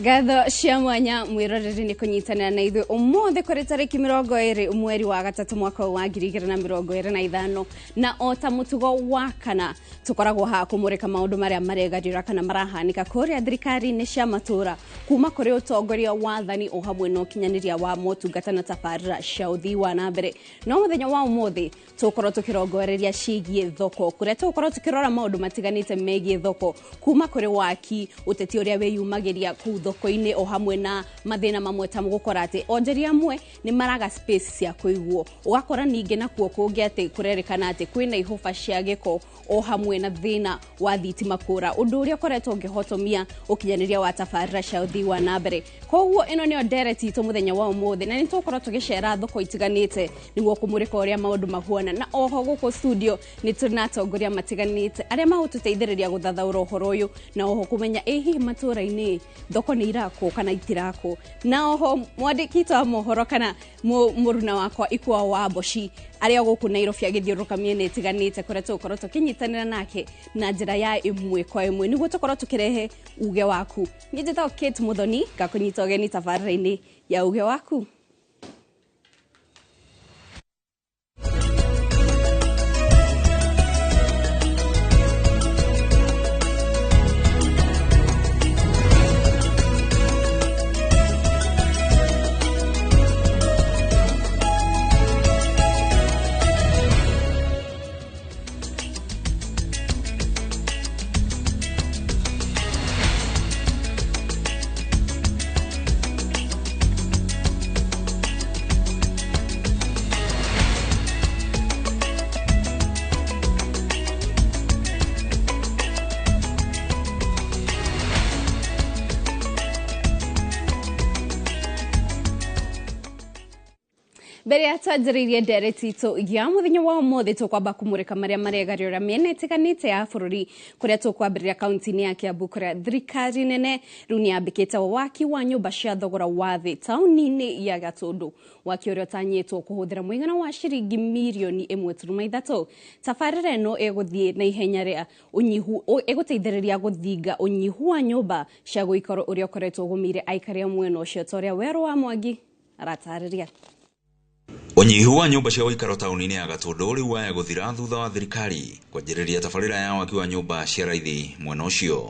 Ngatho cia mwanya mwiroreri ni kunyitanira na ithuĩ ũmũthĩ kũrĩ tarĩki 20 mweri wa gatatũ mwaka wa 2025 na o ta mũtugo wa kana tũkoragwo haha kũmũrĩka maũndũ marĩa maregarĩra kana marahanĩka kũrĩa thirikari-inĩ cia matũra kuma kũrĩ ũtongoria wa wathani o hamwe na ũkinyanĩria wa motungata na tabarĩra cia ũthii wa na mbere. No mũthenya wa ũmũthĩ tũgũkorwo tũkĩrongoreria ciĩgiĩ thoko kũrĩa tũgũkorwo tũkĩrora maũndũ matiganĩte megiĩ thoko kuma kũrĩ waki ũteti ũrĩa wĩyumagĩria kũu thoko-inĩ o hamwe na mathĩna mamwe ta gũkora atĩ onjoria amwe nĩ maraga space cia kũigwo, ũgakora ningĩ nakuo kũngĩ atĩ kũrerĩkana atĩ kwĩna ihũba cia gĩko o hamwe na thĩna wa thitima kũra, ũndũ ũrĩa ũkoretwo ũngĩhotomia ũkinyanĩria wa tabarĩra cia ũthii wa na mbere. Koguo ĩno nĩyo ndereti itũ mũthenya wa ũmũthĩ na nĩ tũgũkorwo tũgĩcera thoko itiganĩte nĩguo kũmũrĩka ũrĩa maũndũ mahuana, na oho gũkũ studio nĩ tũrĩ na atongoria matiganĩte arĩa magũtũteithĩrĩria gũthathaũra ũhoro ũyũ na oho kũmenya ĩ hihi matũra-inĩ thoko nĩ irakwo kana itirakwo. Na oho mwandĩki witũ wa mohoro kana mũruna wakwa Ikua wa Mboci arĩa gũkũ Nairobi agĩthiũrũrũka mĩena ĩtiganĩte kũrĩa tũgũkorwo tũkĩnyitanĩra nake na njĩra ya ĩmwe kwa ĩmwe nĩguo tũkorwo tũkĩrehe uge waku. Niĩ njĩtagwo Kate Muthoni, ngakũnyita ũgeni tabarĩra-inĩ ya uge waku. Mbere ya twanjĩrĩirie ndereti itũ ya mũthenya wa ũmũthĩ tũkwamba kũmũrĩka marĩa maregarĩra mĩena ĩtiganĩte ya bũrũri kũrĩa tũkwambĩrĩria kaunti-inĩ ya Kiambu kũrĩa thirikari nene rĩu nĩyambĩkĩte waki wa nyũmba cia thogora wa thĩ taũni-inĩ ya Gatũndũ, waki ũrĩa ũtanyĩtwo kũhũthĩra mũigana wa ciringi mirioni 1.3. Tabarĩra ĩno ĩgũthiĩ na ihenya rĩa ũnyihu ĩgũteithĩrĩria gũthinga ũnyihu wa nyũmba cia gũikaro ũrĩa ũkoretwo ũgũmĩire aikari a mwena ũcio ta ũrĩa Werũ wa Mwangi aratarĩria. Ũnyihu wa nyũmba cia ũikaro taũni-inĩ ya Gatũndũ rĩu waya gũthira thutha wa thirikari kwanjĩrĩria tabarĩra ya waki wa nyũmba cia raithi mwena ũcio.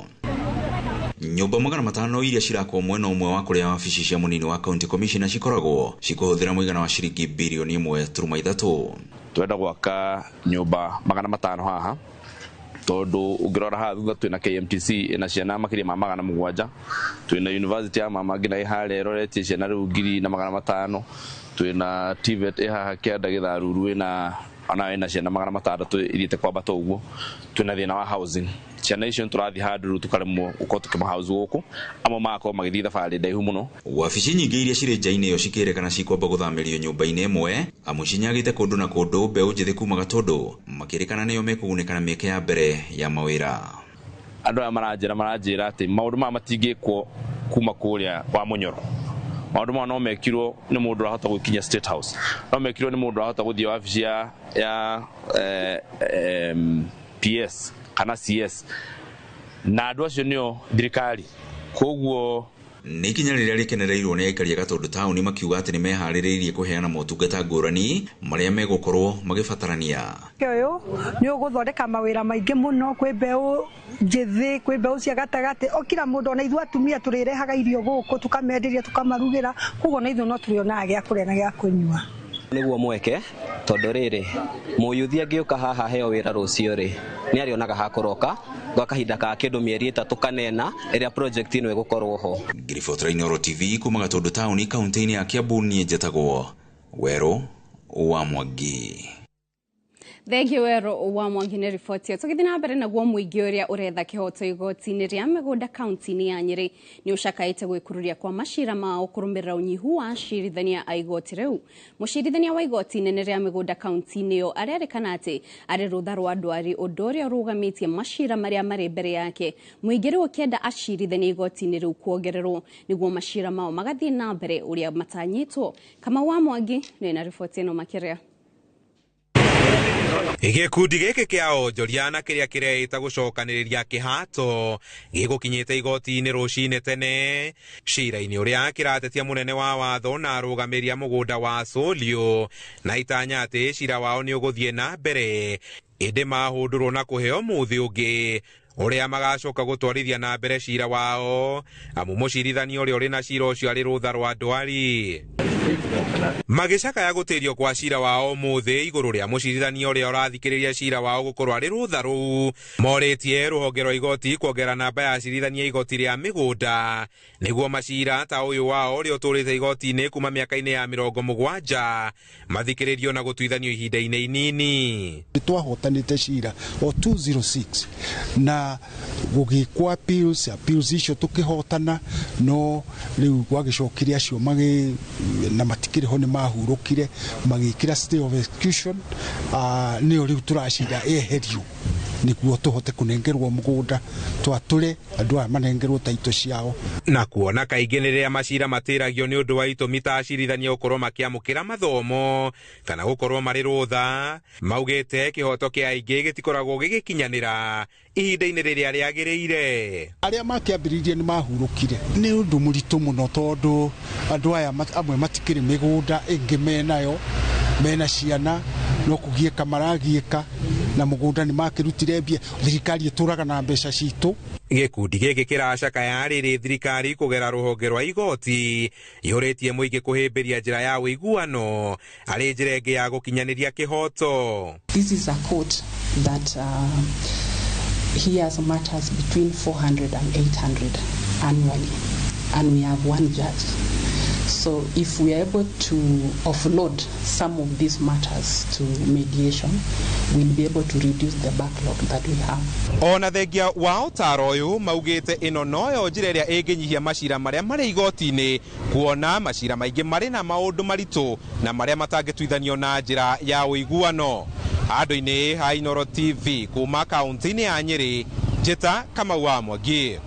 Nyũmba 500 iria cirakwo mwena ũmwe wa kũrĩa wabici cia mũnini wa county commissioner cikoragwo cikũhũthĩra mũigana wa ciringi birioni 1.3. Twenda gwaka nyũmba 500 haha tondu ũngĩrora haha thutha twĩna KMTC ĩna ciana makĩria ma 700, twĩna university ya mama nginya ĩ harĩa ĩroretie ciana rĩu 1500, twĩna TVET ĩ haha kĩanda gĩtharuru ĩna ona ĩna ciana 600 ithiĩte kwambata ũguo. Twĩna thĩna wa housing, ciana icio nĩtũrathiĩ handũ rĩu tũkaremwo gũkorwo tũkĩma house gũkũ, amwe magakorwo magĩthiĩ thabarĩ ndaihu mũno. Wabici nyingĩ iria cirĩ nja-inĩ ĩyo cikĩrĩkana cikwamba gũthamĩrio nyũmba-inĩ ĩmwe amu cinyagĩte kũndũ na kũndũ mbeũ njĩthĩ kuma Gatũndũ makĩrĩkana nĩo mekũgunĩka na mĩeke ya mbere ya mawĩra. Andũ aya maranjĩra atĩ maũndũ maya matingĩkwo kuma kũrĩa wa Mũnyoro, maũndũ maya no mekirwo nĩ mũndũ ũrahota gũkinya State House, no mekirwo nĩ mũndũ ũrahota gũthiĩ wabici ya PS kana CS, na andũ acio nĩo thirikari. Koguo nĩ ikinya rĩrĩa rĩkenereirwo nĩ aikari a Gatũndũ taũni makiuga atĩ nĩmeharĩrĩirie kũheana motungata ngũrani marĩa megũkorwo magĩbatarania. Ũyũ nĩ ũgũthondeka mawĩra maingĩ mũno kwĩ mbeũ njĩthĩ, kwĩ mbeũ cia gatagatĩ, o kila mũndũ, ona ithuĩ atumia tũrĩrehaga irio gũkũ tũkamenderia tũkamarugĩra, koguo ona ithuĩ no tũrĩonaga gĩa kũrĩa na gĩa kũnyua. Nĩguo mweke tondũ rĩrĩ mũyuthi angĩũka haha heo wĩra rũciũ rĩ nĩ arĩonaga hakũroka gwa kahinda ka kĩndũ mĩeri 3 kana 4 ĩrĩa project ĩno ĩgũkorwo ho. Ngiribotera Inooro TV kuma Gatũndũ taũni kaunti-inĩ ya Kiambu, niĩ njĩtagwo Werũ wa Mwangi. Thengiũ Werũ wa Mwangi nĩ riboti ĩyo. Tũgĩthiĩ na mbere naguo mũingĩ ũrĩa ũretha kĩhoto igoti-inĩ rĩa mĩgũnda kaunti-inĩ ya Nyĩrĩ nĩ ũcakaĩte gwĩkururia kwa macira mao kũrũmĩrĩra ũnyihu wa acirithania a igoti rĩu. Mũcirithania wa igoti inene rĩa mĩgũnda kaunti-inĩ ĩyo arerĩkana atĩ arĩ rũtha rwa ndwari, ũndũ ũrĩa ũrũgamĩtie macira marĩa marĩ mbere yake. Mũingĩ rĩu ũkĩenda acirithania igoti-inĩ rĩu kuongererwo nĩguo macira mao magathiĩ na mbere ũrĩa matanyĩtwo. Kamau wa Mwangi nĩ na riboti ĩno makĩria. Gĩkundi gĩkĩ kĩa onjoria na kĩrĩa kĩreĩta gũcokanĩrĩria kĩhato gĩgũkinyĩte igoti-inĩ rũcinĩ tene cira-inĩ ũrĩa kĩratetia mũnene wa watho na arũgamĩrĩri a mũgũnda wa Solio na itanya atĩ cira wao nĩ ũgũthiĩ na mbere ĩndĩ mahũndũrwo na kũheo mũthĩ ũngĩ ũrĩa magacoka gũtwarithia na mbere cira wao amu mũcirithania ũrĩa ũrĩ na cira ũcio arĩ rũtha rwa ndwari. Magĩcakaya gũtĩrio kwa cira wao ũmũthĩ igũrũ rĩa mũcirithania ũrĩa ũrathikĩrĩria cira wao gũkorwo arĩ rũtha rũu morĩtie rũhonge rwa igoti kuongerera namba ya acirithania igoti rĩa mĩgũnda nĩguo macira ta ũyũ wao ũrĩa ũtũrĩte igoti-inĩ kuma mĩaka-inĩ ya 70 mathikĩrĩrio na gũtuithanio ihinda-inĩ inini. Nĩtwahotanĩte cira o 206 na gũgĩkwo appeals icio tũkĩhotana, no rĩu gwagĩcokire acio magĩ na matikĩrĩ ho nĩ mahurũkire magĩkĩra stay of execution, nĩyo rĩu tũracira eherio nĩguo tũhote kũnengerwo mũgũnda twatũre andũ aya manengerwo taito ciao. Na kuona kaingĩ nĩ rĩrĩa macira matĩragio nĩ ũndũ wa itũmi ta acirithania gũkorwo makĩamũkĩra mathomo kana gũkorwo marĩ rũtha, maugĩte kĩhoto kĩa aingĩ gĩtikoragwo gĩgĩkinyanĩra ihinda-inĩ rĩrĩa rĩagĩrĩire. Arĩa makĩambĩrĩirie nĩ mahurũkire. Nĩ ũndũ mũritũ mũno tondũ andũ aya amwe matikĩrĩ mĩgũnda ĩngĩ menayo, mena ciana no kũgiĩka maragiĩka na mũgũnda nĩ makĩrutire mbia, thirikari ĩtũraga na mbeca citũ. Gĩkundi gĩkĩ kĩracakaya rĩrĩ thirikari kũgera rũhonge rwa igoti yũrĩtie mũingĩ kũhĩmbĩria njĩra ya ũiguano arĩ njĩra ĩngĩ ya gũkinyanĩria kĩhoto. This is a court that hears matters between 400 and 800 annually, and we have one judge. So if we are able to offload some of these matters to mediation, we'll be able to reduce the backlog that we have. Ona thengia wa ũtaro ũyũ maugĩte ĩno noyo njĩra ĩrĩa ĩngĩnyihia macira marĩa marĩ igoti-inĩ, kuona macira maingĩ marĩ na maũndũ maritũ na marĩa matangĩtuithanio na njĩra ya ũiguano. Handũ-inĩ ha Inooro TV kuma kaunti-inĩ ya Nyĩrĩ, Njĩta Kamau wa Mwangi.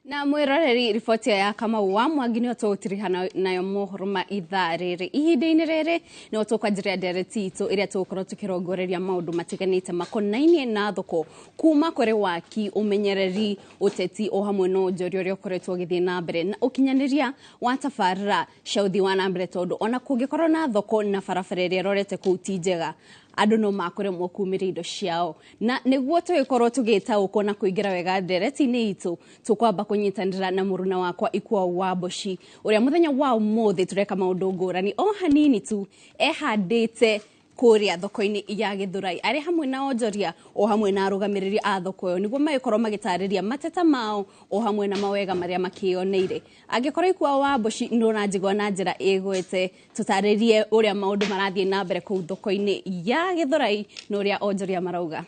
Na mwiroreri riboti ya Kamau wa Mwangi nĩyo tũgũtiriha nayo mohoro ma ithaa rĩrĩ. Ihinda-inĩ rĩrĩ nĩho tũkwanjĩrĩria ndereti itũ ĩrĩa tũgũkorwo tũkĩrongoreria maũndũ matiganĩte makonainie na thoko kuma kũrĩ waki, ũmenyereri, ũteti o hamwe na ũnjoria ũrĩa ũkoretwo ũgĩthiĩ na mbere na ũkinyanĩria wa tabarĩra cia ũthii wa na mbere, tondũ ona kũngĩkorwo na thoko na barabara ĩrĩa ĩrorete kũu ti njega, andũ no makũremwo kumĩria indo ciao. Na nĩguo tũgĩkorwo tũgĩtaũkwo na kũingĩra wega ndereti-inĩ itũ, tũkwamba kũnyitanĩra na mũruna wakwa Ikua wa Mboci ũrĩa mũthenya wa ũmũthĩ tũreka maũndũ ngũrani o hanini tu ehandĩte kũrĩa thoko-inĩ ya Gĩthũrai arĩ hamwe na onjoria o hamwe na arũgamĩrĩri a thoko ĩyo nĩguo magĩkorwo magĩtarĩria mateta mao o hamwe na mawega marĩa makĩoneire. Angĩkorwo Ikua wa Mboci nĩũranjigua na njĩra ĩgwete, tũtarĩrie ũrĩa maũndũ marathiĩ na mbere kũu thoko-inĩ ya Gĩthũrai na ũrĩa onjoria marauga.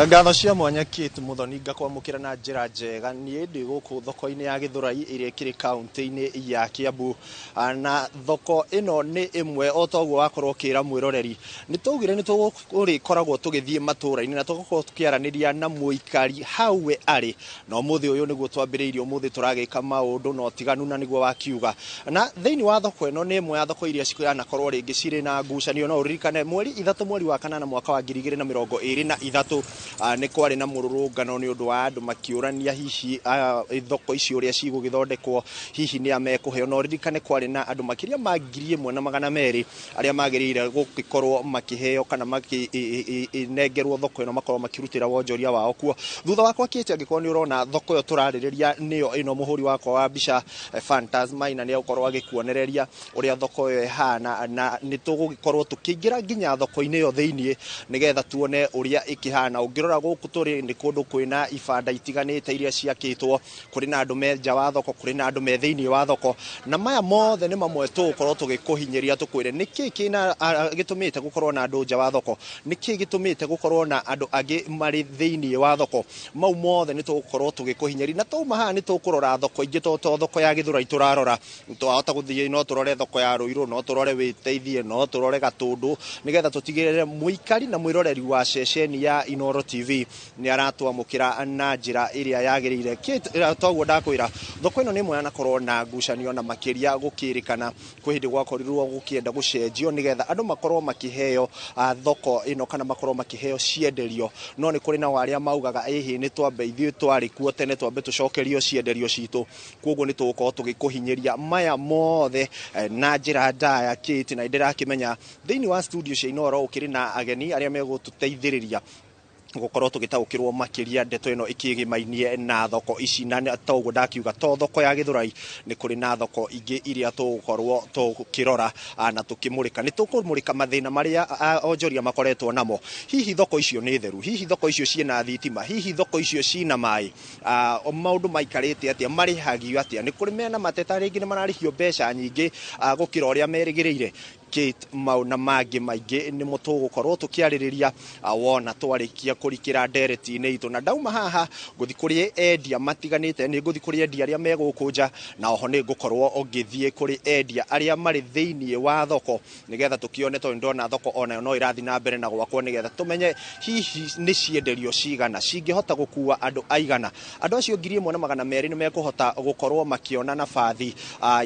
Ngatho cia mwanya Kate Muthoni, ngakwamũkĩra na njĩra njega. Niĩ ndĩ gũkũ thoko-inĩ ya Gĩthũrai ĩrĩa ĩkĩrĩ kaunti-inĩ ya Kiambu, na thoko ĩno nĩ ĩmwe o ta ũguo wakorwo ũkĩra mwĩroreri. Nĩ twaugire nĩ tũrĩkoragwo tũgĩthiĩ matũũra-inĩ na tũgakorwo tũkĩaranĩria na mũikari hau we arĩ, na ũmũthĩ ũyũ nĩguo twambĩrĩirie. Ũmũthĩ tũragĩka maũndũ na ũtiganu na nĩguo wakiuga. Na thĩinĩ wa thoko ĩno nĩ ĩmwe ya thoko iria cianakorwo rĩngĩ cirĩ na ngucanio. No ũririkane mweri 3 mweri wa 8 mwaka wa 2023 nĩ kwarĩ na mũrũrũngano nĩ ũndũ wa andũ makĩũrania hihi thoko ici ũrĩa cigũgĩthondekwo, hihi nĩ a mekũheo. No ũririkane kwarĩ na andũ makĩria ma 1200 arĩa magĩrĩire gũgĩkorwo makĩheo kana makĩnengerwo thoko ĩno makorwo makĩrutĩra wonjoria wao kuo. Thutha wakwa Kate, angĩkorwo nĩ ũrona thoko ĩyo tũrarĩrĩria nĩyo ĩno, mũhũri wakwa wa mbica Phantasm na nĩ egũkorwo agĩkuonereria ũrĩa thoko ĩyo ĩhana, na nĩ tũgũgĩkorwo tũkĩingĩra nginya thoko-inĩ ĩyo thĩiniĩ nĩgetha tuone ũrĩa ĩkĩhana. Ũngĩrora gũkũ tũrĩ nĩ kũndũ kwĩna ibanda itiganĩte iria ciakĩtwo, kũrĩ na andũ me nja wa thoko, kũrĩ na andũ me thĩiniĩ wa thoko, na maya mothe nĩ mamwe tũgũkorwo tũgĩkũhinyĩria tũkwĩre nĩkĩ kĩna gĩtũmĩte gũkorwo na andũ nja wa thoko, nĩkĩ gĩtũmĩte gũkorwo na andũ angĩ marĩ thĩiniĩ wa thoko. Mau mothe nĩ tũgũkorwo tũgĩkũhinyĩria. Na twauma haha nĩ tũkũrora thoko ingĩ, to thoko ya Gĩthũrai tũrarora, twahota gũthiĩ no tũrore thoko ya Rũirũ, no tũrore Wĩteithie, no tũrore Gatũndũ, nĩgetha tũtigĩrĩre mũikari na mwĩroreri wa ceceni ya Inooro Inooro TV nĩ aratwamũkĩra na njĩra ĩrĩa yagĩrĩire. Kate, toguo ndakwĩra, thoko ĩno nĩ ĩmwe yanakorwo na ngucanio na makĩria gũkĩrĩkana kwĩ hĩndĩ gwakorirwo gũkĩenda gũcenjio nĩgetha andũ makorwo makĩheo thoko ĩno kana makorwo makĩheo cienderio, no nĩ kũrĩ nao arĩa maugaga ĩhĩ nĩ twambe ithuĩ twarĩ kuo tene twambe tũcokerio cienderio citũ. Koguo nĩ tũgũkorwo tũgĩkũhinyĩria maya mothe na njĩra ndaya, Kate, na ndĩrakĩmenya thĩinĩ wa studio cia Inooro ũkĩrĩ na ageni arĩa megũtũteithĩrĩria gũkorwo tũgĩtaũkĩrwo makĩria ndeto ĩno ĩkĩgĩmainie na thoko ici. Na toguo ndakiuga, to thoko ya Gĩthũrai, nĩ kũrĩ na thoko ingĩ iria tũgũkorwo tũkĩrora na tũkĩmũrĩka. Nĩ tũkũmũrĩka mathĩna marĩa onjoria makoretwo namo. Hihi thoko icio nĩ theru? Hihi thoko icio ciĩna thitima? Hihi thoko icio cina maĩ? Maũndũ maikarĩte atĩa? Marĩhagio atĩa? Nĩ kũrĩ mena mateta rĩngĩ nĩ mararĩhio mbeca nyingĩ gũkĩra ũrĩa merĩgĩrĩire. Kate, mau na mangĩ maingĩ nĩmo tũgũkorwo tũkĩarĩrĩria wona twarĩkia kũrikĩra ndereti-inĩ itũ. Na ndauma haha ngũthi kũrĩ endia matiganĩte, nĩ ngũthi kũrĩ endia arĩa me gũkũ nja, na oho nĩ ngũkorwo ngĩthiĩ kũrĩ endia arĩa marĩ thĩinĩ wa thoko nĩgetha tũkĩone, tondũ ndona thoko onayo no ĩrathiĩ na mbere na gwakwo, nĩgetha tũmenye hihi nĩ cienderio cigana cingĩhota gũkua andũ aigana. Andũ acio 1200 nĩ mekũhota gũkorwo makĩona nabathi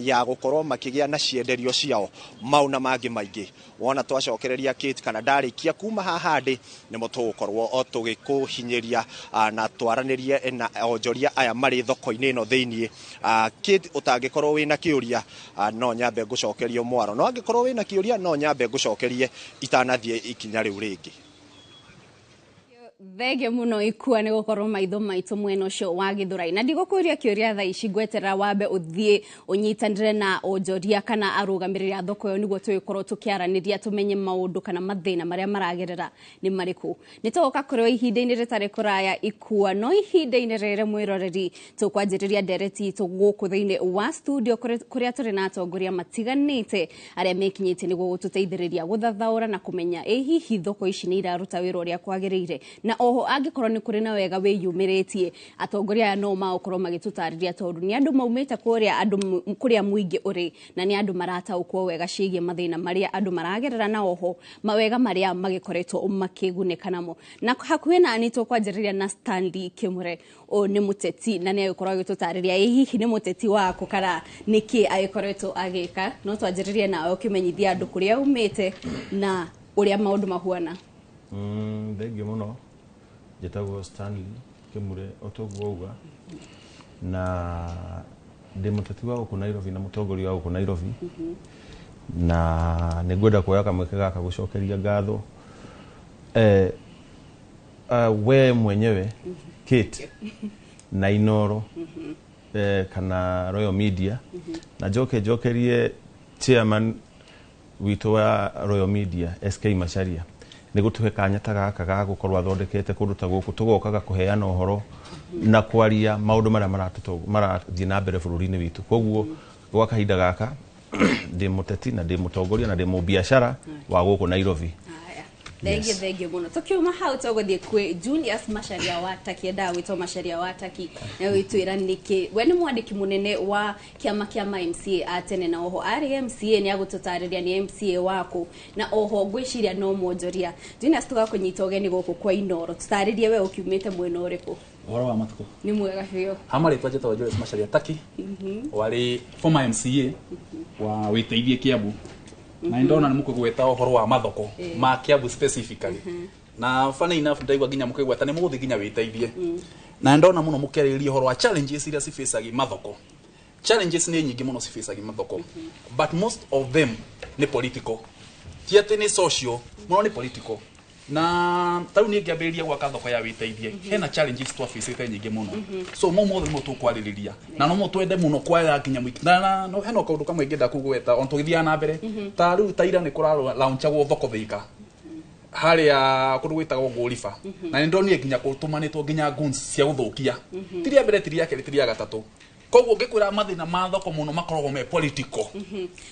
ya gũkorwo makĩgĩa na cienderio ciao. Mau na mangĩ maingĩ wona twacokereria, Kate, kana ndarĩkia kuma haha ndĩ, nĩmo tũgũkorwo o tũgĩkũhinyĩria na twaranĩrie na onjoria aya marĩ thoko-inĩ ĩno thĩiniĩ. Kate, ũtangĩkorwo wĩna kĩũria, no nyambe ngũcokerie mwaro, no angĩkorwo wĩna kĩũria no nyambe ngũcokerie itanathiĩ ikinya rĩu rĩngĩ. Thengio muno Ikua nĩ gũkorwo maitho maitũ mwena ũcio wa Gĩthũrai, na ndigũkũria kĩũria thaa ici, ngweterera wambe ũthiĩ ũnyitanĩre na onjoria kana arũgamĩrĩri a thoko ĩyo nĩguo tũgĩkorwo tũkĩaranĩria tũmenye maũndũ kana mathĩna marĩa maragerera nĩ marĩkũ. Nĩ tũgũka kũrĩ o ihinda-inĩ rĩtarĩ kũraya, Ikua, no ihinda-inĩ rĩrĩ, mwĩroreri, tũkwanjĩrĩria ndereti itũ gũkũ thĩinĩ wa studio kũrĩa tũrĩ na atongoria matiganĩte arĩa mekinyĩtie nĩguo gũtũteithĩrĩria gũthathaũra na kũmenya ĩ hihi thoko ici nĩ iraruta wĩra ũrĩa kwagĩrĩire, na oho angĩkorwo nĩ kũrĩ na wega wĩyumĩrĩtie, atongoria aya no magũkorwo magĩtũtarĩria, tondũ nĩ andũ maumĩte kũrĩa andũ kũrĩa mũingĩ ũrĩ, na nĩ andũ marataũkwo wega ciĩgiĩ mathĩna marĩa andũ maragerera na oho mawega marĩa magĩkoretwo makĩgunĩka namo. Na hakuhĩ na nĩ tũkwanjĩrĩria na Stanley Kĩmũre. Ũyũ nĩ mũteti na nĩ agĩkorwo agĩtũtarĩria ĩ hihi nĩ mũteti waku kana nĩkĩ agĩkoretwo agĩka. No twanjĩrĩrie nawe ũkĩmenyithia andũ kũrĩa umĩte na ũrĩa maũndũ mahuana. Thengio mũno. Njĩtagwo Stanley Kĩmure o toguo wauga, na ndĩ mũteti wa gũkũ Nairobi na mũtongoria wa gũkũ Nairobi, na nĩ ngwenda kuoya kamweke gaka gũcokeria ngatho we mwenyewe Kate na Inooro kana Royal Media, na njoke njokerie chairman witũ wa Royal Media SK Macharia nĩ gũtũhe kanya ta gaka ga gũkorwo athondekete kũndũ ta gũkũ tũgokaga kũheana ũhoro na kwaria maũndũ marĩa marathiĩ na mbere bũrũri-inĩ witũ. Koguo gwa kahinda gaka ndĩ mũteti na ndĩ mũtongoria na ndĩ mũbiacara wa gũkũ Nairobi. Haya. Thengio, thengio mũno. Tũkiuma hau tũgũthiĩ kwĩ Julius Macharia wa Taki, endaga gwĩtwo Macharia wa Taki, na gwĩtwĩra nĩkĩ we nĩ mwandĩki mũnene wa kĩama kĩa ma MCA a tene, na oho arĩ MCA, nĩ agũtũtarĩria nĩ MCA waku, na oho ngwĩciria no mwonjoria. Julius, tũgakũnyita ũgeni gũkũ kwa Inooro, tũtarĩrie we ũkiumĩte mwena ũrĩkũ? Ũhoro wa matukũ? Nĩ mwega biũ. Ha marĩtwa njĩtagwo Julius Macharia Taki, warĩ former MCA wa Wĩteithie Kiambu, na nĩ ndona nĩ mũkũgweta ũhoro wa mathoko ma Kiambu specifically, na funny enough ndaigua nginya mũkĩgweta nĩ mũgũthiĩ nginya Wĩteithie, na ndona mũno mũkĩarĩrĩria ũhoro wa challenges iria cibĩcagi mathoko. Challenges nĩ nyingĩ mũno cibĩcagi mathoko, but most of them nĩ political, ti atĩ nĩ social mũno, nĩ political. Na tarĩu niĩ ngĩambĩrĩria gwaka thoko ya Wĩteithie, hena challenges twabĩcĩte nyingĩ mũno, so mo mothe nĩmo tũkwarĩrĩria na no mo twende mũno kwaya nginya mũingĩ. Na no hena kaũndũ kamwe ingĩenda kũgweta on tũgĩthiaga na mbere. Ta rĩu ta ira nĩ kũra launchagwo thoko Thika harĩa kũndũ gwĩtagwo Ngũriba, na nĩ ndonire nginya kũtũmanĩtwo nginya goons cia gũthũkia. Ti rĩa mbere, ti rĩa kerĩ, ti rĩa gatatũ. Koguo ngĩkwĩra mathĩna ma thoko mũno makoragwo me political.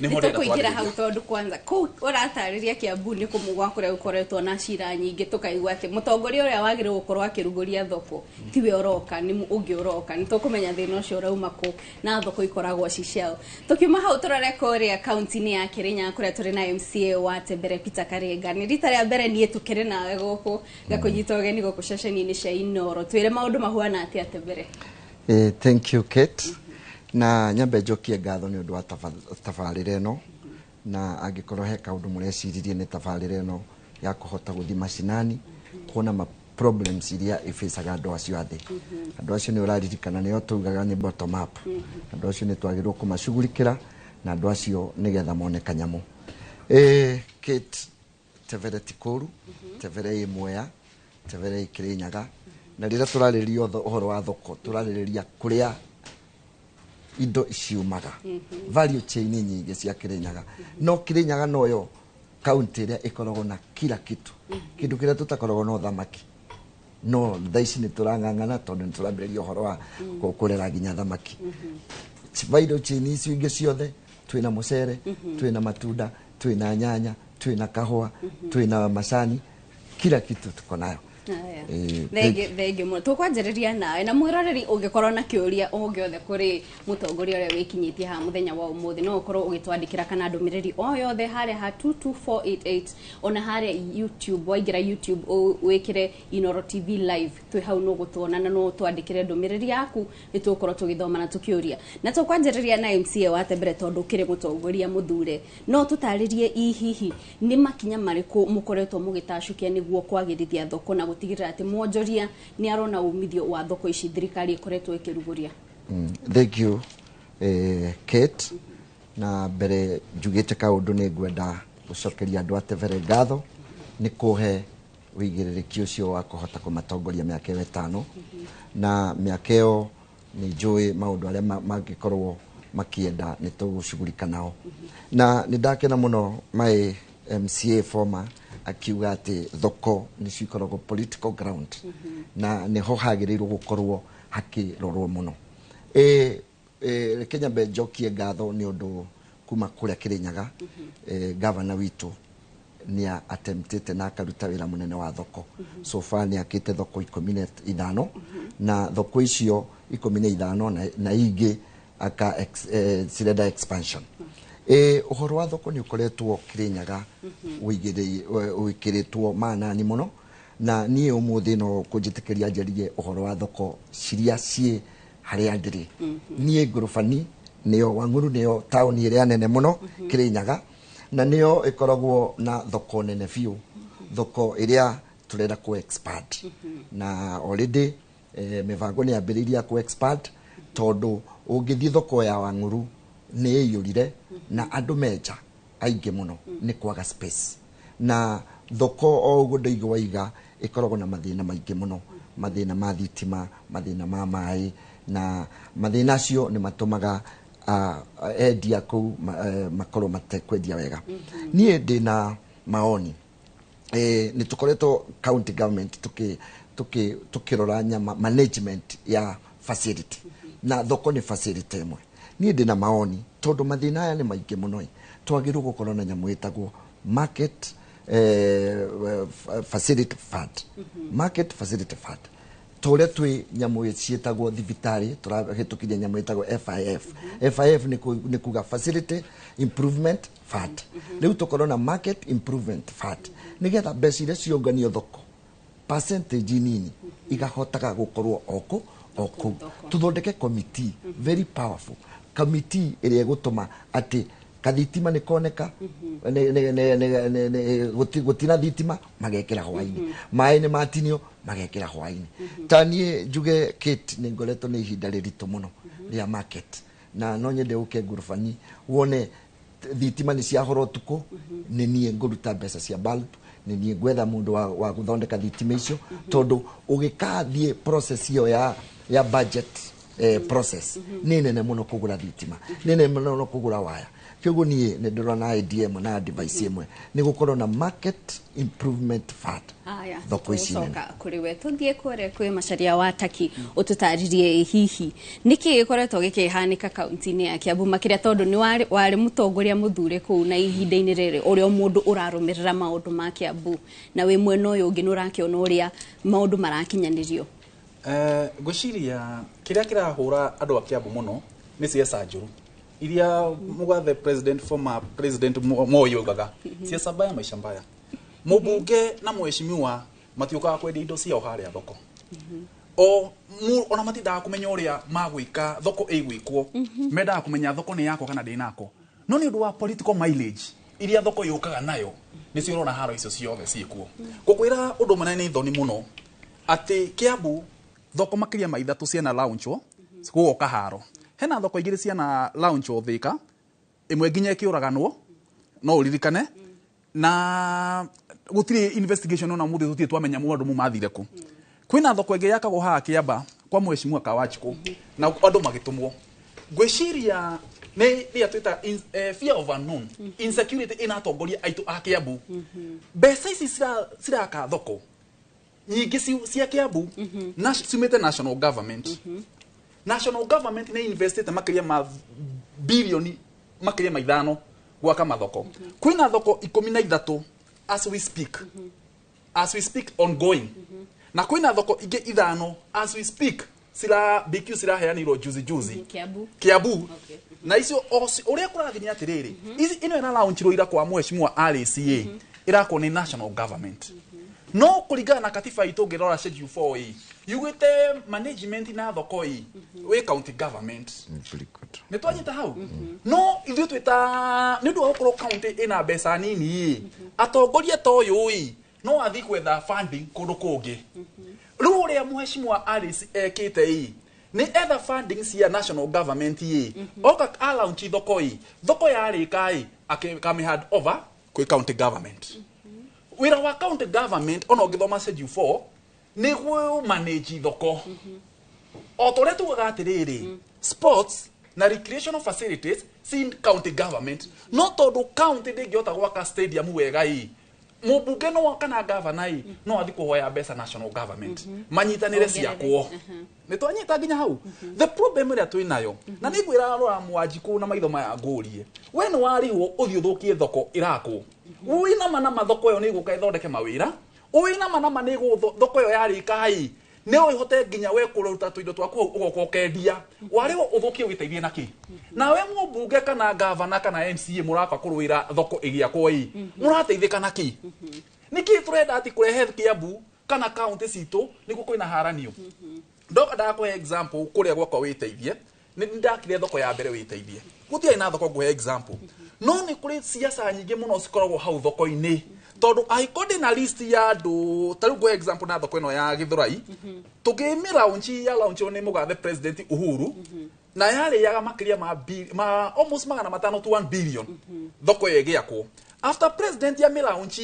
Nĩho ndĩrenda Nĩtũkũingĩra hau twarĩrĩrie. Tondũ kwanza kũu ũratarĩria Kiambu nĩ kũmwe kũrĩa gũkoretwo na cira nyingĩ, tũkaigua atĩ mũtongoria ũrĩa wagĩrĩirwo gũkorwo akĩrugũria thoko tiwe ũroka, nĩ ũngĩ ũroka. Nĩ tũkũmenya thĩna ũcio ũrauma kũ na thoko ikoragwo ci ciao. Tũkiuma hau tũrore kũrĩa kaunti-inĩ ya Kĩrĩnyaga kũrĩa tũrĩ na MCA wa Tembere Peter Karinga. Nĩ rita rĩa mbere niĩ tũkĩrĩ nawe gũkũ, ngakũnyita ũgeni gũkũ ceceni-inĩ cia Inoro. Twĩre maũndũ mahuana atĩa Tembere? Thank you, Kate. Na nyambe njokie ngatho nĩ ũndũ wa tabarĩra ĩno, na angĩkorwo he kaũndũ mũreciririe nĩ tabarĩra ĩno ya kũhota gũthiĩ macinani kuona ma problems iria ifacaga andũ acio a thĩ. Andũ acio nĩ ũraririkana nĩo tugaga nĩ bottom up. Andũ acio nĩ twagĩrĩirwo kũmacugurikĩra na andũ acio nĩgetha mone kanyamũ. Kate, Tebere ti kũru, Tebere ĩ Mwea, Tebere ĩ Kĩrĩnyaga, na rĩrĩa tũrarĩrĩria ũhoro wa thoko tũrarĩrĩria kũrĩa indo ciumaga, value chain nyingĩ cia Kĩrĩnyaga. No Kĩrĩnyaga noyo kaunti ĩrĩa ĩkoragwo na kila kitu. Kĩndũ kĩrĩa tũtakoragwo no thamaki, no thaa ici nĩ tũrang'ang'ana tondũ nĩ tũrambĩrĩria ũhoro wa kũrera nginya thamaki. Value chain icio ingĩ ciothe, twĩna mũcere, twĩna matunda, twĩna nyanya, twĩna kahũa, twĩna macani, kila kitu tuko nayo. Haya. Thank Thengi mũno. Tũkwanjĩrĩria nawe na mwĩroreri, ũngĩkorwo na kĩũria o gĩothe kũrĩ mũtongoria ũrĩa wĩkinyĩtie haha mũthenya wa ũmũthĩ, no ũkorwo ũgĩtwandĩkĩra kana ndũmĩrĩri o yothe harĩa ha 22488, ona harĩa YouTube. Waingĩra YouTube wĩkĩre Inoro TV live, twĩ hau no gũtuona na no twandĩkĩre ndũmĩrĩri yaku, nĩ tũgũkorwo tũgĩthoma na tũkĩũria. Na tũkwanjĩrĩria na MCA wa Tembere, tondũ ũkĩrĩ mũtongoria mũthure, no tũtarĩrie i hihi nĩ makinya marĩkũ mũkoretwo mũgĩtacũkia nĩguo kwagĩrithia thoko na gũtigĩrĩra atĩ mwonjoria nĩ arona umithio wa thoko ici thirikari ĩkoretwo ĩkĩrugũria? Thank you, Kate. Na mbere njugĩte kaũndũ, nĩ ngwenda gũcokeria andũ a Tebere ngatho nĩ kũhe wĩigĩrĩrĩki ũcio wa kũhota kũmatongoria mĩaka ĩyo 5. Na mĩaka ĩyo nĩ njũĩ maũndũ arĩa mangĩkorwo makĩenda nĩ tũgũcugurika nao. Na nĩ ndakena mũno my MCA former akiuga atĩ thoko nĩcio ikoragwo political ground na nĩho hagĩrĩirwo gũkorwo hakĩrorwo mũno. Reke nyambe njokie ngatho nĩ ũndũ kuma kũrĩa Kĩrĩnyaga, gavana witũ nĩ attemptĩte na akaruta wĩra mũnene wa thoko. So far nĩ akĩte thoko 15, na thoko icio 15 na ingĩ aka cirenda expansion. Ũhoro wa thoko nĩ ũkoretwo Kĩrĩnyaga wĩkĩrĩtwo manani mũno, na niĩ ũmũthĩ no kũnjĩtĩkĩria njarie ũhoro wa thoko ciria ciĩ harĩa ndĩrĩ niĩ. Ngũrũbani nĩyo Wang'uru, nĩyo taũni ĩrĩa nene mũno Kĩrĩnyaga, na nĩyo ĩkoragwo na thoko nene biũ, thoko ĩrĩa tũrenda kũ expand. Na already mĩbango nĩ yambĩrĩirie ya kũ expand, tondũ ũngĩthiĩ thoko ya Wang'uru nĩ ĩiyũrire na andũ menja aingĩ mũno nĩ kwaga space. Na thoko o ũguo ndoiga waiga ĩkoragwo na mathĩna maingĩ mũno, mathĩna ma thitima, mathĩna ma maĩ, na mathĩna acio nĩ matũmaga endia kũu makorwo matekwendia wega. Niĩ ndĩna maoni, nĩ tũkoretwo county government tukirora nyama management ya facility, na thoko nĩ facility ĩmwe. Niĩ ndĩna maoni, tondũ mathĩna aya nĩ maingĩ mũno, twagĩrĩirwo gũkorwo na nyamũ ĩtagwo market facility fund, market facility fund, ta ũrĩa twĩ nyamũ ciĩtagwo thibitarĩ. Tũrahĩtũkirie nyamũ ĩtagwo FIF. FIF nĩ kuga facility improvement fund. Rĩu tũkorwo na market improvement fund, nĩgetha mbeca iria ciũnganio thoko, percentage nini igahotaga gũkorwo oko o kũu. Tũthondeke committee, very powerful committee, ĩrĩa ĩgũtũma atĩ kathitima nĩ koneka, gũtina thitima magekĩra hwainĩ, maĩ nĩ matinio magekĩra hwainĩ. Ta niĩ njuge, Kate, nĩ ngoretwo nĩ ihinda rĩritũ mũno rĩa market, na no nyende ũke ngurubani wone thitima nĩ ciahora ũtukũ, nĩ niĩ ngũruta mbeca cia bulb, nĩ niĩ ngwetha mũndũ wa gũthondeka thitima icio, tondũ ũgĩkathiĩ process ĩyo ya budget. process nĩ nene mũno kũgũra thitima, nĩ nene mũno kũgũra waya. Kĩoguo niĩ nĩ ndĩrona idea ĩmwe na advice ĩmwe nĩ gũkorwo na market improvement fund. Aya, thoko ici nene. Tũgũcoka kũrĩ we, tũthiĩ kũrĩa kwĩ Macharia wa Taki, ũtũtarĩrie hihi nĩkĩ gĩkoretwo gĩkĩhanĩka kaunti-inĩ ya Kiambu, makĩria tondũ nĩ warĩ mũtongoria mũthure kũu, na ihinda-inĩ rĩrĩ ũrĩa mũndũ ũrarũmĩrĩra maũndũ ma Kiambu na wĩ mwena ũyũ ũngĩ nĩ ũrakĩona ũrĩa maũndũ marakinyanĩrio. Ngwĩciria kĩrĩa kĩrahũra andũ a Kiambu mũno nĩ ciaca njũru iria mũgathe president, former president Moi augaga, siasa mbaya maisha mbaya. Mũmbunge na mheshimiwa matiũkaga kwendia indo ciao harĩa thoko o ona matindaga kũmenya ũrĩa magwĩka thoko ĩgwĩkwo. Mendaga kũmenya thoko nĩ yakwa kana ndĩnako, no nĩ ũndũ wa political mileage iria thoko yũkaga nayo nĩcio ũrona haro icio ciothe ciĩkuo. Ngũkwĩra ũndũ mũnene, nĩ thoni mũno atĩ Kiambu thoko makĩria ma 3 ciana launchwo gũgoka haro. Hena thoko 2 ciana launchwo Thika, ĩmwe nginya ĩkĩũraganwo, no ũririkane, na gũtirĩ investigation ona mũthĩ tũtirĩ twamenya andũ mau mathire kũ. Kwĩna thoko ĩngĩ yakagwo haha Kĩamba kwa mheshimiwa Kawachiko na andũ magĩtũmwo. Ngwĩciria nĩ rĩa twĩta fear of unknown, insecurity ĩnatongoria aitũ a Kiambu. Mbeca ici ciraka thoko nyingĩ cia Kiambu na ciumĩte national government. National government nĩ investĩte makĩria ma bilioni makĩria ma 5 gwaka mathoko. Kwĩna thoko 13 as we speak, as we speak ongoing, na kwĩna thoko ingĩ 5 as we speak cira BQ ciraheanirwo juzi juzi. Kiambu. Kiambu. Na icio ũrĩa kũrathiĩ nĩ atĩrĩrĩ, ici ĩno ĩra launchirwo ira kwa mheshimiwa RACA ĩrakwo nĩ national government, no kũringana na katiba itũ ũngĩrora schedule 4 ĩ yugĩte management na thoko ĩ wĩ county government. Very good. Nĩ twanyita hau, no ithuĩ twĩta nĩ ũndũ wa gũkorwo county ĩna mbeca nini ĩ, atongoria ta ũyũ ĩ no athiĩ gwetha funding kũndũ kũngĩ. Rĩu ũrĩa mheshimiwa Alice ekĩte ĩ nĩ etha funding cia national government ĩ oka a launch thoko ĩ, thoko yarĩka ĩ akĩkamĩ hand over kwĩ county government. Wĩra wa county government ona ũngĩthoma schedule 4 nĩ gũ manage thoko. O ta ũrĩa tugaga atĩrĩrĩ, sports na recreational facilities ci county government, no tondũ county ndĩngĩhota gwaka stadium wega ĩ, mũmbunge no kana gavana ĩ no athiĩ kũhoya mbeca national government manyitanĩre ciakwo. Nĩ twanyita nginya hau. The problem ĩrĩa twĩ nayo, na nĩ ngwĩra rora Mwanjikũ na maitho maya ngũrie, we nĩ warĩhwo ũthiĩ ũthũkie thoko ĩrakwo, wĩna ma nama thoko ĩyo nĩ ĩgũka ĩthondeke mawĩra, wĩna ma nama nĩ thoko ĩyo yarĩka ĩ nĩ ũhote nginya we kũruta tũindo twaku hau ũgoka ũkendia, warĩhwo ũthũkie ũgĩteithie na kĩ? Nawe mũmbunge kana gavana kana MCA mũraka kũrũĩra thoko ĩgĩakwo ĩ mũrateithĩka na kĩ? Nĩkĩ tũrenda atĩ kũrehe Kiambu kana kaunti citũ nĩguo kwĩna haranio? Ndoka ndakũhe example kũrĩa gwakwa wĩteithie, nĩ ndakire thoko ya mbere wĩteithie, gũtiarĩ na thoko. Ngũhe example, no nĩ kũrĩ ciaca nyingĩ mũno cikoragwo hau thoko-inĩ, tondũ angĩkorwo ndĩna list ya andũ ta rĩu ngũhe example na thoko ĩno ya Gĩthũrai tũkĩmĩ launch ya launch nĩ mũgathe president Uhuru, na yarĩaga makĩria ma almost 500 to 1 billion thoko ĩyo ĩgĩakwo. After president ya mĩ launch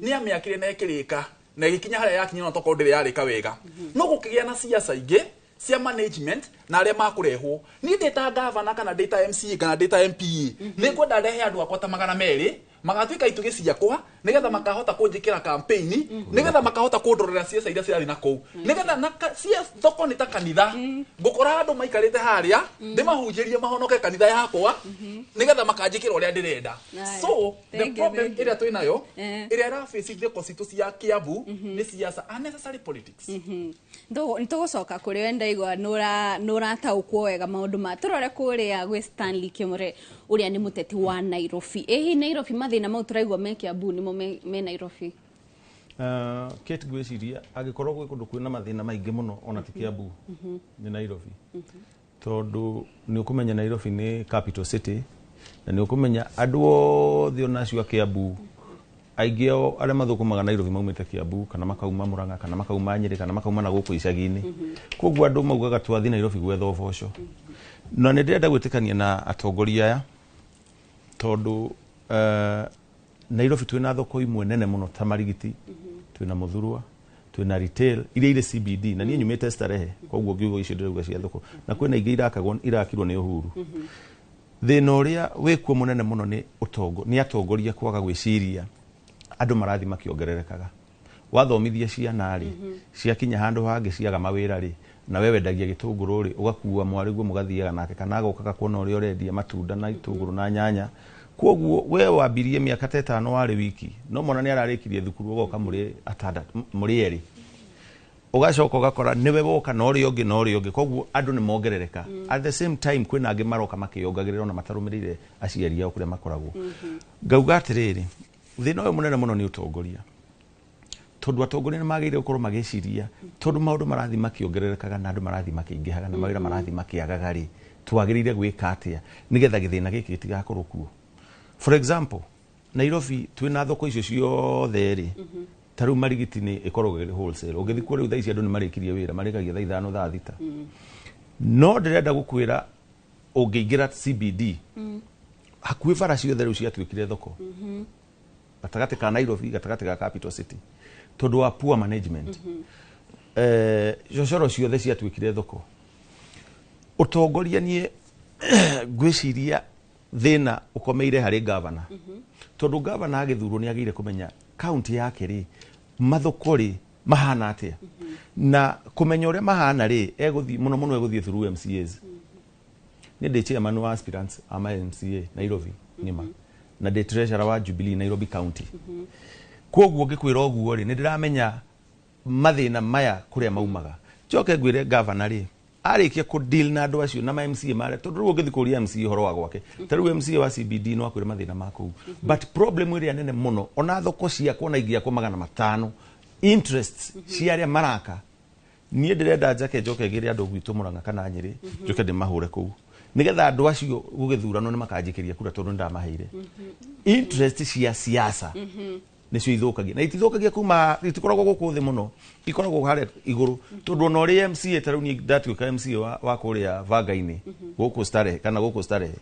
nĩ amĩakire na ĩkĩrĩka na ĩgĩkinya harĩa yakinya, ona tokorwo ndĩrĩ yarĩka wega, no gũkĩgĩa na ciaca ingĩ cia management na arĩa makũrehwo. Niĩ ndĩ ta gavana kana ndĩ ta MCA kana ndĩ ta MPA, nĩ ngwenda ndehe andũ akwa ta 200 magatuĩka itugĩ ciakwa, nĩgetha makahota kũnjĩkĩra campaign, nĩgetha makahota kũndorera ciaca iria cirathiĩ na kũu, nĩgetha na cia thoko nĩ ta kanitha, ngũkora andũ maikarĩte harĩa ndĩmahunjĩrie mahonoke kanitha yakwa, nĩgetha makanjĩkĩra ũrĩa ndĩrenda. So the Thank you, problem thank you. ĩrĩa twĩ nayo ĩrĩa ĩraface thoko citũ cia Kiambu nĩ ciaca, unnecessary politics. Nĩ tũgũcoka kũrĩ we, ndaigua nĩ ũrataũkwo wega maũndũ ma. Tũrore kũrĩa gwĩ Stanley Kĩmũre ũrĩa nĩ mũteti wa Nairobi. Ĩ hihi Nairobi mathĩna mau tũraigua me Kiambu nĩmo me Nairobi? Kate, ngwĩciria angĩkorwo gwĩ kũndũ kwĩna mathĩna maingĩ mũno ona ti Kiambu nĩ Nairobi, tondũ nĩ ũkũmenya Nairobi nĩ capital city, na nĩ ũkũmenya andũ othe ona acio a Kiambu aingĩ ao arĩa mathũkũmaga Nairobi maumĩte Kiambu kana makauma Murang'a kana makauma Nyĩrĩ kana makauma na gũkũ icagi-inĩ. Koguo andũ maugaga twathiĩ Nairobi gwetha ũboco, na nĩ ndĩrenda gwĩtĩkania na atongoria aya tondũ Nairobi twĩna thoko imwe nene mũno ta Marigiti, twĩna Muthurwa, Twĩna retail iria irĩ CBD, na niĩ nyumĩte Starehe, koguo ngiugo icio ndĩrauga cia thoko, na kwĩna ingĩ irakagwo, irakirwo nĩ Uhuru. Thĩna ũrĩa wĩkuo mũnene mũno nĩ ũtongo, nĩ atongoria kwaga gwĩciria andũ marathiĩ makĩongererekaga. Wathomithia ciana rĩ, ciakinya handũ hangĩ ciaga mawĩra rĩ, na we wendagia gĩtũngũrũ rĩ, ũgakua mwarĩguo mũgathiaga nake, kana agokaga kuona ũrĩa ũrendia matunda na itũngũrũ na nyanya. Koguo we wambirie mĩaka ta 5 warĩ wiki, no mwana nĩ ararĩkirie thukuru, ũgoka mũrĩ atandatũ, mũrĩ erĩ, ũgacoka ũgakora nĩwe woka na ũrĩa ũngĩ na ũrĩa ũngĩ, koguo andũ nĩ mongerereka. At the same time kwĩna angĩ maroka makĩongagĩrĩra ona matarũmĩrĩire aciari ao kũrĩa makoragwo. Ngauga atĩrĩrĩ, thĩna ũyũ mũnene mũno nĩ ũtongoria, tondũ atongoria nĩ magĩrĩire gũkorwo magĩciria, tondũ maũndũ marathiĩ makĩongererekaga na andũ marathiĩ makĩingĩhaga na mawĩra marathiĩ makĩagaga rĩ, twagĩrĩire gwĩka atĩa nĩgetha gĩthĩna gĩkĩ gĩtigakorwo kuo. For example, Nairobi twĩna thoko icio ciothe rĩ, ta rĩu Marigiti nĩ ĩkoragwo ĩrĩ wholesale. Ũngĩthiĩ kuo rĩu thaa ici andũ nĩ marĩkirie wĩra, marĩkagia thaa 5, thaa 6. No ndĩrenda gũkwĩra ũngĩingĩra CBD, hakuhĩ bara ciothe rĩu ciatuĩkire thoko gatagatĩ ka Nairobi, gatagatĩ ka capital city, tondũ wa poor management. Cocoro ciothe ciatuĩkire thoko. Ũtongoria niĩ ngwĩciria thĩna ũkomeire harĩ gavana, tondũ gavana agĩthurwo nĩ agĩrĩire kũmenya kaunti yake rĩ, mathoko rĩ mahana atĩa, na kũmenya ũrĩa mahana rĩ, egũthiĩ mũno mũno egũthiĩ through MCAs. Niĩ ndĩ chairman wa aspirants a ma MCA Nairobi ng'ima, na ndĩ treasurer wa Jubilee Nairobi County. Koguo ngĩkwĩra ũguo rĩ, nĩ ndĩramenya mathĩna maya kũrĩa maumaga. Njoke ngwĩre gavana rĩ, arĩkia kũ deal na andũ acio na ma MCA marĩa, tondũ rĩu ũngĩthiĩ kũria MCA ũhoro wa gwake, ta rĩu MCA wa CBD no akwĩre mathĩna ma kũu. But problem ĩrĩa nene mũno, ona thoko ciakwa na ingĩakwo 500, interests cia arĩa maraka, niĩ ndĩrenda njake njoke ngĩre andũ gwitũ Murang'a kana Nyĩrĩ, njoke ndĩmahũre kũu, nĩgetha andũ acio gũgĩthurano nĩ makanjĩkĩria kura, tondũ nĩndamaheire. Interest cia siasa nĩcio ithũkagia, na itithũkagia kuma, itikoragwo gũkũ thĩ mũno, ikoragwo harĩa igũrũ, tondũ ona ũrĩ MCA, ta rĩu niĩ ndatuĩka MCA wa kũrĩa Vanga-inĩ gũkũ Starehe kana gũkũ Starehe,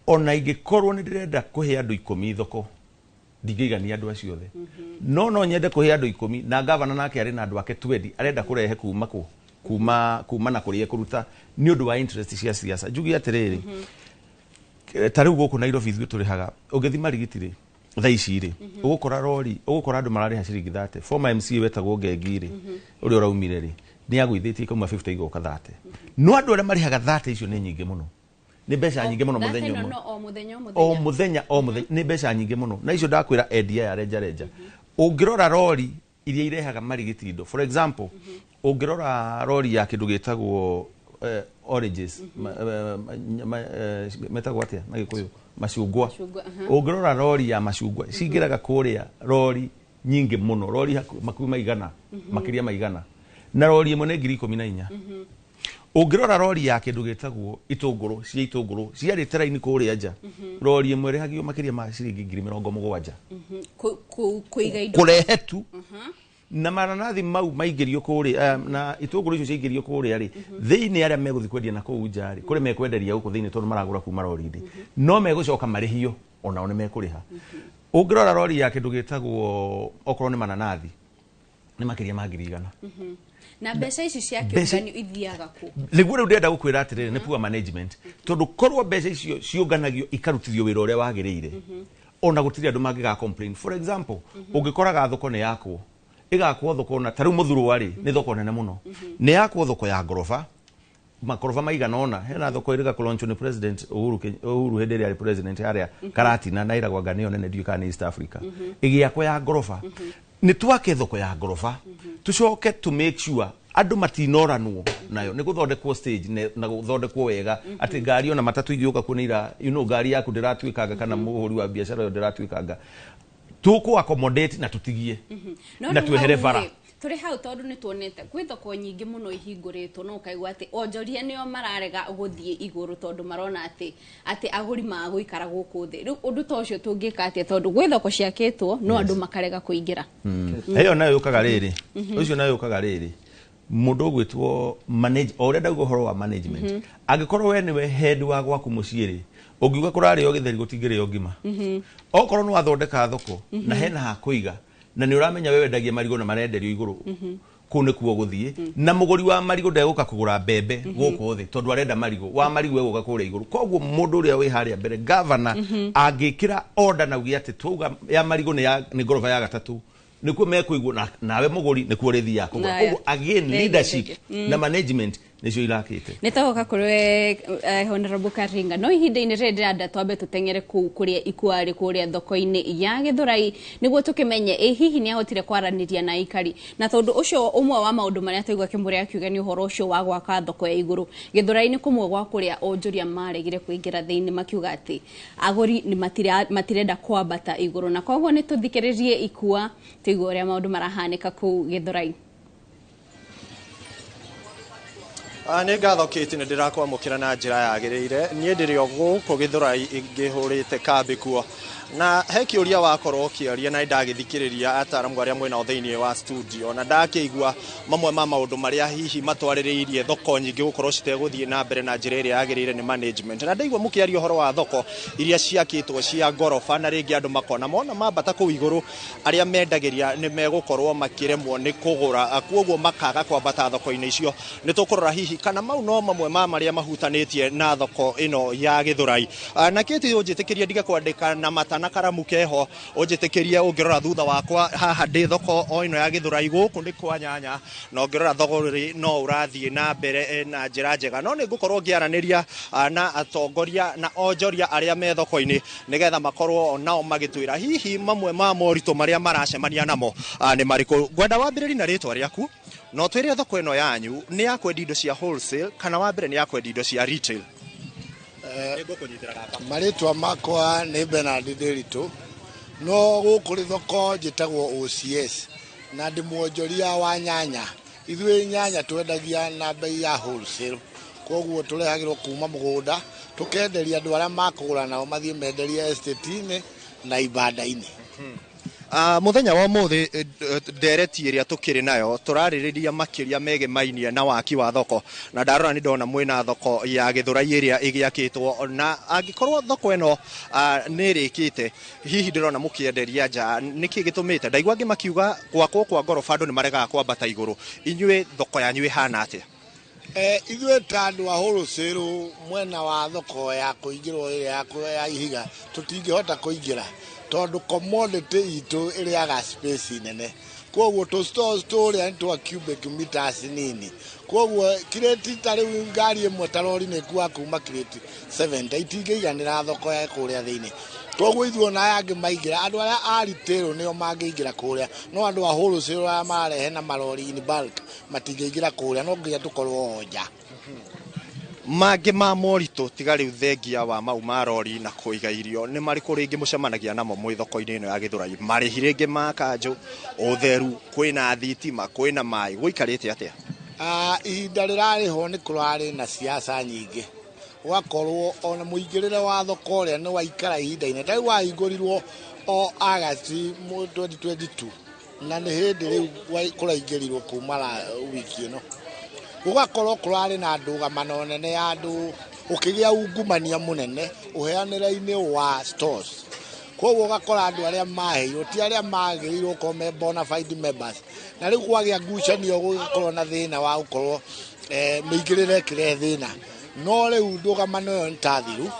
ona ingĩkorwo nĩ ndĩrenda kũhe andũ 10 thoko, ndingĩigania andũ acio othe, no nyende kũhe andũ 10, na gavana nake arĩ na andũ ake 20 arenda kũrehe kuma kũ, kuma na kũrĩa kũruta nĩ ũndũ wa interest cia siasa. Njuge atĩrĩrĩ, ta rĩu gũkũ Nairobi ithuĩ tũrĩhaga, ũngĩthiĩ Marigiti rĩ, thaa ici rĩ, ũgũkora rori, ũgũkora andũ mararĩha ciringi 30. Former MCA wetagwo Ngengi rĩ, ũrĩa ũraumire rĩ, nĩ agũithĩtie ikauma 50 igoka 30. No andũ arĩa marĩhaga 30 icio nĩ nyingĩ mũno, nĩ mbeca nyingĩ mũno mũthenya ũmwe. O mũthenya, o O mũthenya, o mũthenya, nĩ mbeca nyingĩ mũno. Na icio ndakwĩra endia ya renja renja. Ũngĩrora rori iria irehaga Marigiti indo, for example, ũngĩrora rori ya kĩndũ gĩtagwo oranges, metagwo atĩa na Gĩkũyũ? Macungwa. Ũngĩrora rori ya macungwa, cingĩraga kũrĩa rori nyingĩ mũno, rori makuhĩ maigana, makĩria maigana, na rori ĩmwe nĩ 14,000. Ũngĩrora rori ya kĩndũ gĩtagwo itũngũrũ, cia itũngũrũ ciarĩte raini kũrĩa nja, rori ĩmwe ĩrĩhagio makĩria ma ciringi 70,000. Kũiga indo. Kũrehe tu. Na maranathi mau maingĩrio kũrĩa, na itũngũrũ icio ciaingĩrio kũrĩa rĩ, thĩinĩ arĩa megũthiĩ kwendia na kũu nja rĩ, kũrĩa mekwenderia gũkũ thĩinĩ tondũ maragũra kuma rori-inĩ, no megũcoka marĩhio, onao nĩ mekũrĩha. Ũngĩrora rori ya kĩndũ gĩtagwo okorwo nĩ mananathi, nĩ makĩria ma 100,000. Na mbeca ici cia kĩũnganio ithiaga kũ? Nĩguo rĩu ndĩrenda gũkwĩra atĩrĩrĩ, nĩ poor management, tondũ korwo mbeca icio ciũnganagio ikarutithio wĩra ũrĩa wagĩrĩire, ona gũtirĩ andũ mangĩga complain. For example, ũngĩkoraga thoko nĩ yakwo, ĩgakwo thoko na ta rĩu Mũthurũa rĩ, nĩ thoko nene mũno, nĩ yakwo thoko ya ngoroba, makoroba maigana ũna. Hena thoko ĩrĩga kũlaunchwo nĩ President Uhuru Uhuru hĩndĩ ĩrĩa arĩ president harĩa Karatina, na ĩragwo anga nĩyo nene ndiũĩ kana nĩ East Africa, ĩgĩakwo ya ngoroba. Nĩ twake thoko ya ngoroba, tũcoke to make sure andũ matinoranwo nayo, nĩ gũthondekwo stage na gũthondekwo wega, atĩ ngari ona matatũ igĩũka kuo nĩ ira, you know, ngari yaku ndĩratuĩkanga kana mũhũri wa biacara ĩyo ndĩratuĩkanga. Tũkũ accommodate na tũtigie na twehere bara. Tũrĩ hau tondũ nĩ tuonete kwĩ thoko nyingĩ mũno ihingũrĩtwo, no ũkaigua atĩ onjoria nĩo mararega gũthiĩ igũrũ tondũ marona atĩ agũri magũikara gũkũ thĩ. Rĩu ũndũ ta ũcio tũngĩka atĩa, tondũ gwĩ thoko ciakĩtwo no andũ makarega kũingĩra? Ĩyo nayo yũkaga rĩrĩ, ũcio nayo yũkaga rĩrĩ, mũndũ ũgwĩtwo manage, o ũrĩa ndauga ũhoro wa management, angĩkorwo we nĩwe head wa gwaku mũciĩ rĩ, ũngiuga kũrarĩo gĩtheri gũtingĩrĩo ngima. Okorwo nĩ wathondeka thoko na hena ha kũiga, Na nĩ ũramenya we wendagia marigũ na marenderio igũrũ, kũu nĩkuo gũthiĩ. Na mũgũri wa marigũ ndegũka kũgũra mbembe gũkũ thĩ, tondũ arenda marigũ. Wa marigũ egũka kũrĩa igũrũ. Koguo mũndũ ũrĩa wĩ harĩa mbere, gavana, angĩkĩra order na uge atĩ twauga ya marigũ nĩ ngoroba ya gatatũ, nĩkuo mekũigwo, nawe mũgũri nĩkuo ũrĩthiaga kũgũra. Naya. Koguo again, Thank you, leadership thank you. Na management nĩcio irakĩte. Nĩ twagoka kũrĩ Honorable Karinga, no ihinda-inĩ rĩrĩ ndĩrenda twambe tũteng'ere kũu kũrĩa Ikuarĩ, kũrĩa thoko-inĩ ya Gĩthũrai, nĩguo tũkĩmenye ĩ hihi nĩ ahotire kwaranĩria na aikari. Na tondũ ũcio ũmwe wa maũndũ marĩa twaigua Kĩmũrĩa akiuga nĩ ũhoro ũcio wa gwaka thoko ya igũrũ Gĩthũrai-inĩ, kũmwe gwa kũrĩa onjoria maregire kũingĩra thĩinĩ, makiuga atĩ agũri nĩ matirenda kwambata igũrũ. Na koguo nĩ tũthikĩrĩrie Ikua, tũigue ũrĩa maũndũ marahanĩka kũu Gĩthũrai. Nĩ ngatho Kate, nĩ ndĩrakwamũkĩra na njĩra yagĩrĩire. Niĩ ndĩrĩ o gũkũ Gĩthũrai ngĩhũrĩte kambĩ kuo, na he kĩũria wakorwo ũkĩaria na ndagĩthikĩrĩria ataaramu arĩa mwĩnao thĩinĩ wa studio, na ndakĩigua mamwe ma maũndũ marĩa hihi matwarĩrĩirie thoko nyingĩ gũkorwo citegũthiĩ na mbere na njĩra ĩrĩa yagĩrĩire nĩ management. Na ndaigua mũkĩaria ũhoro wa thoko iria ciakĩtwo cia ngoroba, na rĩngĩ andũ makona mona mambata kũu igũrũ, arĩa mendagĩria nĩ megũkorwo makĩremwo nĩ kũgũra, koguo makaga kwambata thoko-inĩ icio. Nĩ tũkũrora hihi kana mau no mamwe ma marĩa mahutanĩtie na thoko ĩno ya Gĩthũrai. Na Kate, ũnjĩtĩkĩrie ndige kwandĩka na mata na karamu keho, ũnjĩtĩkĩrie ũngĩrora thutha wakwa haha ndĩ thoko o ĩno ya Gĩthũrai, gũkũ nĩ kwa nyanya, na ũngĩrora thogorĩ no ũrathiĩ na mbere na njĩra njega. No nĩ ngũkorwo ngĩaranĩria na atongoria na onjoria arĩa me thoko-inĩ, nĩgetha makorwo nao magĩtwĩra hihi mamwe ma moritũ marĩa maracemania namo nĩ marĩkũ. Ngwenda wambĩrĩrie na rĩtwa rĩaku, no twĩre thoko ĩno yanyu nĩ ya kwendia indo cia wholesale kana wa mbere nĩ ya kwendia indo cia retail? Marĩtwa makwa nĩ Bernard Ndĩritũ, no gũkũ rĩ thoko njĩtagwo OCS, na ndĩ mwonjoria wa nyanya. Ithuĩ nyanya twendagia na bei ya wholesale, koguo tũrehagĩrwo kuma mũgũnda, tũkenderia andũ arĩa makũgũra, nao mathiĩ menderie estate-inĩ na ibanda-inĩ. Mũthenya wa ũmũthĩ, ndereti ĩrĩa tũkĩrĩ nayo tũrarĩrĩria makĩria megemainie na waki wa thoko, na ndarora nĩ ndona mwĩna thoko ya Gĩthũrai ĩrĩa ĩgĩakĩtwo. Na angĩkorwo thoko ĩno nĩ ĩrĩkĩte, hihi ndĩrona mũkĩenderia nja, nĩkĩ gĩtũmĩte? Ndaigua angĩ makiuga gwakwo kwa ngoroba andũ nĩ maregaga kwambata igũrũ. Inyuĩ thoko yanyu ĩhana atĩa? Ithuĩ ta andũ a wholesale, mwena wa thoko ya kũingĩrwo ĩrĩa ya ihiga, tũtingĩhota kũingĩra tondũ commodity itũ ĩrĩaga space nene. Koguo tũ stores tũrĩa nĩ twa cubic meters nini, koguo kirĩti ta rĩu ngari ĩmwe ta rori nĩ ĩkuaga kuma kirĩti 70, itingĩiganĩra thoko ya kũrĩa thĩinĩ. Koguo ithuĩ ona aya angĩ maingĩra, andũ arĩa a retail nĩo mangĩingĩra kũrĩa, no andũ a wholesale arĩa mararehe na marori in bulk matingĩingĩra kũrĩa, no nginya tũkorwo o nja. Mangĩ ma moritũ, tiga rĩu thengia wa mau ma rori na kũiga irio, nĩ marĩkũ rĩngĩ mũcemanagia namo mwĩ thoko-inĩ ĩno ya Gĩthũrai? Marĩhi rĩngĩ ma kanjũ, ũtheru, kwĩna thitima, kwĩna maĩ, gũikarĩte atĩa? Ihinda rĩrarĩho nĩ kũrarĩ na siasa nyingĩ, gũgakorwo ona mũingĩrĩre wa thoko ũrĩa nĩ waikara ihinda inene. Ta rĩu wahingũrirwo o Agasti 2022, na nĩ hĩndĩ rĩu kũraingĩrirwo kuma wiki ĩno. Gũgakorwo kũrarĩ na ndũgamano nene ya andũ, ũkĩgĩa ungumania mũnene ũheanĩre-inĩ wa stores. Koguo ũgakora andũ arĩa maheirwo ti arĩa magĩrĩirwo gũkorwo me bona fide members, na rĩu kwagĩa ngucanio, gũgakorwo na thĩna wa gũkorwo mĩingĩrĩre ĩkĩrehe thĩna. No rĩu ndũgamano ĩyo nĩ ta thiru,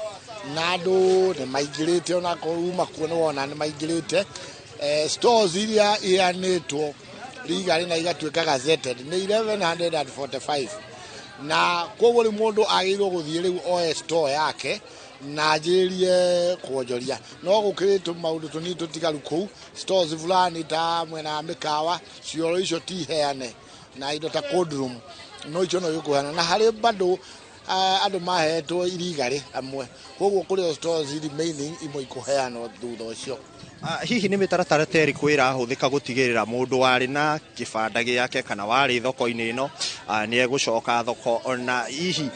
na andũ nĩ maingĩrĩte, onakorwo uma kuo nĩ wona nĩ maingĩrĩte. Stores iria iheanĩtwo legally na igatuĩka gazetted nĩ 1145, na koguo rĩu mũndũ agĩrĩirwo gũthiĩ rĩu oe store yake na anjĩrĩrie kuonjoria. No gũkĩrĩ maũndũ tũnini tũtigaru kũu, stores fulani ta mwena wa mĩkawa, cioro icio ti heane, na indo ta cold room no icio no igũkũheana, na harĩ bado andũ mahetwo irigarĩ amwe. Koguo kũrĩ o stores remaining imwe ikũheanwo thutha ũcio. Hihi nĩ mĩtaratara ta ĩrĩkũ ĩrahũthĩka gũtigĩrĩra mũndũ warĩ na kĩbanda gĩake kana warĩ thoko-inĩ ĩno nĩ egũcoka thoko? Ona hihi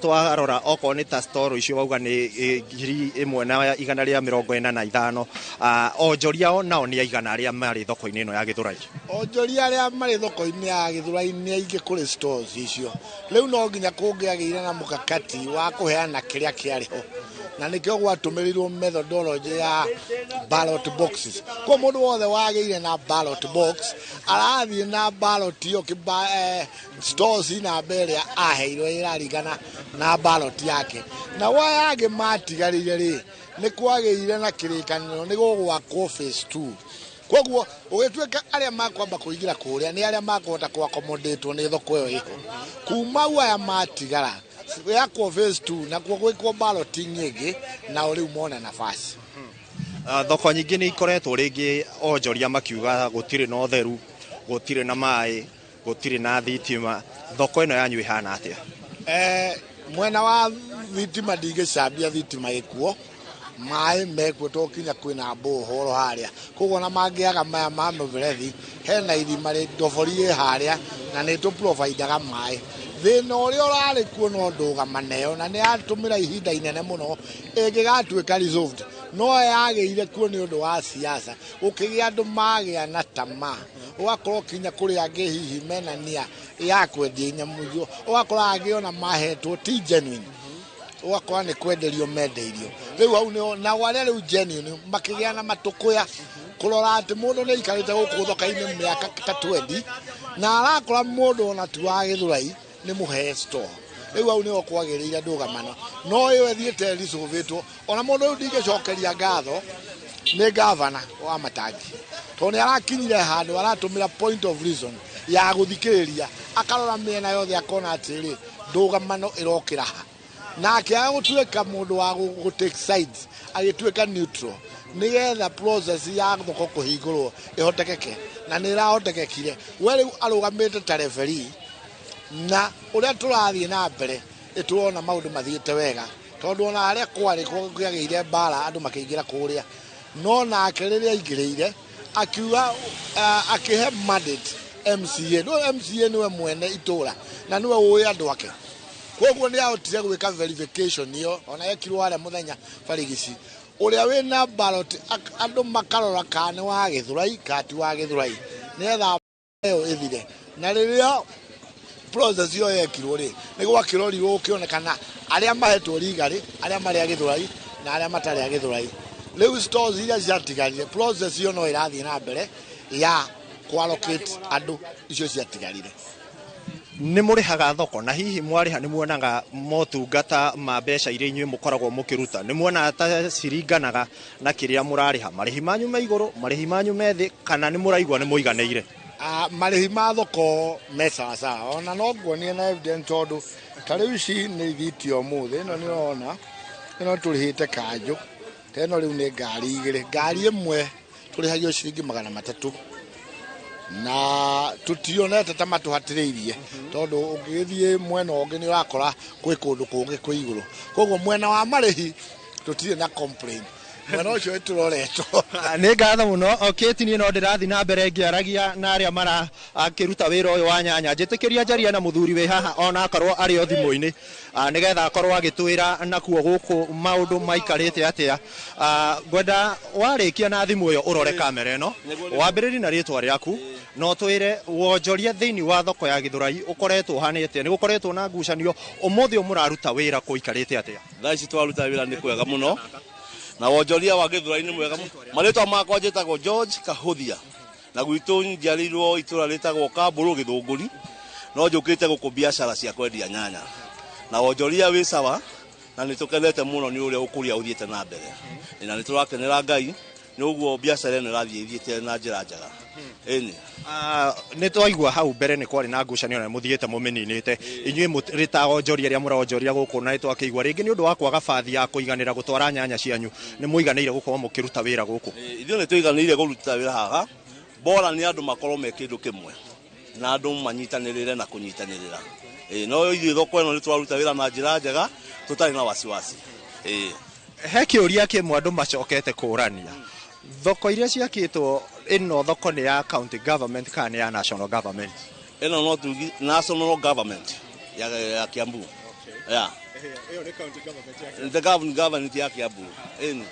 twarora okorwo nĩ ta storo icio wauga nĩ 1145, onjoria o nao nĩ aigana arĩa marĩ thoko-inĩ ĩno ya Gĩthũrai? Onjoria arĩa marĩ thoko-inĩ ya Gĩthũrai nĩ aingĩ kũrĩ stores icio. Rĩu no nginya kũngĩagĩire na mũkakati wa kũheana kĩrĩa kĩarĩ ho. Na nĩkĩo gwatũmĩrirwo methodology ya ballot boxes. Kwa mũndũ wothe wagĩire na ballot box arathiĩ na ballot ĩyo stores namba ĩrĩa aheirwo ĩraringana na ballot yake. Na waya angĩ matigarire rĩ, nĩ kwagĩire na kĩrĩkanĩro nĩ gũgwakwo phase 2. Koguo ũgĩtuĩka arĩa makwamba kũingĩra kũrĩa nĩ arĩa makũhota kũ-accommodate nĩ thoko ĩyo ĩho. Kuma hau aya matigara yakwo phase 2 nakuo gwĩkwo balloting ĩngĩ, nao rĩu mona nafasi. Thoko nyingĩ nĩ ikoretwo rĩngĩ onjoria makiuga gũtirĩ na ũtheru, gũtirĩ na maĩ, gũtirĩ na thitima. Thoko ĩno yanyu ĩhana atĩa? Mwena wa thitima ndingĩcambia, thitima ĩkuo, maĩ mekuo, to kinya kwĩna borehole harĩa. Koguo ona mangĩaga maya ma mũberethi, hena irima ndobori ĩ harĩa na nĩ tũ-providaga maĩ. Thĩna ũrĩa ũrarĩ kuo no ndũgamana ĩyo na nĩ yatũmĩra ihinda inene mũno ĩngĩgatuĩka resolved, no yagĩire kuo nĩ ũndũ wa siasa. Gũkĩgĩa andũ magĩa na tamaa, ũgakorwo kinya kũrĩ angĩ hihi mena nia ya kwendia nyamũ icio, ũgakora angĩ ona mahetwo ti genuine, ũgakora nĩ kwenderio mendeirio. Rĩu hau nĩho nao arĩa rĩu genuine makĩgĩa na matũkũya kũrora atĩ mũndũ nĩ aikarĩte gũkũ thoko-inĩ mĩaka ta 20 na arakora mũndũ ona ti wa Gĩthũrai nĩ mũhe store. Rĩu hau nĩho kwagĩrĩire ndũgamano, no ĩyo ĩthiĩte resolvĩtwo. Ona mũndũ rĩu ndingĩcokeria ngatho nĩ gavana wa Matangi, tondũ nĩ arakinyire handũ aratũmĩra point of reason ya gũthikĩrĩria, akarora mĩena yothe akona atĩrĩ ndũgamano ĩrokĩra ha, na akĩaga gũtuĩka mũndũ wa gũ take sides, agĩtuĩka neutral nĩgetha process ya thoko kũhingũrwo ĩhotekeke, na nĩ ĩrahotekekire. We rĩu arũgamĩte ta referee, na ũrĩa tũrathiĩ na mbere ĩtũrona maũndũ mathiĩte wega, tondũ ona harĩa kwarĩ kũagĩire mbara andũ makĩingĩra kũrĩa, no nake rĩrĩa aingĩrĩire akiuga akĩhe mandate MCA. No MCA nĩwe mwene itũra na nĩwe ũĩ andũ ake, koguo nĩ ahotire gwĩka verification ĩyo ona yekirwo harĩa mũthenya barigici. Ũrĩa wĩna ballot andũ makarora kana nĩ wa Gĩthũrai kana ti wa Gĩthũrai nĩgetha ĩyo ĩthire. Na rĩrĩa process ĩyo yekirwo rĩ, nĩ gwakĩrorirwo gũkĩonekana arĩa mahetwo rigarĩ, arĩa marĩ a Gĩthũrai na arĩa matarĩ a Gĩthũrai. Rĩu stores iria ciatigarire, process ĩyo no ĩrathiĩ na mbere ya kũ-allocate andũ icio ciatigarire. Nĩ mũrĩhaga thoko, na hihi mwarĩha nĩ muonaga motungata ma mbeca iria inyuĩ mũkoragwo mũkĩruta, nĩ muonaga ta ciringanaga na kĩrĩa mũrarĩha? Marĩhi manyu me igũrũ, marĩhi manyu me thĩ, kana nĩ mũraigua nĩ mũiganĩire? Marĩhi ma thoko me sawasawa, ona no nguonie na evidence, tondũ ta rĩu ici nĩ ithitio ũmũthĩ. Ĩno nĩ ũrona ĩno tũrĩhĩte kanjũ ta ĩno, rĩu nĩ ngari igĩrĩ. Ngari ĩmwe tũrĩhagio ciringi 300, na tũtionete ta matũhatĩrĩirie, tondũ ũngĩgĩthiĩ mwena ũngĩ nĩ ũrakora kwĩ kũndũ kũngĩ kwĩ igũrũ. Koguo mwena wa marĩhi tũtirĩ na complain, mwena ũcio ĩtũroretwo. Nĩ ngatho mũno Kate. Niĩ no ndĩrathiĩ na mbere ngĩaragia na arĩa marakĩruta wĩra ũyũ wa nyanya. Njĩtĩkĩria njaria na mũthuri wĩ haha, ona akorwo arĩ o thimũ-inĩ, nĩgetha akorwo agĩtwĩra nakuo gũkũ maũndũ maikarĩte atĩa. Ngwenda warĩkia na thimũ ĩyo ũrore kamera ĩno, wambĩrĩrie na rĩtwa rĩaku na ũtwĩre wonjoria thĩinĩ wa thoko ya Gĩthũrai ũkoretwo ũhanĩte, nĩ gũkoretwo na ngucanio, ũmũthĩ ũyũ mũraruta wĩra kũikarĩte atĩa? Thaa ici twaruta wĩra nĩ kwega mũno, na wonjoria wa Gĩthũrai nĩ mwega mũno. Marĩtwa makwa njĩtagwo George Kahũthia, na gwitũ njiarĩirwo itũra rĩtagwo Kambũrũ Gĩthũngũri, no njũkĩte gũkũ biacara cia kwendia nyanya, na wonjoria wĩ sawa, na nĩ tũkenete mũno nĩ ũrĩa ũkũria ũthiĩte na mbere, na nĩ tũrakenera Ngai nĩ ũguo biacara ĩno ĩrathiĩ ĩthiĩte na njĩra njega, ĩni. Nĩ twaigua hau mbere nĩ kwarĩ na ngucanio na mũthiĩte mũmĩninĩte inyuĩ mũrĩ ta onjoria arĩa mũronjoria gũkũ, na nĩ twakĩigua rĩngĩ nĩ ũndũ wa kwaga bathi ya kũiganĩra gũtwara nyanya cianyu, nĩ mũiganĩire gũkorwo mũkĩruta wĩra gũkũ? Ithuĩ nĩ tũiganĩire kũruta wĩra haha. Bora nĩ andũ makorwo me kĩndũ kĩmwe na andũ manyitanĩrĩre na kũnyitanĩrĩra. No ithuĩ thoko ĩno nĩ tũraruta wĩra na njĩra njega tũtarĩ na wasiwasi. He kĩũria kĩmwe andũ macokete kũrania, thoko iria ciakĩtwo, ĩno thoko nĩ ya county government kana nĩ ya national government? Ĩno no tugi national government ya Kiambu. Yeah. Ĩyo nĩ county government ya The government ya Kiambu. Ĩni.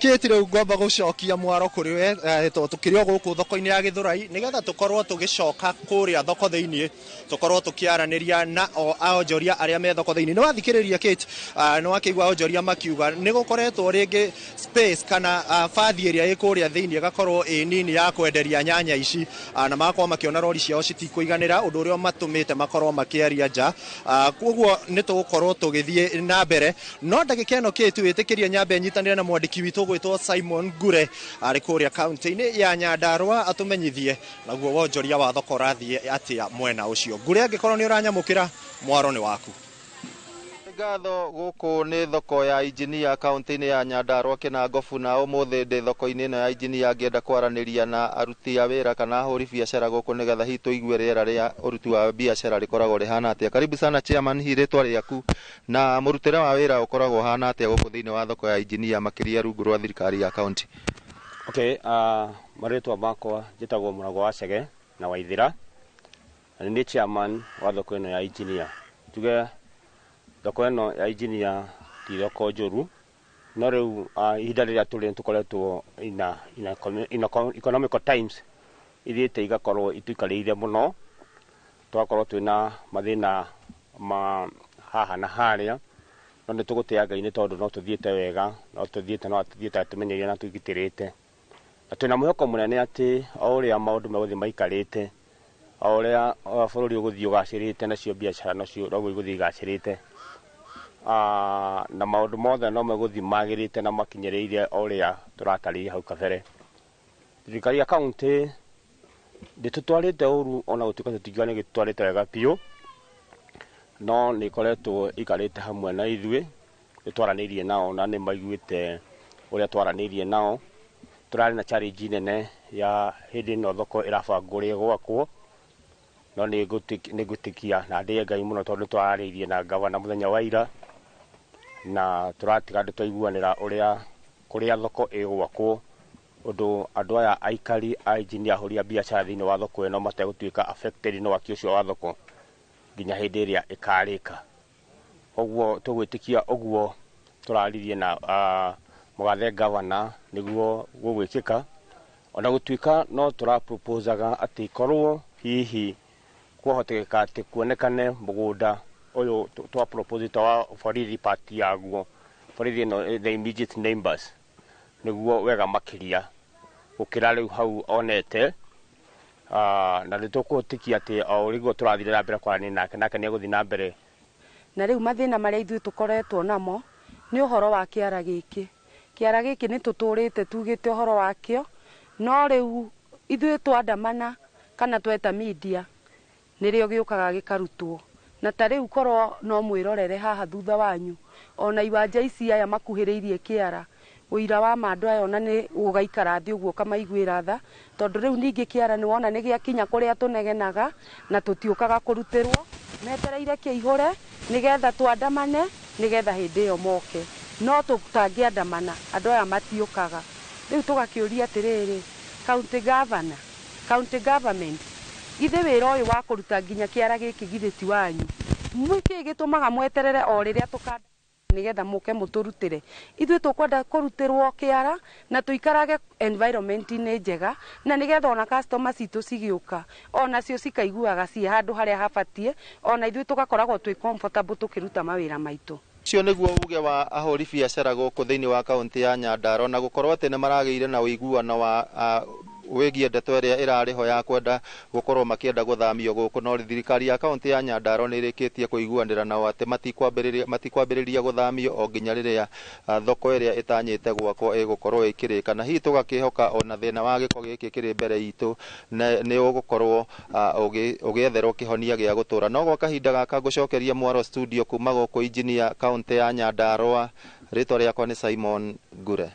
Kate rĩu ngwamba gũcokia mwaro kũrĩ we, tondũ tũkĩrĩ o gũkũ thoko-inĩ ya Gĩthũrai, nĩgetha tũkorwo tũgĩcoka kũrĩa thoko thĩinĩ, tũkorwo tũkĩaranĩria na o onjoria arĩa me thoko thĩinĩ. Nĩ wathikĩrĩria Kate, nĩ wakĩigua onjoria makiuga nĩ gũkoretwo rĩngĩ space kana bathi ĩrĩa ĩ kũrĩa thĩinĩ ĩgakorwo ĩ nini ya kwenderia nyanya ici, na magakorwo makĩona rori ciao citikũiganĩra, ũndũ ũrĩa matũmĩte makorwo makĩaria nja. Koguo nĩ tũgũkorwo tũgĩthiĩ na mbere, no ndagĩka ĩno Kate wĩtĩkĩrie nyambe nyitanĩre na mwandĩki witũ gwĩtwo Simon Ngure arĩ kũrĩa kaunti-inĩ ya Nyandarua atũmenyithie naguo wonjoria wa thoko ũrathiĩ atĩa mwena ũcio. Ngure, angĩkorwo nĩ ũranyamũkĩra, mwaro nĩ waku. Ngatho. Gũkũ nĩ thoko ya Injinia kaunti-inĩ ya Nyandarua Kĩnangobu, na ũmũthĩ ndĩ thoko-inĩ ĩno ya Injinia ngĩenda kwaranĩria na aruti a wĩra kana ahũri biacara gũkũ nĩgetha hihi tũigue rĩera rĩa ũruti wa biacara rĩkoragwo rĩhana atĩa. Karibu sana chairman, hihi rĩtwa rĩaku na mũrutĩre wa wĩra ũkoragwo ũhana atĩa gũkũ thĩinĩ wa thoko ya Injinia, makĩria rungu rwa thirikari ya kaunti? Okay, marĩtwa makwa njĩtagwo Mũrago wa Chege na Waithĩra, na nĩ niĩ chairman wa thoko ĩno ya Injinia. Tuge thoko ĩno ya Injinia ti thoko njũru, no rĩu ihinda rĩrĩa tũrĩ tũkoretwo ina economical times ithiĩte igakorwo ituikarĩire mũno, tũgakorwo twĩna mathĩna ma haha na harĩa, no nĩ tũgũtĩa Ngai nĩ tondũ no tũthiĩte wega, no tũthiĩte tũmenyeire na twĩgitĩrĩte, na twĩna mwĩhoko mũnene atĩ o ũrĩa maũndũ megũthiĩ maikarĩte, o ũrĩa bũrũri ũgũthiĩ ũgacĩrĩte, nacio biacara nacio noguo igũthiĩ igacĩrĩte, na maũndũ mothe no megũthiĩ magĩrĩte na makinyĩrĩire o ũrĩa tũratarĩria hau kabere. Thirikari ya kaunti ndĩtũtwarĩte ũru, ona gũtuĩka tũtingiuga nĩ gĩtũtwarĩte wega biũ, no nĩ ĩkoretwo ĩikarĩte hamwe na ithuĩ, nĩ twaranĩirie nao na nĩ maiguĩte ũrĩa twaranĩirie nao. Tũrarĩ na challenge nene ya hĩndĩ ĩno thoko ĩrabangwo ũrĩa ĩgwakwo, no nĩ ngwĩtĩkia na ndĩe Ngai mũno tondũ nĩ twararĩirie na gavana mũthenya wa ira, na tũratiga andũ twaiguanĩra ũrĩa kũrĩa thoko ĩgwakwo, ũndũ andũ aya aikari a Injinia, ahũri a biacara thĩinĩ wa thoko ĩno mategũtuĩka affected nĩ waki ũcio wa thoko nginya hĩndĩ ĩrĩa ĩkarĩka. Koguo tũgwĩtĩkia ũguo tũraririe na mũgathe gavana nĩguo gũgwĩkĩka, ona gũtuĩka no tũra proposaga atĩ korwo hihi kwahotekeka atĩ kuonekane mũgũnda ũyũ twa proposite wa borithi, part yaguo borithi ĩno, the immediate neighbors, nĩguo wega makĩria gũkĩra rĩu hau onete. Na nĩ tũkũhĩtũkia atĩ o ũrĩguo tũrathiĩ na mbere kwaranĩria nake, nake nĩ egũthiĩ na mbere. Na rĩu mathĩna marĩa ithuĩ tũkoretwo namo nĩ ũhoro wa kĩara gĩkĩ. Kĩara gĩkĩ nĩ tũtũrĩte tugĩte ũhoro wakĩo, no rĩu ithuĩ twandamana kana tweta media nĩrĩo gĩũkaga gĩkarutwo. Na ta rĩu korwo no mwĩrorere haha thutha wanyu, ona iwanja ici aya makuhĩrĩirie kĩara, ũira wa ma andũ aya ona nĩ ũgaikara thĩ ũguo ũkamaiguĩra tha, tondũ rĩu ningĩ kĩara nĩ wona nĩ gĩakinya kũrĩa tũnegenaga na tũtiũkaga kũrutĩrwo, metereire kĩihũre nĩgetha twandamane, nĩgetha hĩndĩ ĩyo moke. No tũtangĩandamana andũ aya matiũkaga. Rĩu tũgakĩũria atĩrĩrĩ, county governor, county government, githĩ wĩra ũyũ wa kũruta nginya kĩara gĩkĩ githĩ ti wanyu? Nĩkĩ gĩtũmaga mweterere o rĩrĩa tũkanda nĩgetha mũke mũtũrutĩre? Ithuĩ tũkwenda kũrutĩrwo kĩara na tũikarage environment-inĩ njega, na nĩgetha ona customer citũ cigĩũka onacio cikaiguaga ciĩ handũ harĩa habatiĩ, ona ithuĩ tũgakoragwo twĩ comfortable tũkĩruta mawĩra maitũ. Ũcio nĩguo uge wa ahũri biacara gũkũ thĩinĩ wa kaunti ya Nyandarua, na gũkorwo atĩ nĩ maragĩire na ũiguano wa wĩgiĩ ndeto ĩrĩa ĩrarĩ ho ya kwenda gũkorwo makĩenda gũthamio gũkũ, no thirikari ya kaunti ya Nyandarua nĩ ĩrĩkĩtie kũiguanĩra nao atĩ matikwambĩrĩria gũthamio o nginya rĩrĩa thoko ĩrĩa ĩtanyĩte gwakwo ĩgũkorwo ĩkĩrĩka. Na hihi tũgakĩhoka ona thĩna wa gĩko gĩkĩ kĩrĩ mbere itũ nĩ ũgũkorwo ũgĩetherwo kĩhonia gĩa gũtũra. No gwa kahinda gaka ngũcokeria mwaro studio kuma gũkũ Injinia, kaunti ya Nyandarua. Rĩtwa rĩakwa nĩ Simon Ngure.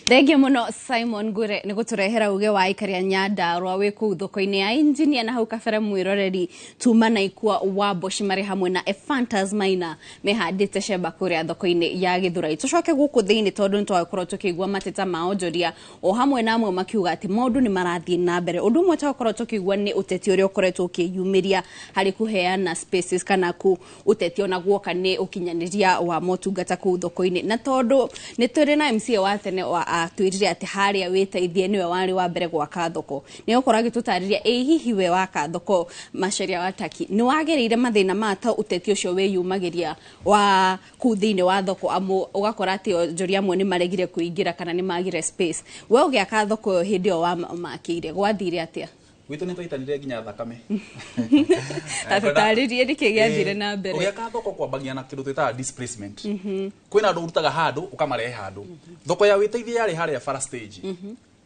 Thengiũ mũno Simon Ngure nĩ gũtũrehera uge wa aikari a Nyandarua wĩ kũu thoko-inĩ ya Engineer. Na hau kabere mwĩroreri tuma na ikua wa Mboci marĩ hamwe na Ephantus Maina mehandĩte cemba kũrĩa thoko-inĩ ya Gĩthũrai. Tũcoke gũkũ thĩinĩ tondũ nĩtwakorwo tũkĩigua mateta ma onjoria o hamwe na amwe makiuga atĩ maũndũ nĩ marathiĩ na mbere. Ũndũ ũmwe twakorwo tũkĩigua nĩ ũteti ũrĩa ũkoretwo ũkĩyumĩria harĩ kũheana spaces kana kũ ũteti ona guoka nĩ ũkinyanĩria wa motungata kũu thoko-inĩ, na tondũ nĩ tũrĩ na MCA wa tene wa atwĩrire atĩ harĩa wĩteithie nĩwe warĩ wa mbere gwaka thoko, nĩ ũkorwo agĩtũtarĩria ĩ hihi we waka thoko Macharia wa Taki nĩ wagereire mathĩna ma ta ũteti ũcio wĩyumagĩria wa kũu thĩinĩ wa thoko, amu ũgakora atĩ onjoria amwe nĩ maregire kũingĩra kana nĩ magire space. We ũgĩaka thoko ĩyo hĩndĩ ĩyo wamakĩire gwathire atĩa? Gwitũ nĩ twaitanire nginya thakame. Ta tũtarĩrie nĩkĩ gĩathire na mbere. Ũgĩaka thoko kwambagia na kĩndũ twĩtaga displacement. Kwĩna andũ ũrutaga handũ ũkamarehe handũ. Thoko ya wĩteithia yarĩ harĩa bara stage.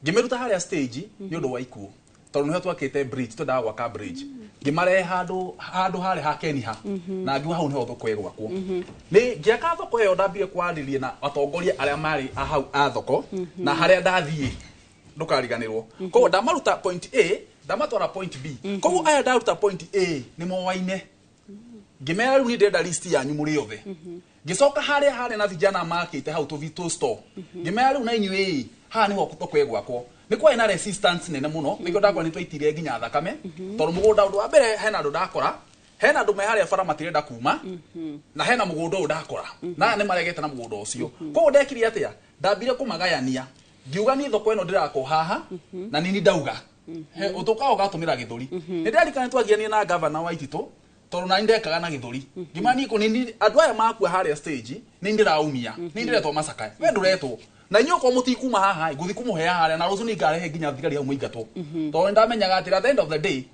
Ngĩmĩruta harĩa stage nĩ ũndũ wa ikuũ, tondũ nĩho twakĩte bridge, twendaga gwaka bridge. Ngĩmarehe handũ harĩ ha Keniha na ngiuga hau nĩho thoko ĩgwakwo. Nĩ ngĩaka thoko ĩyo ndambire kwarĩria na atongoria arĩa marĩ a hau a thoko na harĩa ndathiĩ ndũkariganĩrwo. Koguo ndamaruta point A ndamatwara point B. Koguo aya ndaruta point A nĩ moaine, ngĩmera rĩu niĩ ndĩrenda list yanyu mũrĩ othe. Ngĩcoka harĩa harĩ na vijana makĩte hau tũvi tũ store, ngĩmera rĩu na inyuĩ haha nĩho thoko ĩgwakwo. Nĩ kwarĩ na resistance nene mũno, nĩkĩo ndakora nĩ twaitire nginya thakame, tondũ mũgũnda ũndũ wa mbere hena andũ ndakora, hena andũ me harĩa bara matirenda kuma, na hena mũgũnda ũyũ ndakora na aya nĩ maregete na mũgũnda ũcio. Koguo ndekire atĩa? Ndambire kũmagayania, ngiuga niĩ thoko ĩno ndĩrakwo haha na nini ndauga ũtũkaga ũgatũmĩra gĩthũri. Nĩ ndirikana twagianire na gavana wa Ititũ, tondũ nani ndekaga na gĩthũri, ngĩmera niĩ nĩ andũ aya makua harĩa stage nĩ ndĩraumia, nĩ ndĩretwo macakaya, we ndũretwo na inyuĩ okorwo mũtikuma haha ngũthiĩ kũmũhea harĩa na rũciũ nĩngarehe nginya thigari hau mũingatwo, tondũ nĩ ndamenyaga atĩ at the end of the day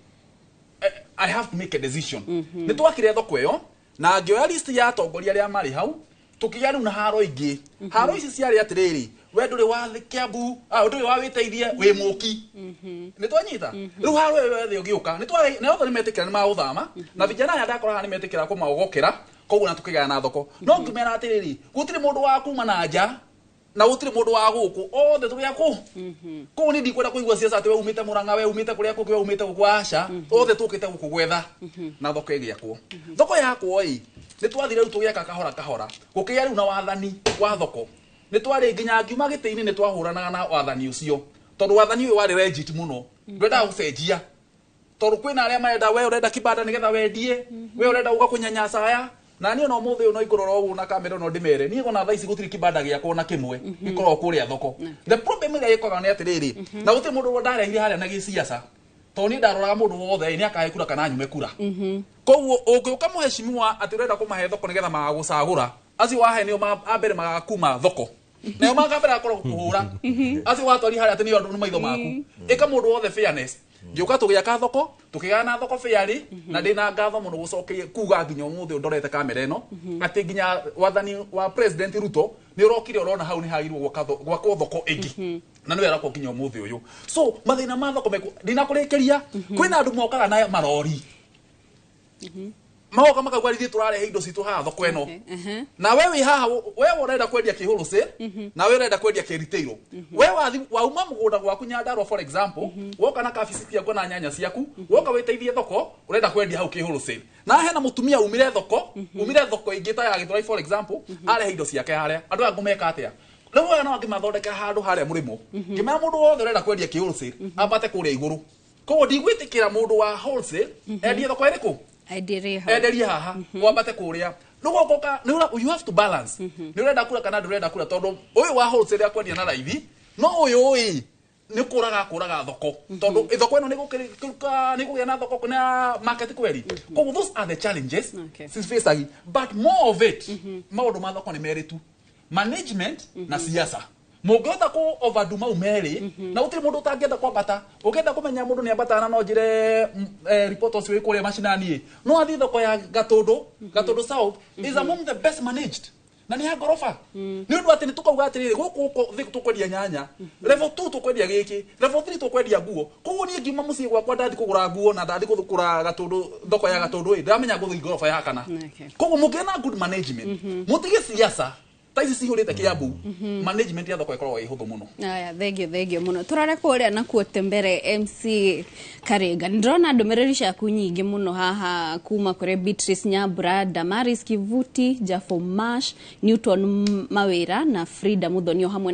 I have to make a decision. Nĩ twakire thoko ĩyo na ngĩoya list ya atongoria arĩa marĩ hau, tũkĩgĩa rĩu na haro ingĩ. Haro ici ciarĩ atĩrĩrĩ, we ndũrĩ wa Kiambu, ndũrĩ wa wĩteithie, wĩ mũki. Nĩ twanyita rĩu haro ĩyo yothe ũgĩũka nĩ othe nĩ metĩkĩra nĩ magũthama, na vijana aya ndakora haha nĩ metĩkĩra kũmaogokera, koguo na tũkĩgaya na thoko. No ngĩmera atĩrĩrĩ, gũtirĩ mũndũ wa kuma na nja na gũtirĩ mũndũ wa gũkũ, othe tũrĩ a kũ. Koguo niĩ ndikwenda kũigua ciaca atĩ we umĩte Mũrang'a, we umĩte kũrĩa kũngĩ, we umĩte gũkũ, aca, othe tũkĩte gũkũ gwetha na thoko ĩgĩakwo. Thoko yakwo ĩ nĩ twathire rĩu tũgĩaka kahora kahora, gũkĩgĩa rĩu na wathani wa thoko. Nĩ twarĩ nginya ngiuma gĩtĩ-inĩ nĩ twahũranaga na wathani ũcio, tondũ wathani ũyũ warĩ legit mũno, ndwendaga gũcenjia, tondũ kwĩna arĩa marenda we ũrenda kibanda nĩgetha wendie, we ũrenda gũka kũnyanyasa aya. Na niĩ ona ũmũthĩ ũyũ no ingũrora ũguo na kamera ĩno ndĩmere, niĩ ona thaa ici gũtirĩ kibanda gĩakwa ona kĩmwe gĩkoragwo kũrĩa thoko. The problem ĩrĩa ĩkoraga nĩ atĩrĩrĩ, na gũtirĩ mũndũ ndarehire harĩa na gĩciaca, tondũ niĩ ndaroraga mũndũ wothe nĩ akahe kura kana anyume kura. Koguo ũngĩũka mũheshimiwa atĩ ũrenda kũmahe thoko nĩgetha magagũcagũra, acio wahe nĩo a mbere magakuma thoko, nao magambere gakorwo kũhũra acio watwari harĩa atĩ nĩo andũ nĩ maitho maku. Ĩka mũndũ wothe fairness. Ngĩũka tũgĩaka thoko, tũkĩgayana thoko fairly, na ndĩna ngatho mũno gũcokeria kuga nginya ũmũthĩ ũndorete kamera ĩno atĩ nginya wathani wa President Ruto nĩ ũrokire ũrona hau nĩ hagĩrĩirwo gwakwo thoko ĩngĩ, na nĩwe ĩrakwo nginya ũmũthĩ ũyũ. So mathĩna ma thoko mekuo ndinakũrĩkĩria. Kwĩna andũ mokaga na marori, magoka makauga ithuĩ tũrarehe indo citũ haha thoko ĩno, na we wĩ haha, we ũrenda kwendia kĩ wholesale na we ũrenda kwendia kĩ retail. We wathi wauma mũgũnda gwaku Nyandarua for example, woka na kabici ciaku na nyanya ciaku, woka wĩteithie thoko, ũrenda kwendia hau kĩ wholesale, na hena mũtumia umire thoko, umire thoko ĩngĩ ta ya Gĩthũrai for example, arehe indo ciake harĩa. Andũ aya ngũmeka atĩa rĩu? Aya no angĩmathondekera handũ harĩa mũrĩmo, ngĩmera mũndũ wothe ũrenda kwendia kĩ wholesale ambate kũrĩa igũrũ. Koguo ndigwĩtĩkĩra mũndũ wa wholesale endie thoko ĩrĩkũ, enderie haha, wambate kũrĩa. Rĩu you have to balance, nĩ ũrenda kura kana ndũrenda kura, tondũ ũyũ wa wholesale akwendia na raithi, no ũyũ ĩ nĩ kũraga thoko, tondũ thoko ĩno nĩ kũgĩa na thoko na market kweri. Koguo those are the challenges facing, but more of it maũndũ ma thoko nĩ merĩ tu, management na siasa. Mũngĩhota kũ overdo mau merĩ, na gũtirĩ mũndũ ũtangĩenda kwambata. Ũngĩenda kũmenya mũndũ nĩ ambataga, na no njĩre report ũcio wĩ kũrĩa macinani, no athiĩ thoko ya Gatũndũ. Gatũndũ South is among the best managed, na nĩ ya ngoroba, nĩ ũndũ atĩ nĩ tũkauga atĩrĩrĩ, gũkũ thĩ tũkwendia nyanya, level 2 tũkwendia gĩkĩ, level 3 tũkwendia nguo. Koguo niĩ ngiuma mũciĩ gwakwa ndathi kũgũra nguo na ndathi kũgũra Gatũndũ, thoko ya Gatũndũ ĩ ndĩramenya ngũthiĩ ngoroba ya kana. Koguo mũngĩgĩa na good management, mũtige siasa. Ta ici cihũrĩte Kiambu, management ya thoko ĩkoragwo ĩ hũthũ mũno. Aya, thengio, thengio muno. Turore kuria na kuo tembere MC Karinga. Ndĩrona ndũmĩrĩri ciaku nyingĩ mũno haha kuma kũrĩ Beatrice Nyambura, Damaris Kivuti, Jafo Mash, Newton Mawira na Frida Muthoni o hamwe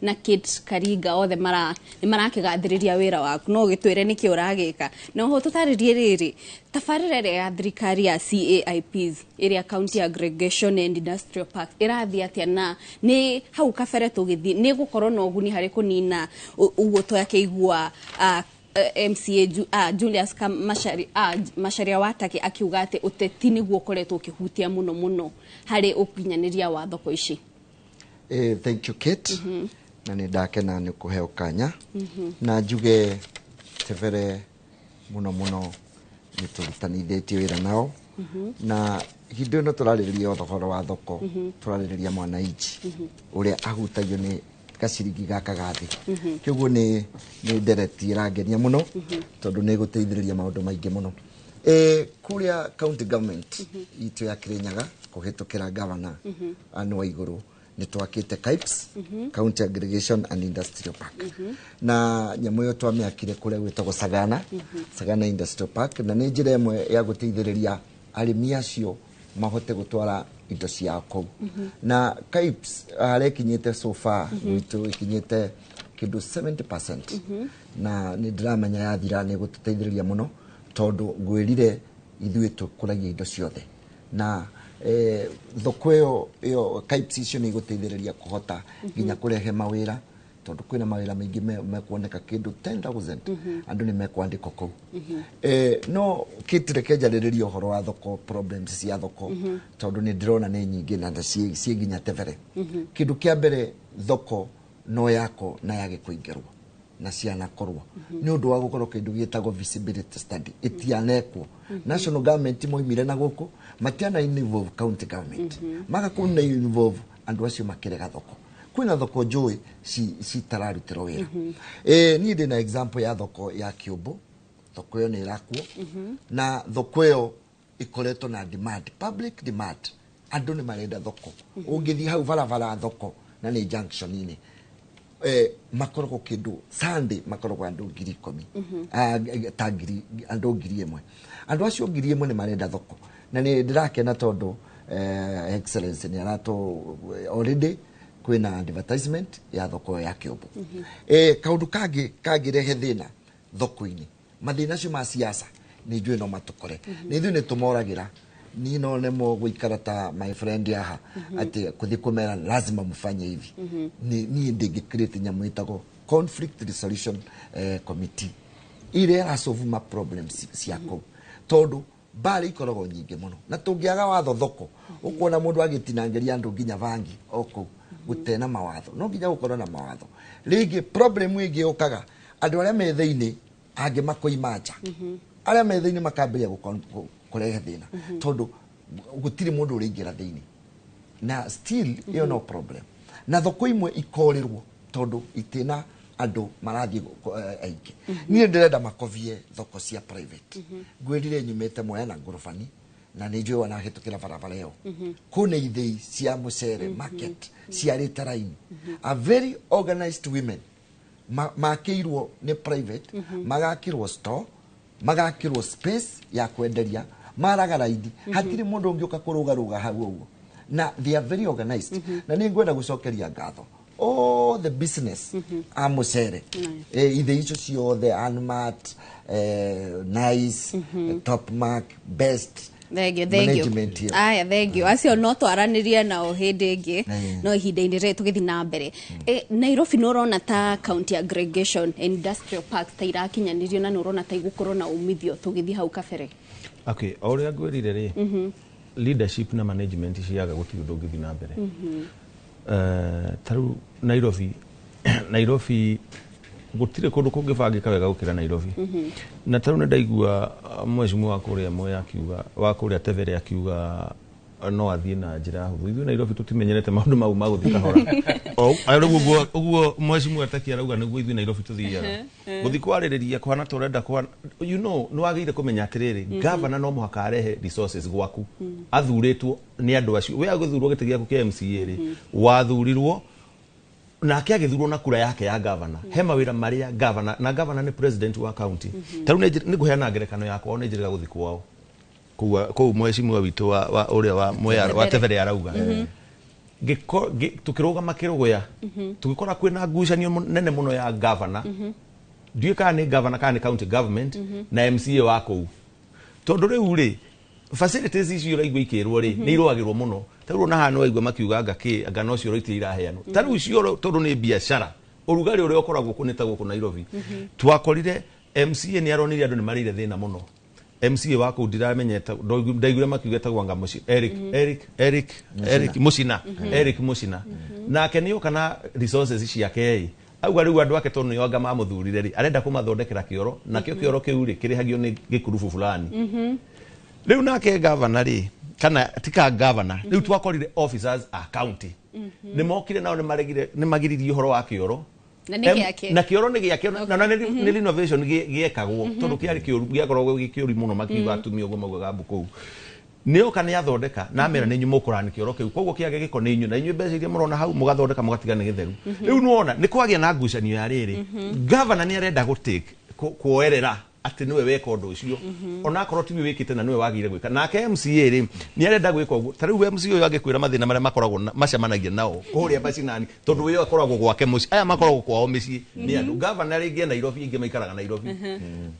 na Kate Karinga, othe mara nĩ marakĩgathĩrĩria wĩra waku. No ũgĩtwĩre nĩkĩ ũragĩka, na oho tũtarĩrie rĩrĩ tabarĩra ĩrĩa ya thirikari ya CAIPs, ĩrĩa County Aggregation and Industrial Park, ĩrathiĩ atĩa, na nĩ hau kabere tũgĩthiĩ nĩ gũkorwo na ũguni harĩ kũnina ũguo twakĩigua MCA Julius Macharia Watake akiuga atĩ ũteti nĩguo ũkoretwo ũkĩhutia mũno mũno harĩ ũkinyanĩria wa thoko ici. Thank you, Kate. Na nĩ ndakena nĩ kũheo kanya na njuge Tebere mũno mũno nĩ tũrutanithĩtie wĩra nao, na hĩndĩ ĩno tũrarĩrĩria ũhoro wa thoko, tũrarĩrĩria mwananchi ũrĩa ahutagio nĩ gaciringi gaka ga thĩ. Kĩoguo nĩ ndereti ĩrangenia mũno tondũ nĩ ĩgũteithĩrĩria maũndũ maingĩ mũno. Kũrĩa county government itũ ya Kirinyaga kũhĩtũkĩra governor Anne Waigũrũ nĩ twakĩte CAIPS, County Aggregation and Industrial Park, na nyamũ ĩyo twamĩakire kũrĩa gwĩtagwo Sagana, Sagana Industrial Park, na nĩ njĩra ĩmwe ya gũteithĩrĩria arĩmi acio mahote gũtwara indo ciao kũu. Na CAIPS harĩa ĩkinyĩte so far gwitũ ĩkinyĩte kĩndũ 70%, na nĩ ndĩramenya yathira nĩ gũtũteithĩrĩria mũno tondũ ngwĩrire ithuĩ tũkũragia indo ciothe, na thoko ĩyo CAIPS icio nĩ igũteithĩrĩria kũhota nginya kũrehe mawĩra tondũ kwĩna mawĩra maingĩ mekuoneka kĩndũ 10,000 andũ nĩ mekwandĩkwo kũu. No kĩtireke njarĩrĩrie ũhoro wa thoko, problems cia thoko, tondũ nĩ ndĩrona nĩ nyingĩ na ciĩ nginya Tebere. Kĩndũ kĩa mbere, thoko no yako na yage kũingĩrwo na cianakorwo nĩ ũndũ wa gũkorwo kĩndũ gĩtagwo visibility study ĩtianekwo. National government moimire na gũkũ matiana involve county government, maga kũna involve andũ acio makĩrega thoko. Kwĩna thoko njũĩ citararutĩrwo wĩra. Niĩ ndĩna example ya thoko ya Kĩũmbũ. Thoko ĩyo nĩ ĩrakwo na thoko ĩyo ĩkoretwo na demand, public demand, andũ nĩ marenda thoko. Ũngĩthiĩ hau barabara thoko na nĩ junction-inĩ, makoragwo kĩndũ Sunday makoragwo andũ 10,000. Ta ngiri andũ 1,000, andũ acio 1,000 nĩ marenda thoko, na nĩ ndĩrakena tondũ Excellency nĩ aratũ already kwĩna advertisement ya thoko ya Kĩũmbũ. Kaũndũ kangĩ kangĩrehe thĩna thoko-inĩ, mathĩna acio ma siasa nĩ njũĩ no matũkore, nĩ ithuĩ nĩ tũmoragĩra. Niĩ no nemwo gũikara ta my friend haha atĩ kũthiĩ kũmera lazima mfanye hivi. Niĩ ndĩngĩ create nyamũ ĩtagwo conflict resolution committee ĩrĩa ĩrasolve ma problems cia kũu tondũ mbara ikoragwo nyingĩ mũno, na tũngĩaga watho thoko ũkuona mũndũ agĩtinangĩria andũ nginya bangi o kũu gũtena mawatho. No nginya gũkorwo na mawatho. Rĩngĩ problem ĩngĩ yũkaga, andũ arĩa me thĩinĩ angĩ makoima nja, arĩa me thĩinĩ makambĩrĩria kũrehe thĩna tondũ gũtirĩ mũndũ ũraingĩra thĩinĩ, na still ĩyo no problem. Na thoko imwe ikorĩrwo tondũ itina andũ marathiĩ aingĩ. Niĩ ndĩrenda makovie thoko cia private. Ngwĩrire nyumĩte Mwea na ngorobani na nĩ njũĩ wanahĩtũkĩra barabara ĩyo, kũu nĩ ithĩi cia mũcere market ciarĩte raini, a very organized women makĩirwo nĩ private, magakĩrwo store, magakĩrwo space ya kwenderia, maraga raini, hatirĩ mũndũ ũngĩũka kũrũgarũga hau ũguo, na they are very organized. Na nĩ ngwenda gũcokeria ngatho all the business a mũcere, ithĩ icio ciothe, Anmat, Nice, Top Mark, Best Thengio, thengio. management ĩyo. Aya, thengio. Acio no twaranĩrie nao hĩndĩ ĩngĩ, no ihinda-inĩ rĩrĩ tũgĩthiĩ na mbere. Nairobi nĩ ũrona ta county aggregation industrial parks ta irakinyanĩrio, na nĩ ũrona ta igũkorwo na umithio tũgĩthiĩ hau kabere? Okay, o ũrĩa ngwĩrire rĩ, leadership na management ciaga gũtirĩ ũndũ ũngĩthiĩ na mbere. Ta rĩu Nairobi gũtirĩ kũndũ kũngĩbangĩka wega gũkĩra Nairobi. Na ta rĩu nĩ ndaigua mheshimiwa wa kũrĩa Mwea akiuga, wa kũrĩa Tebere akiuga no athiĩ na njĩra hũthũ. Ithuĩ Nairobi tũtimenyerete maũndũ mau ma gũthiĩ kahora. O rĩu ũguo mheshimiwa Taki arauga nĩguo ithuĩ Nairobi tũthiaga gũthiĩ kwarĩrĩria kũhana ta ũrenda kwa you know nĩ wagĩrĩire kũmenya atĩrĩrĩ, governor no mũhaka arehe resources gwaku athurĩtwo nĩ andũ acio. We agĩthurwo gĩtĩ gĩaku kĩa MCA rĩ, wathurirwo nake agĩthurwo na kura yake ya governor. He mawĩra marĩa governor, na governor nĩ president wa county. Ta rĩu nĩ ngũheana ngerekano yakwa, nĩ njĩrĩga gũthiĩ kwao kũu mheshimiwa witũ wa ũrĩa wa Mwea wa Tebere arauga tukĩrũgama kĩrũgũya tũgĩkora kwĩna ngucanio nene mũno ya governor, ndiũĩ kana nĩ governor kana nĩ county government na MCA wa kũu, tondũ rĩu rĩ facilities icio ũraigua ikĩrwo rĩ nĩ irũagĩrwo mũno. Ta rĩu ona haha nĩ waigua makiuga anga kĩ anga no cioro itirĩ iraheanwo. Ta rĩu cioro tondũ nĩ biacara, ũrugarĩ ũrĩa ũkoragwo kũ nĩ ta gũkũ Nairobi. Twakorire MCA nĩ aronire andũ nĩ marĩire thĩna mũno. MCA wa kũu ndiramenyete, ndaiguire makiuga etagwo anga Eric Eric Eric Eric Mucina, Eric Mucina, nake nĩ oka na resources ciake ĩ auga rĩu andũ ake tondũ nĩo anga mamũthurire rĩ, arenda kũmathondekera kĩoro, nakĩo kĩoro kĩu rĩ kĩrĩhagio nĩ gĩkurubu fulani. Rĩu nake governor rĩ, kana tika governor, rĩu twakorire officers a county nĩ mokire nao nĩ maregire, nĩ magiririe ũhoro wa kĩoro na nĩ gĩake, na kĩoro nĩ gĩake, na nĩ renovation gĩekagwo tondũ kĩarĩ kĩũru, gĩakoragwo gĩ kĩũru mũno, makiuga atumia ũguo maugaga mbu kũu. Nĩ oka nĩ athondeka na amera nĩ inyuĩ mũkũrani kĩoro kĩu, koguo kĩage gĩko nĩ inyuĩ, na inyuĩ mbeca iria mũrona hau mũgathondeka mũgatiga nĩ gĩtheru. Rĩu nĩwona nĩ kwagĩa na ngucanio ya rĩrĩ, governor nĩ arenda gũtake kuoerera atĩ nĩwe weka ũndũ ũcio onakorwo tiwe wĩkĩte na nĩwe wagĩrĩire gwĩka. Nake MCA rĩ nĩ arenda gwĩka ũguo. Ta rĩu MCA ũyũ angĩkwĩra mathĩna marĩa makoragwo macemanagia nao kũrĩa macinani, tondũ ũyũ akoragwo gwake mũciĩ, aya makoragwo kwao mĩciĩ nĩ andũ. Governor rĩngĩ e Nairobi, ingĩ maikaraga Nairobi.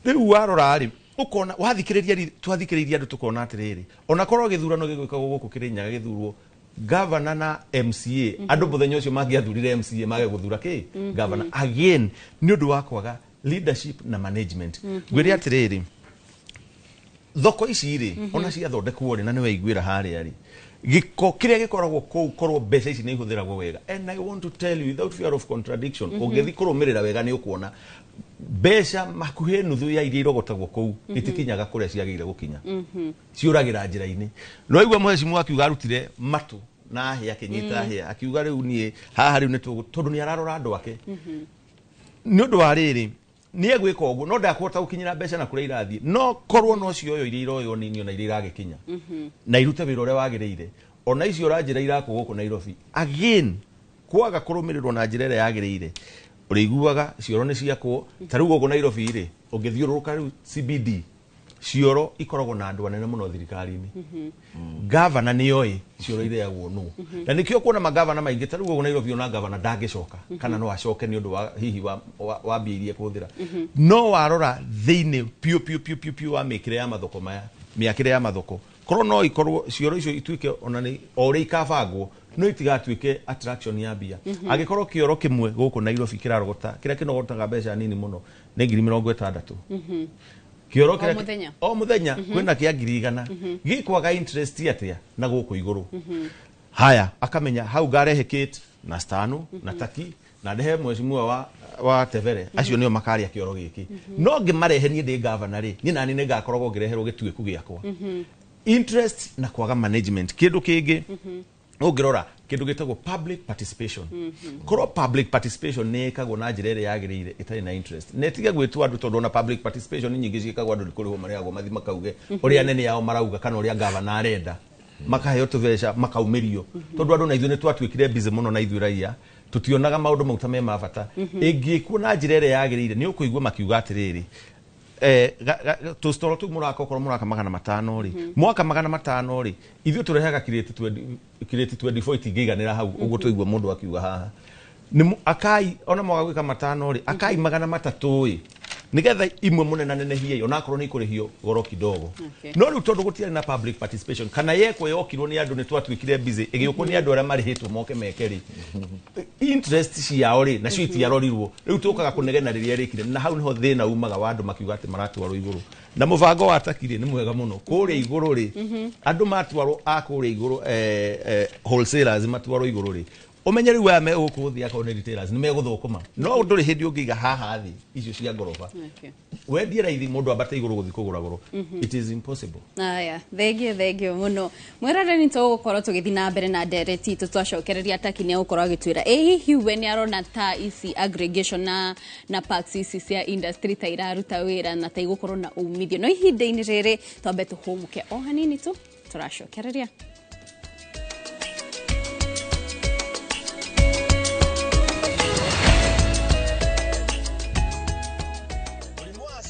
Rĩu warora rĩ ũkona wathikĩrĩria, twathikĩrĩirie andũ tũkona atĩrĩrĩ, onakorwo gĩthurano gĩgwĩkagwo gũkũ Kĩrĩnyaga gĩthurwo governor na MCA, andũ mũthenya ũcio mangĩathurire MCA mage gũthura kĩ governor again nĩ ũndũ wa kwaga leadership na management. Ngwĩre atĩrĩrĩ, thoko ici rĩ ona ciathondekwo rĩ, na nĩ waiguĩra harĩa rĩ, gĩko kĩrĩa gĩkoragwo kũu korwo mbeca ici nĩ ihũthĩragwo wega, and I want to tell you without fear of contradiction, ũngĩthiĩ kũrũmĩrĩra wega nĩ ũkuona mbeca hakuhĩ nuthu ya iria irogotagwo kũu itikinyaga kũrĩa ciagĩrĩire gũkinya, ciũragĩra njĩra-inĩ. No igua mheshimiwa akiuga arutire matũ na hĩa akĩnyita hĩa akiuga rĩu niĩ haha rĩu nĩ tondũ nĩ ararora andũ ake nĩ ũndũ wa rĩrĩ nĩ egwĩka ũguo, no ndakũhota gũkinyĩra mbeca na kũrĩa irathiĩ, no korwo no cioyo iria iroywo nini ona iria iragĩkinya na irute wĩra ũrĩa wagĩrĩire. Ona icio ũranjĩra irakwo gũkũ Nairobi again kwaga kũrũmĩrĩrwo na njĩra ĩrĩa yagĩrĩire, ũrĩiguaga cioro nĩ ciakwo. Ta rĩu gũkũ Nairobi rĩ, ũngĩthiũrũrũka rĩu CBD, cioro ikoragwo na andũ anene mũno thirikari-inĩ. Governor nĩ oĩ cioro ireagwo nũ, na nĩkĩo kuona magavana maingĩ ta rĩu gũkũ Nairobi ona gavana ndangĩcoka kana no acoke nĩ ũndũ wa hihi wa mbia iria ekũhũthĩra. No warora thĩinĩ piũ piũ piũ piũ piũ wa mĩkĩre ya mathoko maya, mĩakĩre ya mathoko, korwo no ikorwo cioro icio ituĩke ona nĩ o ũrĩa ikabangwo no itigatuĩke attraction ya mbia. Angĩkorwo kĩoro kĩmwe gũkũ Nairobi kĩrarogota kĩrĩa kĩnogotaga mbeca nini mũno nĩ 60,000, kĩoro kĩrĩa o mũthenya kwĩna kĩa 100,000, gĩkwaga interest atĩa na gũkũ igũrũ. Haya akamenya hau ngarehe Kate na Stano na Taki na ndehe mheshimiwa wa Tebere, acio nĩo makarĩa kĩoro gĩkĩ. No ngĩmarehe niĩ ndĩ governor rĩ, niĩ nani nĩngakoragwo ngĩreherwo gĩtuĩku gĩakwa. Interest na kwaga management. Kĩndũ kĩngĩ ũngĩrora kĩndũ gĩtagwo public participation, korwo public participation nĩ ĩkagwo na njĩra ĩrĩa yagĩrĩire ĩtarĩ na interest, na ĩtige gwĩtwo andũ, tondũ ona public participation nyingĩ ciĩkagwo andũ nĩ kũrĩhwo marĩhagwo mathiĩ makauge ũrĩa anene ao marauga kana ũrĩa gavana arenda, makaheo tũbeca makaumĩrio, tondũ andũ na ithuĩ nĩ twatuĩkire busy mũno na ithuĩ raia tũtionaga maũndũ mau ta me ma bata. Ĩngĩkwo na njĩra ĩrĩa yagĩrĩire nĩ ũkũigua makiuga atĩrĩrĩ, tũcitoro tũu mũraka okorwo mũraka 500 rĩ, mwaka 500 rĩ, ithuĩ tũrehaga kirĩti 24 itingĩiganĩra hau ũguo tũigua mũndũ akiuga haha nĩ akai ona mwaga gwĩka 500 rĩ, akai 300 ĩ, nĩgetha imwe mũnenanenehiei onakorwo nĩ ikũrĩhio goro kidogo. No rĩu tondũ gũtiarĩ na public participation kana yekwo yokirwo nĩ andũ nĩ twatuĩkire busy ĩgĩũkwo nĩ andũ arĩa marĩhĩtwo moke meke rĩ, interest ciao rĩ nacio itiarorirwo. Rĩu tũkaga kũnegena rĩrĩa rĩkire, na hau nĩho thĩna umaga wa andũ makiuga atĩ maratwarwo igũrũ. Na mũbango wa Taki rĩ nĩ mwega mũno kũrĩa igũrũ rĩ, andũ matwarwo a kũrĩa igũrũ, wholesalers matwarwo igũrũ rĩ, Ũmenye rĩu aya me gũkũ thĩ akorwo nĩ retailers nĩ megũthũkũma, no ndũrĩ hĩndĩ ũngĩiga haha thĩ icio cia ngoroba wendie raithi mũndũ ambate igũrũ gũthiĩ kũgũra goro. It is impossible. Aya, thengio, thengio mũno mwĩroreri. Nĩ tũgũkorwo tũgĩthiĩ na mbere na ndereti itũ twacokereria. Taki nĩ egũkorwo agĩtwĩra ĩ hihi we nĩ arona ta ici aggregation na parks ici cia industry ta iraruta wĩra na ta igũkorwo na umithio. No ihinda-inĩ rĩrĩ twambe tũhũmũke o hanini tu, tũracokereria.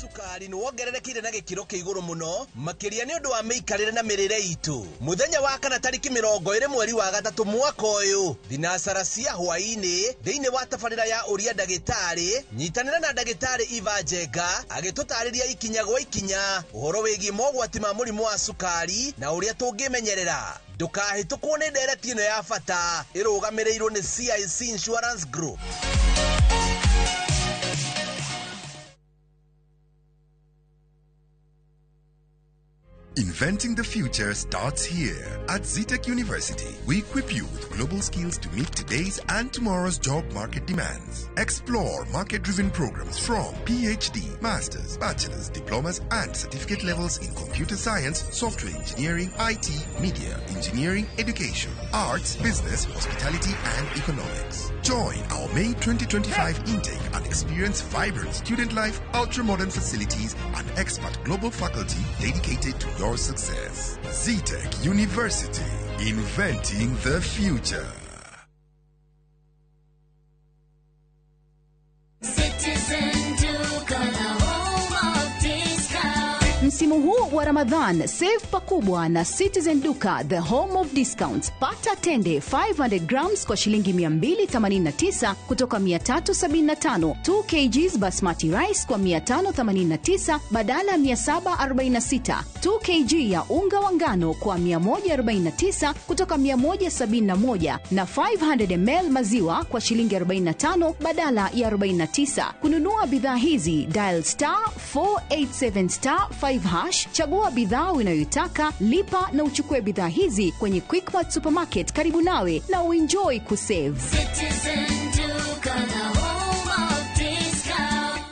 Cukari nĩ wongererekire na gĩkĩro kĩa igũrũ mũno, makĩria nĩ ũndũ wa mĩikarĩre na mĩrĩre itũ. Mũthenya wa kana tarĩki 20 mweri wa gatatũ mwaka ũyũ, thinacara cia hwaĩ-inĩ, thĩinĩ wa tabarĩra ya ũria ndagĩtarĩ, nyitanĩra na ndagĩtarĩ Iva Njenga agĩtũtarĩria ikinya gwa ikinya ũhoro wĩgiĩ mogwati ma mũrimũ wa cukari na ũrĩa tũngĩmenyerera. Ndũkahĩtũkwo nĩ ndereti ĩno ya bata ĩrũgamĩrĩirwo nĩ CIC Insurance Group. Inventing the future starts here. At Zetech University, we equip you with global skills to meet today's and tomorrow's job market demands. Explore market driven programs from PhD, Masters, Bachelor's, Diplomas, and certificate levels in computer science, software engineering, IT, media, engineering, education, arts, business, hospitality, and economics. Join our May 2025 intake and experience vibrant student life, ultra modern facilities, and expert global faculty dedicated to your success. Zetech University, inventing the future. Citizen Duka, the home of discount. Msimu huu wa Ramadhan, save pakubwa na Citizen Duka, the home of discounts. Pata tende 500 grams kwa shilingi 289 kutoka 375, 2 kgs basmati rice kwa 589 badala ya 746, 2 kg ya unga wa ngano kwa 149 kutoka 171 na 500 ml maziwa kwa shilingi 45 badala ya 49. Kununua bidhaa hizi, dial *487*5#, chagua bidhaa unayoitaka, lipa na uchukue bidhaa hizi kwenye Quickmart supermarket karibu nawe na uenjoy kusave. Citizen Duka, the home of discount.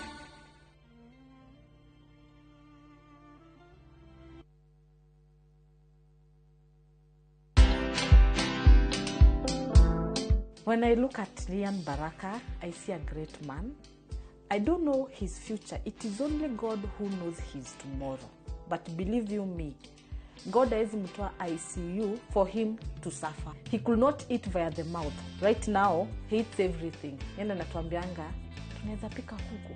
When I look at Lian Baraka, I see a great man. I don't know his future. It is only God who knows his tomorrow. But believe you me, God hawezi mtoa ICU for him to suffer. He could not eat via the mouth. Right now, he eats everything. Yeye anatuambianga tunaweza pika kuku.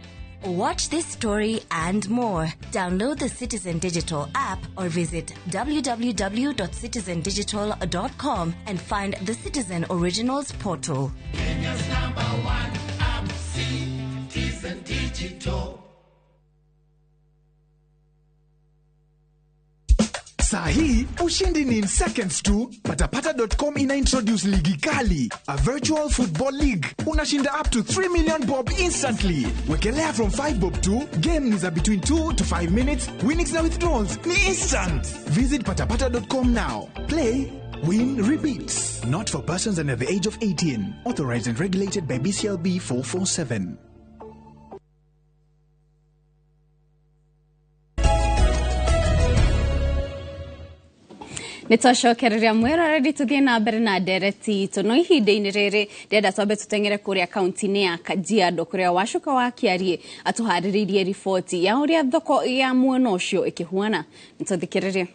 Watch this story and more. Download the Citizen Digital app or visit www.citizendigital.com and find the Citizen Originals portal. Kenya's number one app, Citizen Digital. Saa hii ushindi ni in seconds tu. Patapata.com ina introduce ligi kali, a virtual football league. Unashinda up to 3 million bob instantly. Wekelea from 5 bob tu. Game ni za between 2 to 5 minutes. Winnings na withdrawals ni instant. Visit patapata.com now. Play, win, repeat. Not for persons under the age of 18. Authorized and regulated by BCLB 447. Nä twacokereria mwĩroreri, tũthiĩ na mbere na ndereti itũ. No ihinda-inĩ rĩrĩ ndĩrenda twambe tũteng'ere kũrĩa kaunti-inĩ ya Kajiado, kũrĩa Wacuka wa Kĩariĩ atũharĩrĩirie riboti ya ũrĩa thoko ya mwena ũcio ĩkĩhuana. Nĩ tũthikĩrĩrie.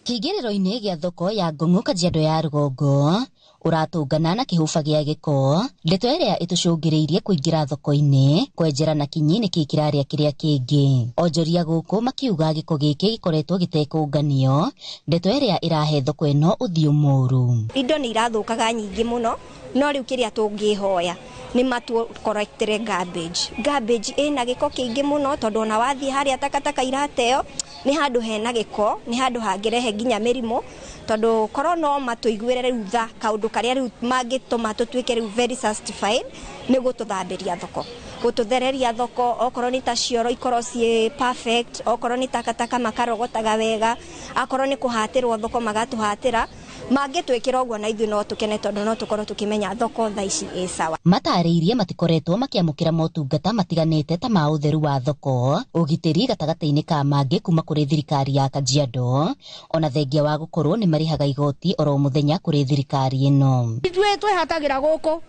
Kĩingĩrĩro-inĩ gĩa thoko ya Ngong'o, Kajiado ya rũgongo, ũratũngana na kĩhũba gĩa gĩko, ndeto ĩrĩa ĩtũcũngĩrĩirie kũingĩra thoko-inĩ kwenjera na kinyi nĩkĩ kĩrarĩa kĩrĩa kĩngĩ. Onjoria gũkũ makiuga gĩko gĩkĩ gĩkoretwo gĩtekũnganio, ndeto ĩrĩa ĩrahe thoko ĩno ũthiũ mũru. Indo nĩ irathũkaga nyingĩ mũno, no rĩu kĩrĩa tũngĩhoya nĩ matũ-collectere garbage. Garbage ĩna gĩko kĩingĩ mũno, tondũ ona wathiĩ harĩa takataka irateo nĩ handũ hena gĩko, nĩ handũ hangĩrehe nginya mĩrimũ, tondũ korwo no matũiguĩre rĩu tha, kaũndũ karĩa rĩu mangĩtũma tũtuĩke rĩu very satisfied nĩ gũtũthambĩria thoko, gũtũthereria thoko, okorwo nĩ ta cioro ikorwo ciĩ perfect, okorwo nĩ takataka makarogotaga wega, akorwo nĩ kũhatĩrwo thoko magatũhatĩra. Mangĩtwĩkĩra ũguo na ithuĩ no tũkene, tondũ no tũkorwo tũkĩmenya thoko thaa ici ĩ sawa. Matarĩirie matikoretwo makĩamũkĩra motungata matiganĩte ta ma ũtheru wa thoko, ũgitĩri gatagatĩ-inĩ ka mangĩ kuma kũrĩ thirikari ya Kajiado, ona thengia wa gũkorwo nĩ marĩhaga igoti oro mũthenya kũrĩ thirikari ĩno. Ithuĩ twĩhatagĩra gũkũ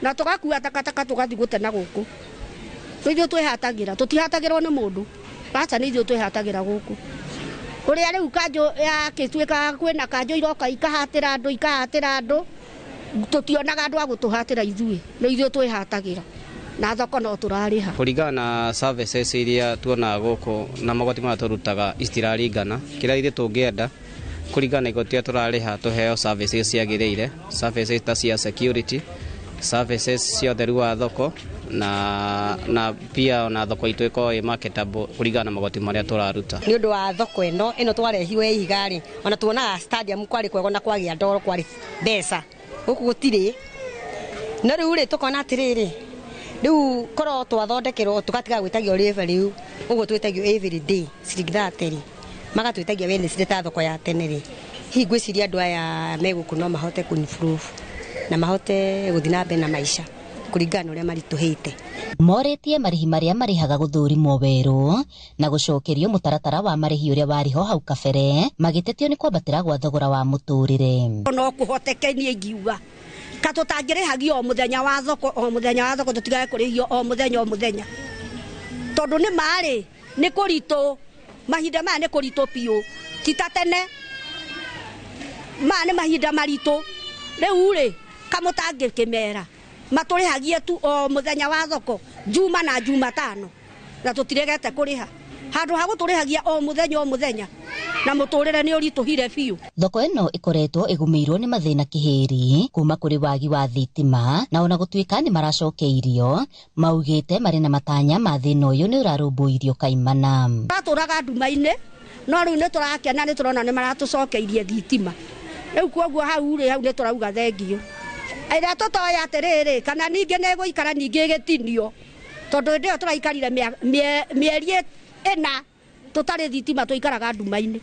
na tũgakua takataka tũgathiĩ gũte na gũkũ. Ithuĩ twĩhatagĩra, tũtihatagĩrwo nĩ mũndũ. Aca, nĩ ithuĩ twĩhatagĩra gũkũ. Ũrĩa rĩu kanjũ yakĩtuĩka kwĩna kanjũ iroka ikahatĩra andũ, ikahatĩra andũ, tũtionaga andũ a gũtũhatĩra ithuĩ, nĩ ithuĩ twĩhatagĩra na thoko no tũrarĩha. Kũringana na services iria tuonaga gũkũ na magoti marĩa tũrutaga itiraringana. Kĩrĩa ithuĩ tũngĩenda kũringana na igoti rĩrĩa tũrarĩha, tũheo services ciagĩrĩire, services ta cia security, services cia ũtheru wa thoko na pia ona thoko itũ ĩkorwo ĩ marketable kũringana na magoti marĩa tũraruta. Nĩ ũndũ wa thoko ĩno twarehiwe ya ihiga rĩ, ona tuonaga stadium kwarĩ kwega na kwagĩa ndoro, kwarĩ mbeca, gũkũ gũtirĩ. No rĩu rĩ, tũkona atĩrĩrĩ, rĩu korwo twathondekerwo tũgatiga gwĩtagio rĩba rĩu ũguo twĩtagio every day ciringi 30 rĩ, magatwĩtagia Wednesday ta thoko ya tene rĩ, hihi ngwĩciria andũ aya me gũkũ no mahote kũ improve na mahote gũthiĩ na mbere na maica kũringana na ũrĩa maritũhĩte. Morĩtie marĩhi marĩa marĩhaga gũthũrimwo werũ na gũcokerio mũtaratara wa marĩhi ũrĩa warĩ ho hau kabere, magĩtetio nĩ kwambatĩra gwa thogora wa mũtũrĩre. No kũhoteke niĩ ingiuga ka tũtangĩrĩhagio o mũthenya wa thoko, o mũthenya wa thoko, tũtigage kũrĩhio o mũthenya o mũthenya, tondũ nĩ marĩ nĩ kũritũ mahinda maya, nĩ kũritũ biũ, ti ta tene. Maya nĩ mahinda maritũ. Rĩu rĩ, kamũtangĩkĩmera matũrĩhagie tu o mũthenya wa thoko, Juma na Jumatano, na tũtiregete kũrĩha, handũ ha gũtũrĩhagia o mũthenya o mũthenya, na mũtũrĩre nĩ ũritũhire biũ. Thoko ĩno ĩkoretwo ĩgũmĩirwo nĩ mathĩna kĩhĩri kuma kũrĩ wagi wa thitima, na ona gũtuĩka nĩ maracokeirio, maugĩte marĩ na matanya ma thĩna ũyũ nĩ ũrarũmbũirio kaimana. Tũratũraga nduma-inĩ, no rĩu nĩ tũrakena, nĩ tũrona nĩ maratũcokeirie thitima. Rĩu kuoguo hau rĩ, hau nĩ tũrauga thengio. Ĩrĩa tũtoĩ atĩrĩrĩ, kana ningĩ nĩ ĩgũikara ningĩ ĩgĩtinio, tondũ hĩndĩ ĩyo tũraikarire mĩeri 4 tũtarĩ thitima, tũikaraga nduma-inĩ,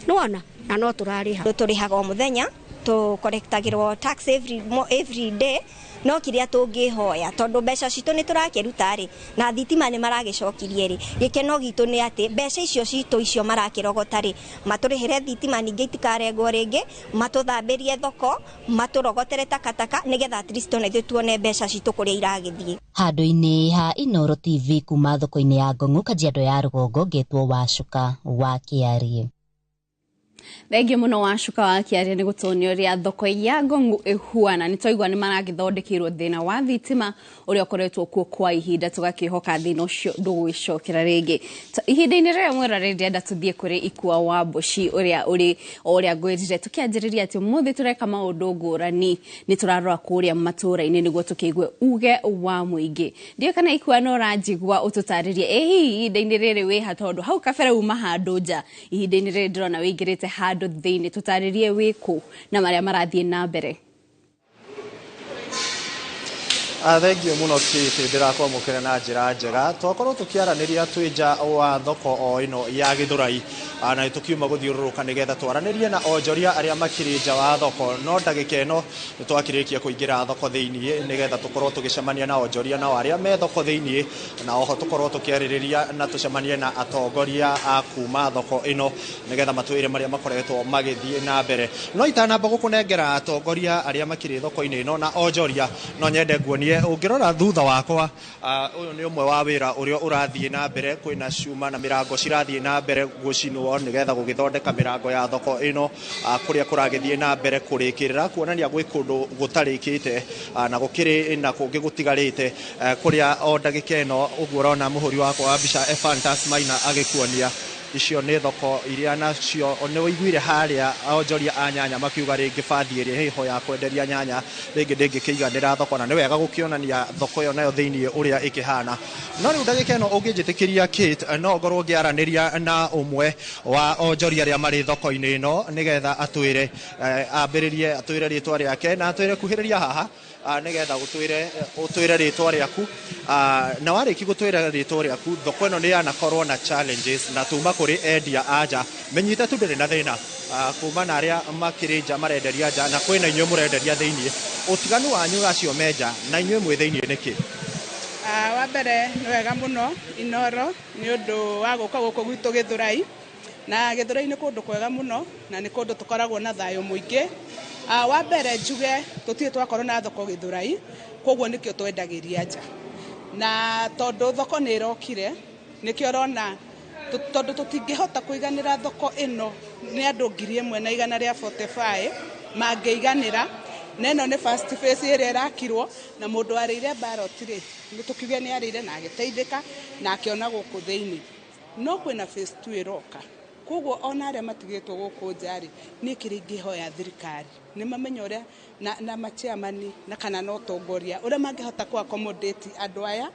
nĩwona, na no tũrarĩha. Tũrĩhaga o mũthenya, tũkorektagĩrwo tax every day, no kĩrĩa tũngĩhoya, tondũ mbeca citũ nĩ tũrakĩruta rĩ, na thitima nĩ maragĩcokirie rĩ, gĩkeno gitũ nĩ atĩ mbeca icio citũ icio marakĩrogota rĩ, matũrĩhĩre thitima ningĩ itikarengwo rĩngĩ, matũthambĩrie thoko, matũrogotere takataka, nĩgetha at least ona ithuĩ tuone mbeca citũ kũrĩa iragĩthiĩ. Handũ-inĩ ha Inooro TV kuma thoko-inĩ ya Ngong'u, Kajiado ya rũgongo, ngetwo Wacuka wa Kĩarie. Thengiũ mũno Wacuka wa Kĩaria nĩ gũtuonia ũrĩa thoko ya Ngong'u ĩhuana. Nĩ twaigua nĩ maragĩthondekeirwo thĩna wa thitima ũrĩa ũkoretwo kuo kwa ihinda, tũgakĩhoka thĩna ũcio ndũgwĩcokera rĩngĩ. Ihinda-inĩ rĩrĩa mwĩroreri, ndĩrenda tũthiĩ kũrĩ Ikua wa Mboci ũrĩa ũrĩ o ũrĩa ngwĩrire tũkĩanjĩrĩria atĩ ũmũthĩ tũreka maũndũ ngũrani, nĩ tũrarora kũrĩa matũũra-inĩ nĩguo tũkĩigue uge wa mũingĩ. Ndiũĩ kana Ikua no ũranjigua, ũtũtarĩrie ĩ hihi ihinda-inĩ rĩrĩ wĩha, tondũ hau kabere uma handũ nja, ihinda-inĩ rĩrĩ ndĩrona wĩingĩrĩte handũ thĩinĩ, tũtarĩrie wĩkũ na marĩa marathiĩ na mbere. Thengio mũno Kate, ndĩrakwamũkĩra na njĩra njega. Twakorwo tũkĩaranĩria twĩ nja wa thoko o ĩno ya Gĩthũrai, na tũkiuma gũthiũrũrũka nĩgetha twaranĩrie na onjoria arĩa makĩrĩ nja wa thoko, no ndagĩka ĩno nĩ twakĩrĩkia kũingĩra thoko thĩiniĩ nĩgetha tũkorwo tũgĩcemania na onjoria nao arĩa me thoko thĩiniĩ, na oho tũkorwo tũkĩarĩrĩria na tũcemanie na atongoria a kuma thoko ĩno nĩgetha matwĩre marĩa makoretwo magĩthiĩ na mbere. No itanamba gũkũnengera atongoria arĩa makĩrĩ thoko-inĩ ĩno na onjoria, no nyende nguonie ũngĩrora thutha wakwa, ũyũ nĩ ũmwe wa wĩra ũrĩa ũrathiĩ na mbere. Kwĩna cuma na mĩrango cirathiĩ na mbere gũcinwo nĩgetha gũgĩthondeka mĩrango ya thoko ĩno, kũrĩa kũragĩthiĩ na mbere kũrĩkĩrĩra, kuonania gwĩ kũndũ gũtarĩkĩte na gũkĩrĩ na kũngĩ gũtigarĩte, kũrĩa o ndagĩka ĩno ũguo ũrona mũhũri wakwa wa mbica Ephantus Maina agĩkuonia. Icio nĩ thoko iria nacio nĩ ũiguire harĩa onjoria a nyanya makiuga rĩngĩ bathi ĩrĩa ĩho ya kwenderia nyanya rĩngĩ ndĩngĩkĩiganĩra thoko, na nĩ wega gũkĩonania thoko ĩyo nayo thĩiniĩ ũrĩa ĩkĩhana. No rĩu ndagĩka ĩno ũngĩnjĩtĩkĩria Kate, no ngorwo ngĩaranĩria na ũmwe wa onjoria arĩa marĩ thoko-inĩ ĩno nĩgetha atwĩre, ambĩrĩrie atwĩre rĩtwa rĩake na atwĩre, kuhĩrĩria haha, Nĩgetha ũtwĩre rĩtwa rĩaku, na warĩki gũtwĩra rĩtwa rĩaku, thoko ĩno nĩ yanakorwo na challenges na tuma kũrĩ endia a nja menyite tu ndĩrĩ na thĩna, kuma na arĩa makĩrĩ nja marenderia nja na kwĩna inyuĩ mũrenderia thĩiniĩ. Ũtiganu wanyu acio me nja na inyuĩ mwĩ thĩiniĩ nĩkĩ? Wa mbere nĩ wega mũno Inoro nĩ ũndũ wa gũka gũkũ gwitũ Gĩthũrai, na Gĩthũrai nĩ kũndũ kwega mũno na nĩ kũndũ tũkoragwo na thayũ mũingĩ. Wa mbere njuge tũtirĩ twakorwo na thoko Gĩthũrai, koguo nĩkĩo twendagĩria nja, na tondũ thoko nĩ ĩrokire nĩkĩo ũrona tondũ tũtingĩhota kũiganĩra thoko ĩno nĩ andũ 1145 mangĩiganĩra, na ĩno nĩ first phase ĩrĩa ĩrakirwo na mũndũ arĩire ballot rĩ, nĩ tũkiuge nĩ arĩire na agĩteithĩka na akĩona gũkũ thĩinĩ, no kwĩna phase 2 ĩroka. Koguo ona arĩa matigĩtwo gũkũ nja rĩ, niĩ kĩrĩa ingĩhoya thirikari nĩ mamenye ũrĩa na machairman na kana na ũtongoria ũrĩa mangĩhota kũ accommodate andũ aya,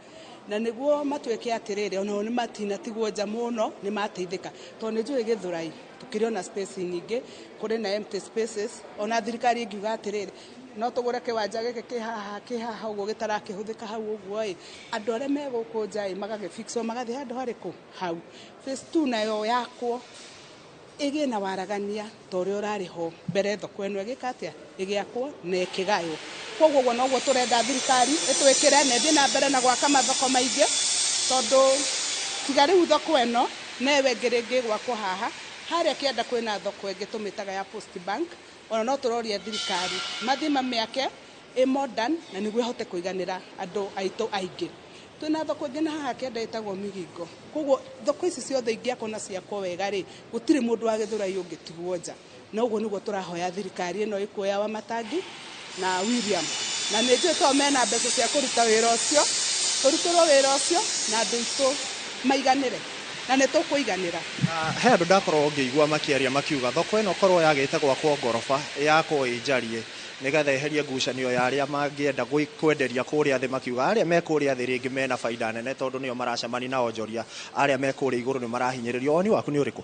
na nĩguo matuĩke atĩrĩrĩ onao nĩ matinatigwo nja mũno, nĩ mateithĩka, tondũ nĩ njũĩ Gĩthũrai tũkĩrĩ ona space nyingĩ, kũrĩ na empty spaces. Ona thirikari ĩngiuga atĩrĩrĩ no tũgũre kĩwanja gĩkĩ kĩ haha ũguo gĩtarakĩhũthĩka hau ũguo ĩ, andũ arĩa me gũkũ nja ĩ magagĩfixwo magathiĩ handũ harĩkũ hau. Phase 2 nayo yakwo ĩgĩe na waragania ta ũrĩa ũrarĩ ho mbere thoko ĩno ĩgĩka atĩa, ĩgĩakwo na ĩkĩgaywo. Koguo ũguo noguo tũrenda thirikari ĩtwĩkĩre na ĩthiĩ na mbere na gwaka mathoko maingĩ, tondũ tiga rĩu thoko ĩno newe ĩngĩ rĩngĩ ĩgwakwo haha harĩa kĩanda kwĩna thoko ĩngĩ tũmĩtaga ya Post Bank. Ona no tũroria thirikari mathiĩ mamĩake ĩ modern na nĩguo ĩhote kũiganĩra andũ aitũ aingĩ. Twĩna thoko ĩngĩ na haha kĩanda ĩtagwo Migingo. Koguo thoko ici ciothe ingĩakwo na ciakwo wega rĩ, gũtirĩ mũndũ wa Gĩthũrai ũngĩtigwo nja. Na ũguo nĩguo tũrahoya thirikari ĩno ĩkuoya Wamatangi na William, na nĩ njũĩ to mena mbeca cia kũruta wĩra ũcio, tũrutĩrwo wĩra ũcio na andũ aitũ maiganĩre, na nĩ tũkũiganĩra. He andũ ndakorwo ngĩigua makĩaria makiuga thoko ĩno korwo yagĩte gwakwo ngoroba yakwo ĩ njarie nĩgetha eherie ngucanio ya arĩa mangĩenda kwenderia kũrĩa thĩ, makiuga arĩa me kũrĩa thĩ rĩngĩ mena baida nene tondũ nĩo maracemania na onjoria, arĩa me kũrĩa igũrũ nĩ marahinyĩrĩrio. Woni waku nĩ ũrĩkũ?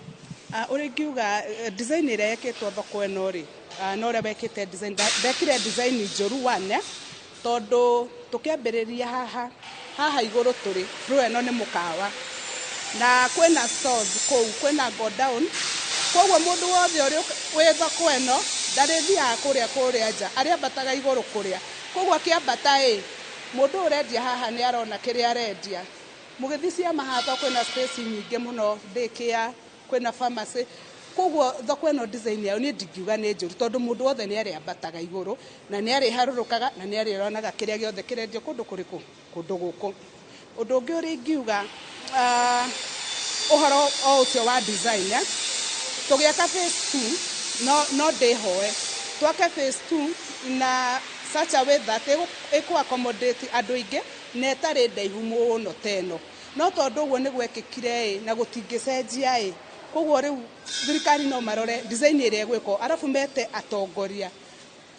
Ũrĩa ingiuga design ĩrĩa ĩkĩtwo thoko ĩno rĩ, na ũrĩa wekĩte design, ndekire design njũru wane, tondũ tũkĩambĩrĩria haha igũrũ tũrĩ floor ĩno nĩ mũkawa na kwĩna stores kũu, kwĩna go down, koguo mũndũ wothe ũrĩa wĩ thoko ĩno ndarĩthiaga kũrĩa nja, arĩambataga igũrũ kũrĩa. Koguo akĩambata ĩ, mũndũ ũrendia haha nĩ arona kĩrĩa arendia. Mũgĩthiĩ ciama haha to kwĩna space nyingĩ mũno, daycare, kwĩna pharmacy. Koguo thoko ĩno design yayo niĩ ndingiuga nĩ njũru, tondũ mũndũ wothe nĩ arĩambataga igũrũ na nĩ arĩharũrũkaga na nĩ arĩonaga kĩrĩa gĩothe kĩrendio kũndũ kũrĩkũ, kũndũ gũkũ. Ũndũ ũngĩ ũrĩa ingiuga, ũhoro o ũcio wa design, tũgĩaka phase 2 no ndĩhoe twake phase 2 na such a way that ĩkũ accommodate andũ aingĩ na ĩtarĩ ndaihu mũno ta ĩno, no tondũ ũguo nĩ gwekĩkire ĩ na gũtingĩcenjia ĩ, koguo rĩu thirikari no marore design ĩrĩa ĩgwĩkwo, arabu mete atongoria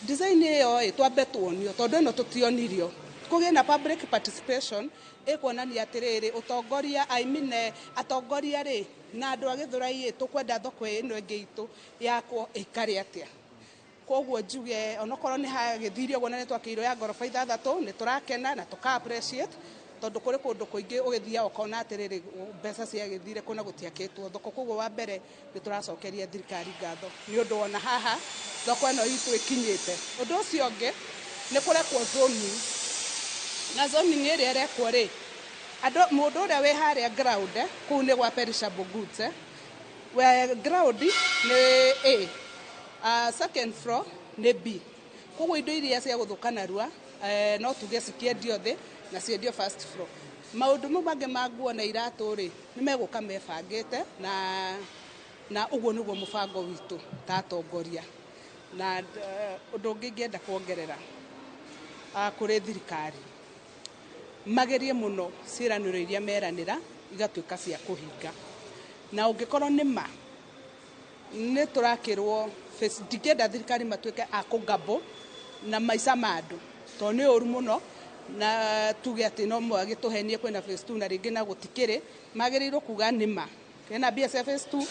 design ĩyo ĩ twambe tuonio, tondũ ĩno tũtionirio. Kũgĩe na public participation ĩkuonania atĩrĩrĩ ũtongoria, I mean atongoria rĩ na andũ a Gĩthũrai ĩ tũkwenda thoko ĩno ĩngĩ itũ yakwo ĩikare atĩa. Koguo njuge onokorwo nĩ hagĩthire ũguo na nĩ twakĩirwo ya ngoroba 6 nĩ tũrakena na tũka appreciate, tondũ kũrĩ kũndũ kũingĩ ũgĩthiaga ũkona atĩrĩrĩ mbeca ciagĩthire kũna gũtiakĩtwo thoko. Koguo wa mbere nĩ tũracokeria thirikari ngatho nĩ ũndũ ona haha thoko ĩno itũ ĩkinyĩte. Ũndũ ũcio ũngĩ nĩ kũrekwo zoning, na zoning ĩrĩa ĩrekwo rĩ, andũ mũndũ ũrĩa wĩ harĩa ground kũu nĩ gwa perishable goods, we ground nĩ A, second floor nĩ B. Koguo indo iria cia gũthũka narua no tuge cikĩendio thĩ na ciendio first floor. Maũndũ mau mangĩ ma nguo na iratũ rĩ, nĩ megũka mebangĩte na ũguo nĩguo mũbango witũ ta atongoria. Na ũndũ ũngĩ ingĩenda kuongerera kũrĩ thirikari, magerie mũno ciĩranĩro iria meranĩra igatuĩka cia kũhinga, na ũngĩkorwo nĩ ma nĩ tũrakĩrwo face, ndingĩenda thirikari matuĩke a kũngambũ na maica ma andũ, tondũ nĩ ũru mũno na tuge atĩ no magĩtũhenie kwĩna phase 2 na rĩngĩ na gũtikĩrĩ. Magĩrĩirwo kuga nĩ ma kwĩna mbia cia phase 2,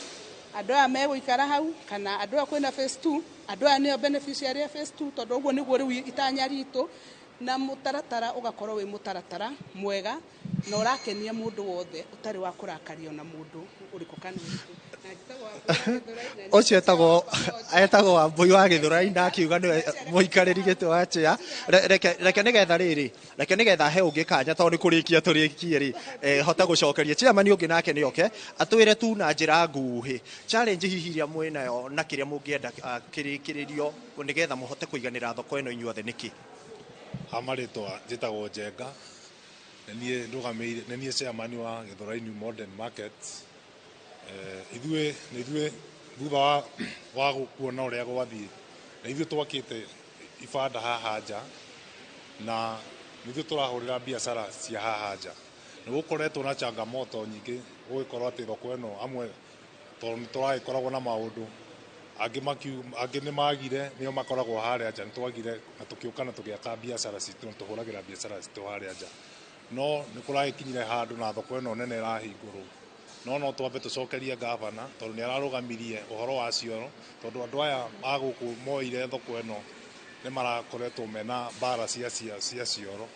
andũ aya megũikara hau, kana andũ aya kwĩna phase 2, andũ aya nĩo beneficiary ya phase 2, tondũ ũguo nĩguo rĩu itanya ritũ. Na mũtaratara ũgakorwo wĩ mũtaratara mwega na ũrakenia mũndũ wothe, ũtarĩ wa kũrakario na mũndũ ũrĩkũ kana ũrĩkũ. Na njĩtagwo Wambũi wa Gĩthũrai, na Ũcio etagwo Wambũi wa Gĩthũrai, na akiuga nĩwe mũikarĩri gĩtĩ wa chair. Reke nĩgetha rĩrĩ, reke nĩgetha he ũngĩ kanya, tondũ nĩ kũrĩkia tũrĩkie rĩ, hote gũcokeria chairman ũngĩ nake nĩ oke atwĩre tu na njĩra nguhĩ challenge hihi iria mwĩnayo na kĩrĩa mũngĩenda kĩrĩkĩrĩrio nĩgetha mũhote kũiganĩra thoko ĩno inyuothe nĩkĩ. Ha marĩtwa njĩtagwo Njenga, nĩ niĩ ndũgamĩrĩire, nĩ niĩ chairman wa Gĩthũrai New Modern Market. Ithuĩ nĩ ithuĩ thutha wa kuona ũrĩa gwathiĩ, nĩ ithuĩ twakĩte ibanda haha nja, na nĩ ithuĩ tũrahũrĩra biacara cia haha nja. Nĩ gũkoretwo na changamoto nyingĩ, gũgĩkorwo atĩ thoko ĩno amwe tondũ nĩ tũragĩkoragwo na maũndũ angĩ, angĩ nĩ magire, nĩo makoragwo harĩa nja. Nĩ twagire na tũkĩũka na tũgĩaka biacara citũ, na tũhũragĩra biacara citũ harĩa nja, no nĩ kũragĩkinyire handũ na thoko ĩno nene ĩrahingũrwo, no twambe tũcokerie gavana, tondũ nĩ ararũgamirie ũhoro wa cioro, tondũ andũ aya a gũkũ moire thoko ĩno nĩ marakoretwo mena mbara cia cioro,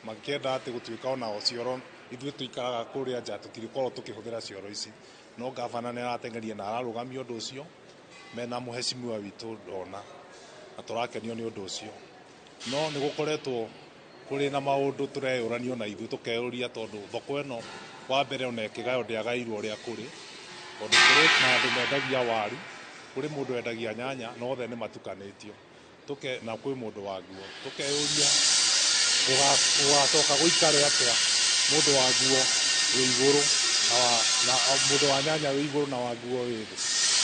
makĩenda atĩ gũtuĩka onao cioro. Ithuĩ tũikaraga kũrĩa nja, tũtirĩkorwo tũkĩhũthĩra cioro ici, no gavana nĩ arateng'eria na ararũgamia ũndũ ũcio mena mũhecimiwa witũ Ndona, na tũrakenio nĩ ũndũ ũcio. No nĩ gũkoretwo kũrĩ na maũndũ tũreyũrania na ithuĩ tũkeyũria, tondũ thoko ĩno wa mbere ona ĩkĩgaywo ndĩagairwo ũrĩa kũrĩ, tondũ kũrĩ na andũ mendagia waru, kũrĩ mũndũ wendagia nyanya, na othe nĩ matukanĩtio, tũke na kwĩ mũndũ wa nguo. Tũkeyũria gũgacoka gũikare atĩa mũndũ wa nguo wĩ igũrũ na mũndũ wa nyanya wĩ igũrũ na wa nguo wĩ thĩ.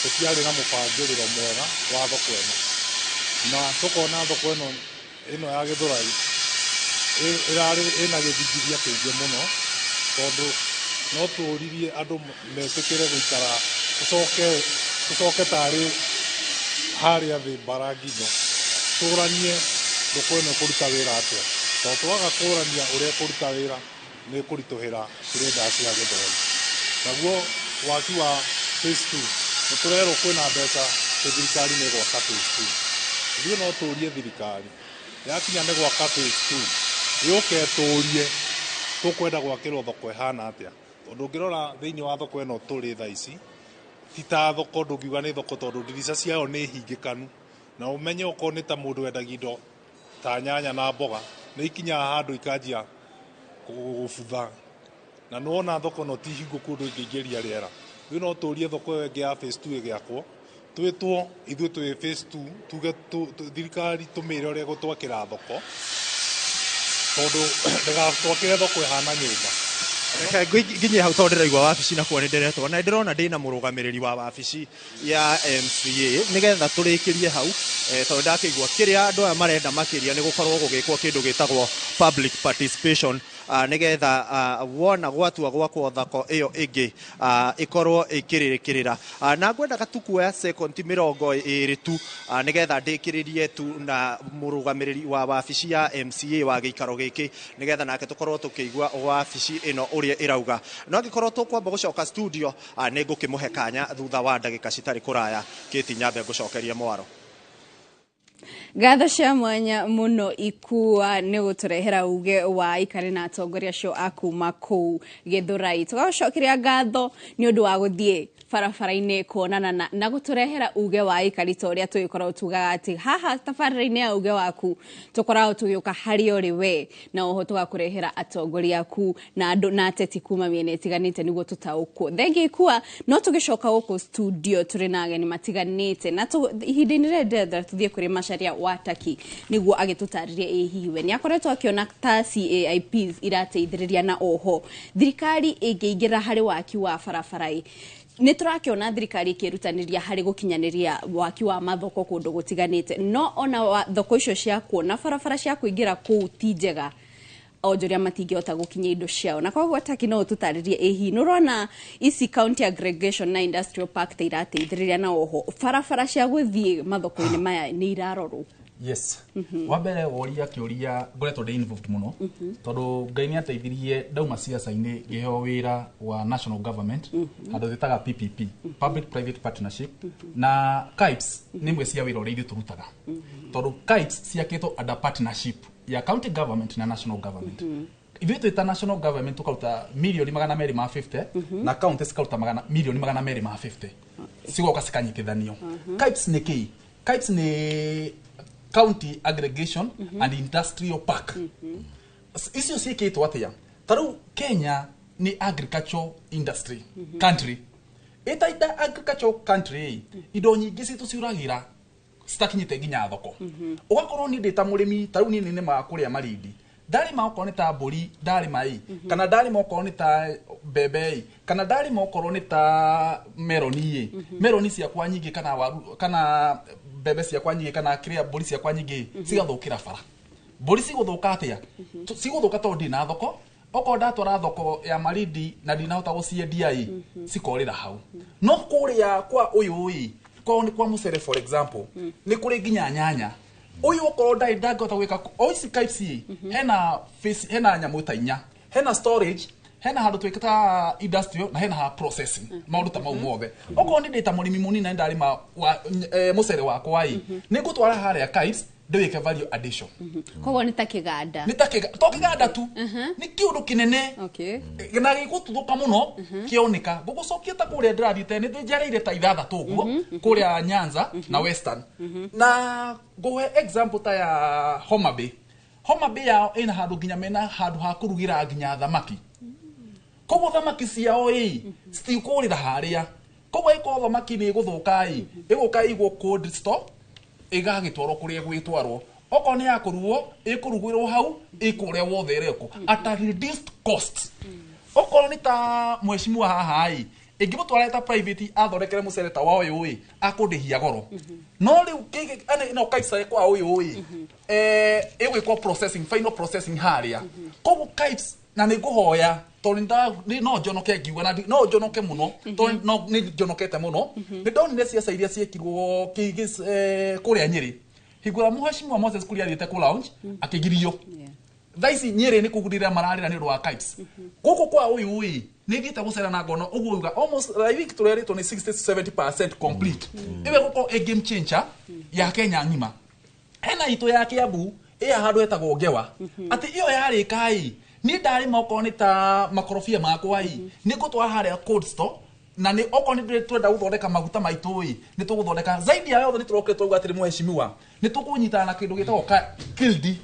Tũtiarĩ na mũbangĩrĩro mwega wa thoko ĩno, na tũkona thoko ĩno ya Gĩthũrai ĩrarĩ ĩna gĩthingithia kĩingĩ mũno, tondũ no tũririe andũ metĩkĩre gũikara, tũcoke tarĩ harĩa thĩ mbara nginyo tũranie thoko ĩno ĩkũruta wĩra atĩa, tondũ twaga kũrania ũrĩa ĩkũruta wĩra nĩ ĩkũritũhĩra traders a Gĩthũrai. Naguo waki wa phase 2, nĩ tũrerwo kwĩna mbeca atĩ thirikari nĩ ĩgwaka phase 2. Ithuĩ no tũrie thirikari, yakinya nĩ gwaka phase 2, yũke tũrie tũkwenda gwakĩrwo thoko ĩhana atĩa, tondũ ũngĩrora thĩinĩ wa thoko ĩno tũrĩ thaa ici ti ta thoko, ndũngiuga nĩ thoko, tondũ ndirica ciayo nĩ hingĩkanu, na ũmenye okorwo nĩ ta mũndũ wendagia indo ta nyanya na mboga, nĩ ikinyaga handũ ikanjia gũbutha, na nĩwona thoko no ti hingũku ũndũ ĩngĩingĩria rĩera. Ithuĩ no tũrie thoko ĩyo ĩngĩ ya phase 2 ĩgĩakwo, twĩtwo ithuĩ twĩ phase 2, tuge thirikari tũmĩre ũrĩa ĩgũtwakĩra thoko, tondũ ndĩgatwakĩre thoko ĩhana nyũmba. Reke nginyie hau, tondũ ndĩraigua wabici nakuo nĩ ndĩretwo, na ndĩrona ndĩna mũrũgamĩrĩri wa wabici ya MCA, nĩgetha tũrĩkĩrie hau, tondũ ndakĩigua kĩrĩa andũ aya marenda makĩria nĩ gũkorwo gũgĩkwo kĩndũ gĩtagwo public participation, nĩgetha wona gwatua gwakwo thoko ĩyo ĩngĩ, ĩkorwo ĩkĩrĩkĩrĩra. Na ngwendaga tu kuoya sekondi 20 tu, nĩgetha ndĩkĩrĩrie tu na mũrũgamĩrĩri wa wabici ya MCA wa gĩikaro gĩkĩ, nĩgetha nake tũkorwo tũkĩigua wabici ĩno ũrĩa ĩrauga. No angĩkorwo tũkwamba gũcoka studio, nĩ ngũkĩmũhe kanya thutha wa ndagĩka citarĩ kũraya. Kĩti nyambe ngũcokerie mwaro. Ngatho cia mwanya mũno Ikua nĩ gũtũrehera uge wa aikari na atongoria acio a kuma kũu Gĩthũrai. Tũgagũcokeria ngatho nĩ ũndũ wa gũthiĩ barabara-inĩ kuonana na gũtũrehera uge wa aikari, ta ũrĩa tũgĩkoragwo tugaga atĩ haha tabarĩra-inĩ ya uge waku tũkoragwo tũgĩũka harĩa ũrĩ we, na oho tũgakũrehera atongoria aku na andũ na ateti kuma mĩena ĩtiganĩte nĩguo tũtaũkwo. Thengia Ikua. No tũgĩcoka gũkũ studio tũrĩ na ageni matiganĩte, na ihinda-inĩ rĩrĩ ndĩrenda tũthiĩ kũrĩ Macharia wa Taki nĩguo agĩtũtarĩrie ĩ hihi we nĩ akoretwo akĩona ta CAIPs irateithĩrĩria, na oho thirikari ĩngĩingĩra harĩ waki wa barabara ĩ nĩ tũrakĩona thirikari ĩkĩrutanĩria harĩ gũkinyanĩria waki wa mathoko kũndũ gũtiganĩte, no ona thoko icio ciakwo na barabara cia kũingĩra kũu ti njega, onjoria matingĩhota gũkinyia indo ciao. Na koguo Taki no ũtũtarĩrie ĩ hihi nĩ ũrona ici county aggregation na industrial park ta irateithĩrĩria, na oho barabara cia gũthiĩ mathoko-inĩ maya nĩ irarorwo? Yes, wa mbere woria kĩũria ngoretwo ndĩ involved mũno, tondũ Ngai nĩ ateithirie ndauma ciaca-inĩ ngĩheo wĩra wa national government handũ twĩtaga PPP, public private partnership, na CAIPs nĩ imwe cia wĩra ũrĩa ithuĩ tũrutaga, tondũ CAIPs ciakĩtwo under partnership. Ya county government na national government. Ithuĩ twĩ ta national government tũkaruta mirioni 250 na county cikaruta mirioni 250, cigoka cikanyitithanio. CAIPS nĩ kĩĩ? CAIPS nĩ County Aggregation and Industrial Park. Icio ciĩkĩtwo atĩa? Ta rĩu Kenya nĩ agricultural industry country, ĩta agricultural country, indo nyingĩ citũ ciũragĩra citakinyĩte nginya thoko. Ũgakorwo niĩ ndĩ ta mũrĩmi, ta rĩu niĩ nĩ nĩmaga kũrĩa Marindi, ndarĩma okorwo nĩ ta mbũri ndarĩma ĩ, kana ndarĩma okorwo nĩ ta mbembe ĩ, kana ndarĩma okorwo nĩ ta meroni ĩ, meroni ciakwa nyingĩ kana waru kana mbembe ciakwa nyingĩ kana kĩrĩa mbũri ciakwa nyingĩ cigathũkĩra bara. Mbũri cigũthũka atĩa? Cigũthũka tondũ ndĩ na thoko. Okorwo ndatwara thoko ya Marindi na ndinahota gũciendia ĩ, cikorĩra hau. No kũrĩa kwa ũyũ ĩ, korwo nĩ kwa mũcere, for example, nĩ kũrĩ nginya nyanya, ũyũ okorwo ndarĩ ndangĩhota gwĩka o ici CAIPS ĩ, hena face, hena nyamũ ta inya: hena storage, hena handũ twĩtaga industrial, na hena ha processing, maũndũ ta mau mothe. Okorwo nĩ ndĩ ta mũrĩmi mũnini na ndarĩma mũcere wakwa ĩ, nĩ ngũtwara harĩa CAIPS ndĩwĩke value addition. Koguo nĩ ta kĩganda. Nĩ ta to kĩganda tu, nĩ kĩũndũ kĩnene na gĩgũtuthũka mũno kĩoneka. Ngũgũcokia ta kũrĩa ndĩrathiĩte, nĩ njereire ta ithathatũ ũguo kũrĩa Nyanza na Western, na ngũhe example ta ya Homa Bay. Homa Bay yao ĩna handũ nginya mena handũ ha kũrugĩra nginya thamaki. Koguo thamaki ciao ĩ citikũrĩra harĩa. Koguo ĩkorwo thamaki nĩ ĩgũthũka ĩ, ĩgũka ĩigwo cold store, ĩgagĩtwarwo kũrĩa ĩgwĩtwarwo. Okorwo nĩ ya kũrugwo, ĩkũrugĩrwo hau, ĩkũrĩa wothe ĩrekwo at a reduced cost. Okorwo nĩ ta mheshimiwa haha ĩ, ĩngĩmũtwara ta private athondekere mũcere ta wa ũyũ ĩ, akũndĩhia goro. No rĩu ĩno CAIPS kwa ũyũ ĩ, ĩgwĩkwo processing, final processing harĩa. Koguo CAIPS, na nĩ ngũhoya tondũ no njonoke ngiuga na no njonoke mũno tondũ no nĩ njonokete mũno. Nĩ ndonire ciaca iria ciekirwo kũrĩa Nyĩrĩ hingo ĩrĩa mheshimiwa Moses Kuria athiĩte kũ launch, akĩgirio. Thaa ici Nyĩrĩ nĩ kũgurĩra mararĩra nĩ ũndũ wa CAIPS. Gũkũ kwa ũyũ ĩ, nĩ thiĩte gũcera na ngona ũguo uga almost, I think tũrerĩtwo nĩ 60 to 70% complete. Ĩwe gũkorwo ĩ game changer ya Kenya ng'ima. Hena itũ ya Kiambu ĩ handũ hetagwo Ngewa, atĩ ĩyo yarĩka ĩ, niĩ ndarĩma okorwo nĩ ta makorobia makwa ĩ, nĩ ngũtwara harĩa cold store, na nĩ okorwo nĩ twenda gũthondeka maguta maitũ ĩ, nĩ tũgũthondeka. Zaidi ya yothe, nĩ tũrokire twauga atĩrĩ, mheshimiwa, nĩ tũkũnyitana na kĩndũ gĩtagwo Kildi.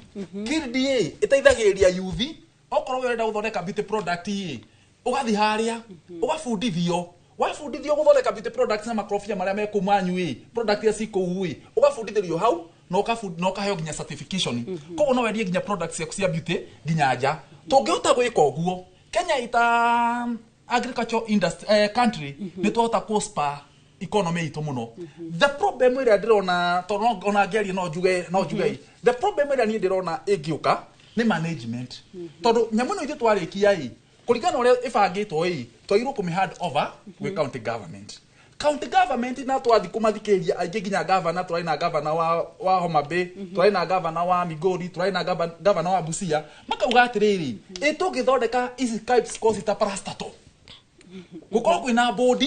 Kildi ĩ ĩteithagĩrĩria yuthi. Okorwo we ũrenda gũthondeka beauty product ĩ, ũgathiĩ harĩa ũgabundithio. Wabundithio gũthondeka beauty products na makorobia marĩa me kũu manyu ĩ, product iria ci kũu ĩ, ũgabundithĩrio hau na ũkaheo nginya certification. Koguo no wendie nginya products ciaku cia beauty nginya nja. Tũngĩhota gwĩka ũguo, Kenya ita agriculture industry, country, nĩ twahota kũ spur economy itũ mũno. The problem ĩrĩa ndĩrona, tondũ ona ngĩaria no njuge, the problem ĩrĩa niĩ ndĩrona ĩngĩũka nĩ management, tondũ nyamũ ĩno ithuĩ twarĩkia ĩ, kũringana na ũrĩa ĩbangĩtwo ĩ, twagĩrĩirwo kũmĩ hand over gwĩ county government. County government, na twathi kũmathikĩrĩria aingĩ, nginya governor, tũrarĩ na governor wa Homa Bay, tũrarĩ na governor wa Migori, tũrarĩ na governor wa Busia, makauga atĩrĩrĩ, ĩ tũngĩthondeka ici CAIPS course ta parastatal, gũkorwo kwĩna board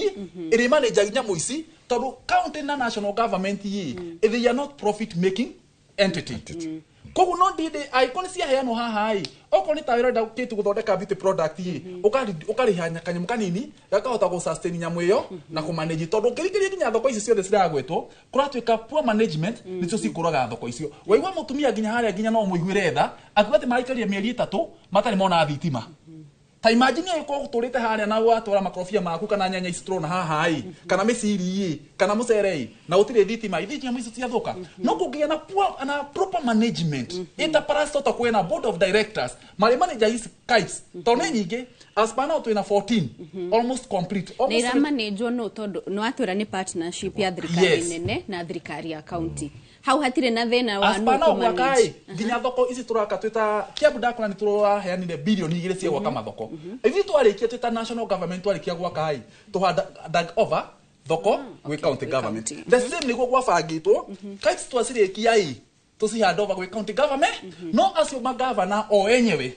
ĩrĩ manage nyamũ ici, tondũ county na national government ĩ, they are not profit making entity. Koguo no ndindi angĩkorwo nĩ ciaheanwo haha ĩ, okorwo nĩ ta ũrenda kĩtu gũthondeka beauty product ĩ, ũkarĩha kanyamũ kanini gakahota gũ sustain nyamũ ĩyo na kũmanage, tondũ ũngĩringĩria nginya thoko ici ciothe ciragwetwo, kũratuĩka poor management nĩcio cikũraga thoko icio. Waigua mũtumia nginya harĩa nginya no mũiguĩre tha akiuga atĩ maraikarire mĩeri 3 matarĩ mona thitima. Ta imagine angĩkorwo ũtũrĩte harĩa na watwara makorobia maku kana nyanya ici tũrona haha ĩ, kana mĩciri ĩ, kana mũcere ĩ, na gũtirĩ thitima, ithe nyamũ icio ciathũka. No kũngĩgĩa na poor na proper management ĩta parastatal, kwĩna board of directors marĩ manager ici CAIPS, tondũ nĩ nyingĩ. As per now twĩna 14 almost complete, Na almost. iramanĩnjwo no tondũ nĩ watwĩra nĩ partnership ya thirikari nene na thirikari ya county, hau hatirĩ na thĩna wa As per nũ now gwaka kũmanage. ĩ, nginya thoko ici tũraka twĩta Kiambu, ndakora nĩ tũraheanire birioni 2 cia gwaka mathoko. Ithuĩ twarĩkia twĩta national government, twarĩkia gwaka ĩ, tũhanda over thoko gwĩ county government. The same nĩguo gwabangĩtwo CAIPS, twacirĩkia ĩ, tũcihand over gwĩ county government. No acio magavana o enyewe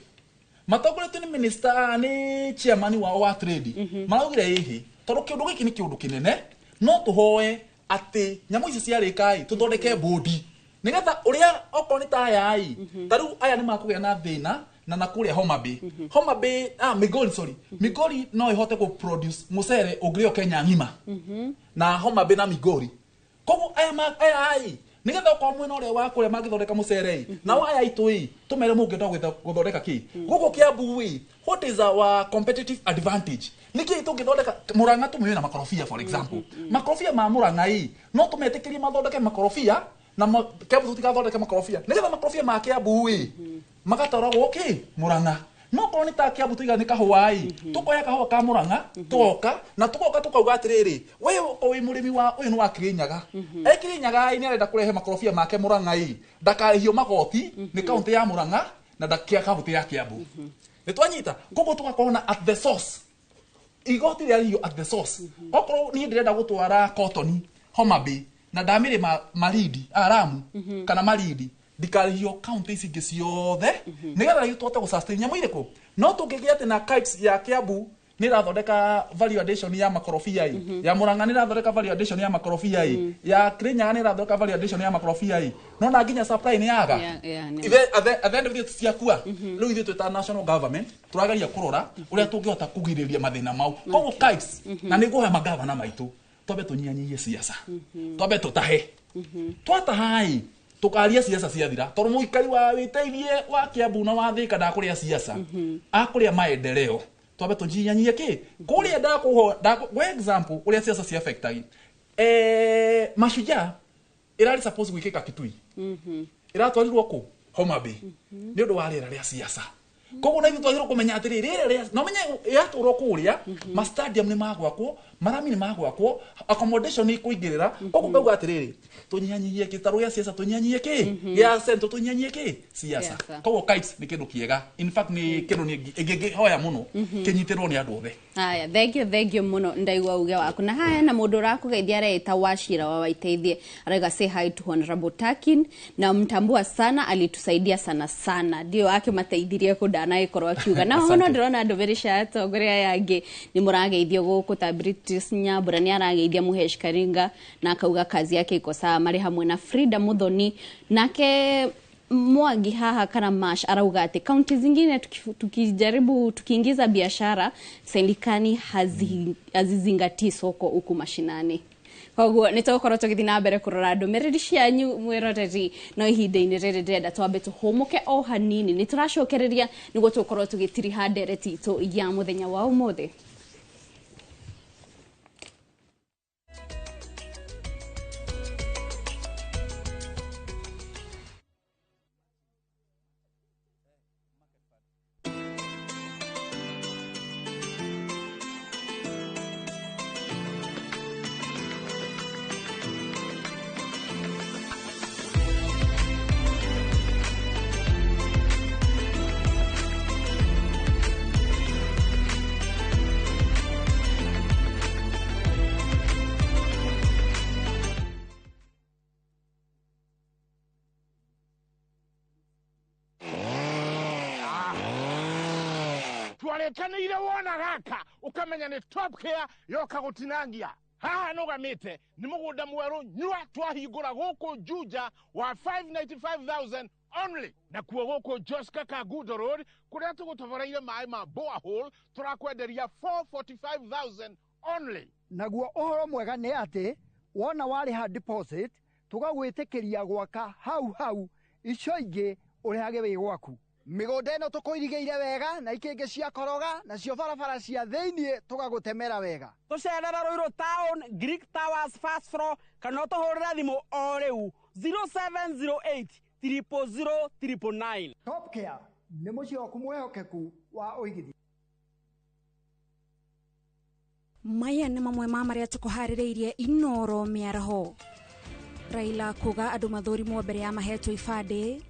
matongoretio nĩ minister, nĩ chairman wao wa trade, maraugire ĩhĩ, tondũ kĩũndũ gĩkĩ nĩ kĩũndũ kĩnene, no tũhoe atĩ nyamũ ici ciarĩka ĩ, tũthondeke bodi. Nigetha uria okorwo ni ta aya ĩ, ta rĩu aya nĩ makũgĩa na thĩna na kũrĩa Homa Bay. Homa Bay, Migori, sorry. Migori no ĩhote kũ produce mũcere ũngĩrĩo Kenya ng'ima. Na Homa Bay na Migori. Koguo aya aya ĩ, nigetha okorwo mwena ũrĩa wa kũrĩa mangĩthondeka mũcere ĩ, nao aya aitũ ĩ, tũmere mũngĩenda gũthondeka kĩ. Gũkũ Kiambu ĩ, what is our competitive advantage? Nĩkĩ tũngĩthondeka Murang'a tũmĩoe na makorobia, for example. Makorobia ma Murang'a ĩ, no tũmetĩkĩrie mathondeke makorobia na Kiambu tũtigathondeke makorobia. Nĩgetha makorobia ma Kiambu ĩ, magatwaragwo kĩ Murang'a. No korwo nĩ ta Kiambu tuiga nĩ kahũa ĩ, tũkoya kahũa ka Murang'a, tũgoka na tũgoka tũkauga atĩrĩrĩ, we okorwo wĩ mũrĩmi wa ũyũ nĩ wa Kirinyaga, e Kirinyaga ĩ, nĩ arenda kũrehe makorobia make Murang'a ĩ, ndakarĩhio magoti nĩ kaũntĩ ya Murang'a na ndakia kaũntĩ ya Kiambu. Nĩ twanyita? Koguo tũgakorwo na at the source, igoti rĩarĩhio at the source. Okorwo niĩ ndĩrenda gũtwara cotton Homa Bay na ndamĩrĩma Malindi, Lamu kana Malindi, ndikarĩhio kaunti ici ingĩ ciothe, nĩgetha rĩu tũhote gũ sustain nyamũ irĩkũ. No tũngĩgĩa atĩ na KIPES ya Kiambu nĩ ĩrathondeka value addition ya makorobia ĩ, ya Murang'a nĩ ĩrathondeka value addition ya makorobia ĩ, ya Kirinyaga nĩ ĩrathondeka value addition ya makorobia ĩ, no na nginya supply nĩ yaga. Ithe at the end of the day ciakua. Rĩu ithuĩ twĩ ta national government tũrageria kũrora ũrĩa tũngĩhota kũgirĩrĩria mathĩna mau. Koguo KIPES, na nĩ ngũhoya magavana maitũ, twambe tũnyihanyihie siasa, twambe tũtahe, twataha ĩ, tũkaria siasa ciathira, tondũ mũikari wa wĩteithie wa Kiambu na wa Thika ndakũrĩa siasa, akũrĩa maendeleo. Twambe tũnyihanyihie kĩ kũrĩa ndakũho kwa example ũrĩa siasa cia affectagi Mashujaa ĩrarĩ suppose gwĩkĩka Kitui, ĩratwarirwo kũ Homa Bay nĩ ũndũ wa rĩera rĩa siasa. Koguo na ithuĩ twagĩrĩirwo kũmenya atĩrĩrĩ, rĩera rĩa no menye yatwarwo kũrĩa, ma stadium nĩ magwakwo, marami nĩ magwakwo, accommodation nĩ ikũingĩrĩra. Koguo ngauga atĩrĩrĩ, tũnyihanyihie gĩtarũ gĩa siasa, tũnyihanyihie kĩ gĩa central, tũnyihanyihie kĩ siasa. Siasa. Koguo KIPES nĩ kĩndũ kĩega, in fact nĩ kĩndũ ingĩhoya mũno kĩnyitĩrwo nĩ andũ othe. Haya, thank you, thank you muno, ndaigua uge waku. Na haya na mundu urakugeithia areita Wachira wa Waiteithie, arauga say hi to Honorable Takin na mtambua sana, alitusaidia sana sana, ndio akimateithirie kundanagikorwo akiuga na Asante. no ndĩrona ndũmĩrĩri cia atongoria aya angĩ nĩ mũrageithio gũkũ, ta British Nyambura nĩ arageithia Muhesh Karinga na akauga kazi yake iko sawa, marĩ hamwe na Frida Muthoni. Nake Mwangi haha kana Mash arauga ati kaunti zingine tukijaribu tukiingiza biashara serikali hazizingatii soko huku mashinani. Koguo nĩ tũgũkorwo tũgĩthiĩ na mbere kũrora ndũmĩrĩri cianyu mwĩroreri, no ihinda-inĩ rĩrĩ ndĩrenda twambe tũhũmũke o hanini, nĩ tũracokereria nĩguo tũgũkorwo tũgĩtiriha ndereti itũ ya mũthenya wa ũmũthĩ. Twarĩkanĩire wona gaka ũkamenya nĩ Top Care yoka gũtinangia. Haha nũgamĩte nĩ mũgũnda mwerũ nyua twahingũra gũkũ Juja wa 595,000 only. Nakuo gũkũ Joska Kangundo Road kũrĩa tũgũtoboreire maĩ ma borehole tũrakwenderia 445,000 only. Naguo ũhoro mwega nĩ atĩ wona warĩha deposit tũgagwĩtĩkĩria gwaka hau hau, icio ingĩ ũrĩhage wĩ gwaku. Mĩgũnda ĩno tũkũirigĩire wega na ikĩngĩ cia koroga, nacio barabara cia thĩiniĩ tũgagũtemera wega. Tũcerere Ruiru Town, Greek Towers first floor, kana ũtũhũrĩre thimũ o rĩu 0708 000 999. Top Care nĩ mũciĩ waku mwĩhokeku wa ũigithia. Maya nĩ mamwe ma marĩa tũkũharĩrĩirie Inoro mĩaraho. Raila kuga andũ mathũrimwo mbere ya mahetwo ibandĩ.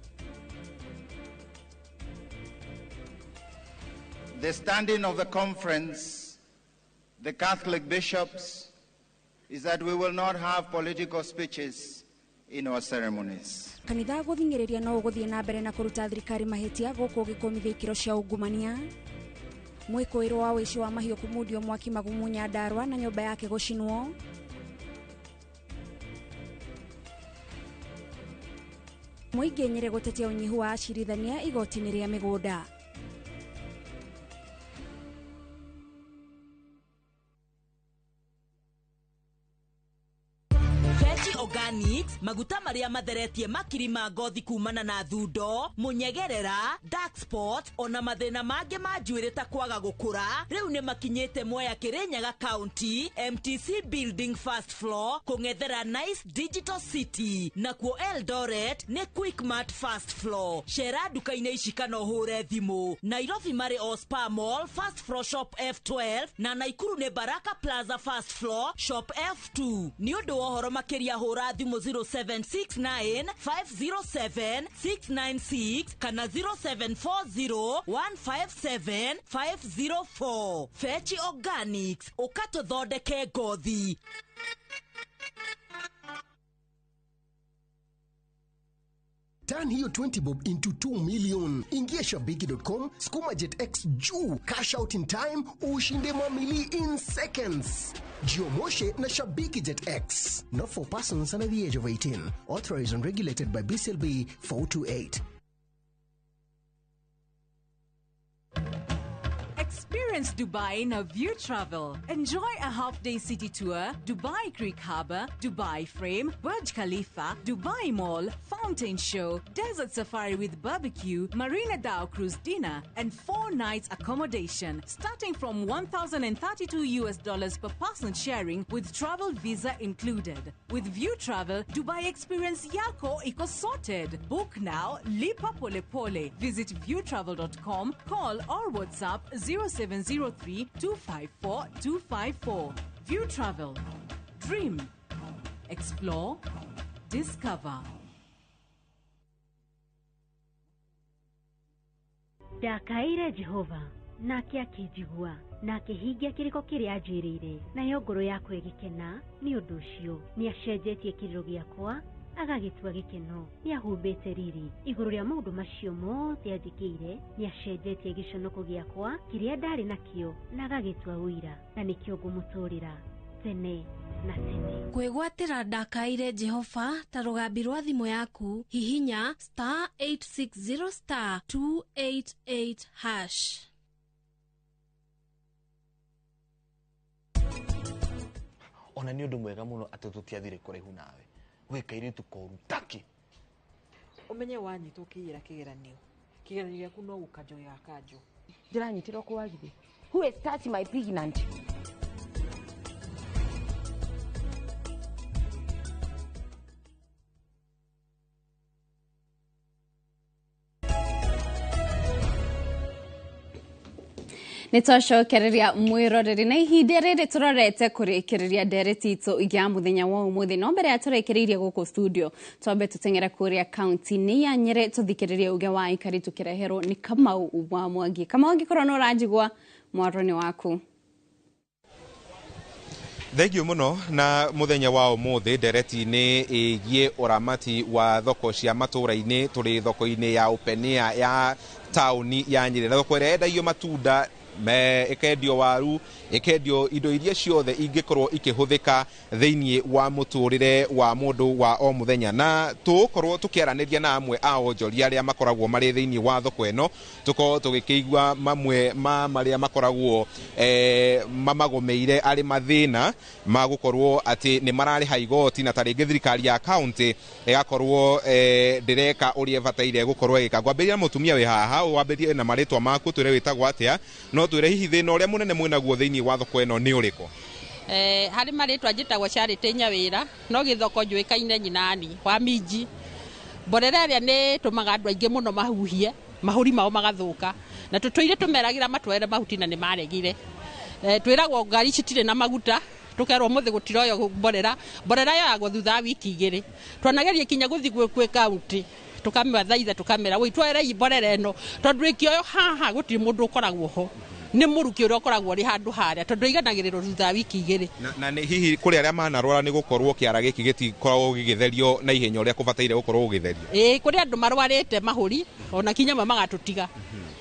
The standing of the conference, the Catholic bishops, is that we will not have political speeches in our ceremonies. Kanitha gũthing'ĩrĩria no ũgũthiĩ na mbere na kũruta thirikari mahĩtia gũkũ ũgĩkũmithia ikĩro cia ungumania. Mwĩkũĩrwo wa ũici wa mahiũ kũmundio mwaki Magumu Nyandarua na nyũmba yake gũcinwo. Mũingĩ Nyĩrĩ gũtetia ũnyihu wa acirithania igoti-inĩ rĩa mĩgũnda. Fenty Organics maguta maria matheretie makiri ma ngothi kumana na thundo munyegerera dark spot ona mathina mangi ma njuiri ta kwaga gukura riu ni makinyite Mwea Kirinyaga County MTC Building first floor kung'ethera Nice Digital City nakuo Eldoret ni Quickmart first floor cera nduka-inĩ ici kana ũhũre thimũ Nairobi marĩ o Spa Mall first floor shop F12 na Naikuru nĩ Baraka Plaza first floor shop F2 nĩ ũndũ wa ũhoro makĩria hũra thimũ 0769 507 696 kana 0740 157 504. Fetch Organics ũkatũthondeke ngothi. Turn hiyo 20 bob into 2 million. Ingia shabiki.com, skuma Jet X juu, cash out in time, ushinde mamili in seconds. Jiomoshe na Shabiki Jet X. Not for persons under the age of 18. Authorized and regulated by BCLB 428. Experience Dubai in a View Travel. Enjoy a half-day city tour, Dubai Creek Harbour, Dubai Frame, Burj Khalifa, Dubai Mall, Fountain Show, Desert Safari with barbecue, Marina Dhow Cruise dinner, and 4 nights accommodation, starting from $1,032 per person sharing with travel visa included. With View Travel, Dubai experience yako iko sorted. Book now, lipa pole pole. Visit viewtravel.com, call or WhatsApp 0703 254 254. View Travel. Dream. Explore. Discover. Ndakaire Jehova nake akĩnjigua na akĩhingia kĩrĩko kĩrĩa anjĩrĩire, nayo ngoro yakwa ĩgĩkena nĩ ũndũ ũcio. Nĩacenjetie kĩrĩro gĩakwa agagĩtua gĩkeno, nĩahumbĩte riri igũrũ rĩa maũndũ macio mothe anjĩkĩire. Nĩacenjetie gĩconoko gĩakwa kĩrĩa ndarĩ nakĩo na agagĩtua ũira, na nĩkĩo ngũmũtũũrĩra tene na tene. Kwĩgwatĩra ndakaire Jehova ta rũgambi rwa thimũ yaku, hihinya star 860 star 288 hash. Ona nĩ ũndũ mwega mũno atĩ tũtiathire kũraihu nawe. We kairitu koru taki. Umenye wanyitwo kĩira kĩgeranio. Kĩgeranio gĩaku no gũkanjwo gĩgakanjwo. Ndĩranyitirwo kwagithĩ. Who is touch my pregnant? Nitwacokereria mwiroreri na ihinda rĩrĩ tũrorete kũrĩkĩrĩria ndereti itũ ya mũthenya wa ũmũthĩ. No mbere ya tũrĩkĩrĩirie gũkũ studio twambe tũteng'ere kũrĩa kaunti-inĩ ya Nyĩrĩ tũthikĩrĩrie uge wa aikari tũkĩreherwo nĩ Kamau wa Mwangi. Kamau, angĩkorwo nĩ ũranjigua, mwaro nĩ waku. Thengiũ mũno na mũthenya wa ũmũthĩ ndereti-inĩ ĩgiĩ ũramati wa thoko cia matũra-inĩ. Tũrĩ thoko-inĩ ya Upenia ya taũni ya Nyĩrĩ, na thoko ĩrĩa yendagio matunda, ĩkendio waru, ĩkendio indo iria ciothe ingĩkorwo ikĩhũthĩka thĩinĩ wa mũtũrĩre wa mũndũ wa o mũthenya. Na tũgũkorwo tũkĩaranĩria na amwe a onjoria arĩa makoragwo marĩ thĩinĩ wa thoko ĩno, tũkorwo tũgĩkĩigua mamwe ma marĩa makoragwo mamagũmĩire arĩ mathĩna ma gũkorwo atĩ nĩ mararĩha igoti, na ta rĩngĩ thirikari ya kaunti ĩgakorwo ndĩreka ũrĩa ĩbataire gũkorwo ĩgĩka. Ngwambĩrĩria na mũtumia wĩ haha, wambĩrĩrie na marĩtwa maku, twĩre wĩtagwo atĩa, no twĩre hihi thĩna ũrĩa mũnene mwĩnaguo thĩinĩ wa thoko ĩno nĩ ũrĩkũ? Harĩ marĩtwa njĩtagwo Charity Nyawĩra, no gĩthoko njũĩkaine nyinani wa minji. Mborera ĩrĩa nĩ ĩtũmaga andũ aingĩ mũno mahuhie, mahũri mao magathũka, na tũtũire tũmeragĩra matware mahuti na nĩ maregire. Twĩragwo ngari citirĩ na maguta, tũkerwo mũthĩ gũtiroywo mborera, mborera yoyagwo thutha wa wiki igĩrĩ. Twanageria kinya gũthiĩ gwĩ kaunti, tũkamathaitha tũkamera woi twerei mborera ĩno, tondũ ĩkĩoywo haha gũtirĩ mũndũ ũkoragwo ho, nĩ mũrukĩ ũrĩa ũkoragwo ũrĩ handũ harĩa, tondũ ĩiganagĩrĩrwo thutha wa wiki igĩrĩ. Na nĩ hihi kũrĩ arĩa manarwara nĩ gũkorwo kĩara gĩkĩ gĩtikoragwo gĩgĩtherio na ihenya ũrĩa kũbataire gũkorwo gũgĩtherio? Ĩĩ, kũrĩ andũ marwarĩte mahũri ona kinya amwe magatũtiga.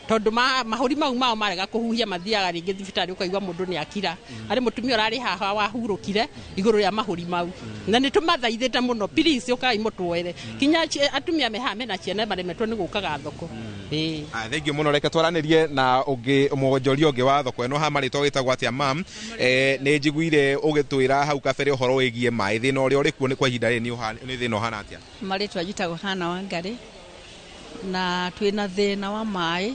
Tondũ mahũri mau mao marega kũhuhia mathiaga rĩngĩ thibitarĩ ũkaigua mũndũ nĩ akira. Harĩ mũtumia ũrarĩ haha wahurũkire igũrũ rĩa mahũri mau. Na nĩ tũmathaithĩte mũno, please ũkai mũtuoere. Kinya atumia me haha mena ciana maremetwo nĩ gũkaga thoko. Thank you mũno. Reke twaranĩrie na ũngĩ, mwonjoria ũngĩ wa thoko ĩno. Ha marĩtwa wĩtagwo atĩa, mam? Nĩ njiguire ũgĩtwĩra hau kabere ũhoro wĩgiĩ maĩ, thĩna ũrĩa ũrĩ kuo nĩ kwa ihinda rĩrĩ nĩ thĩna ũhana atĩa? Marĩtwa njĩtagwo Hana Wangari, na twĩna thĩna wa maĩ.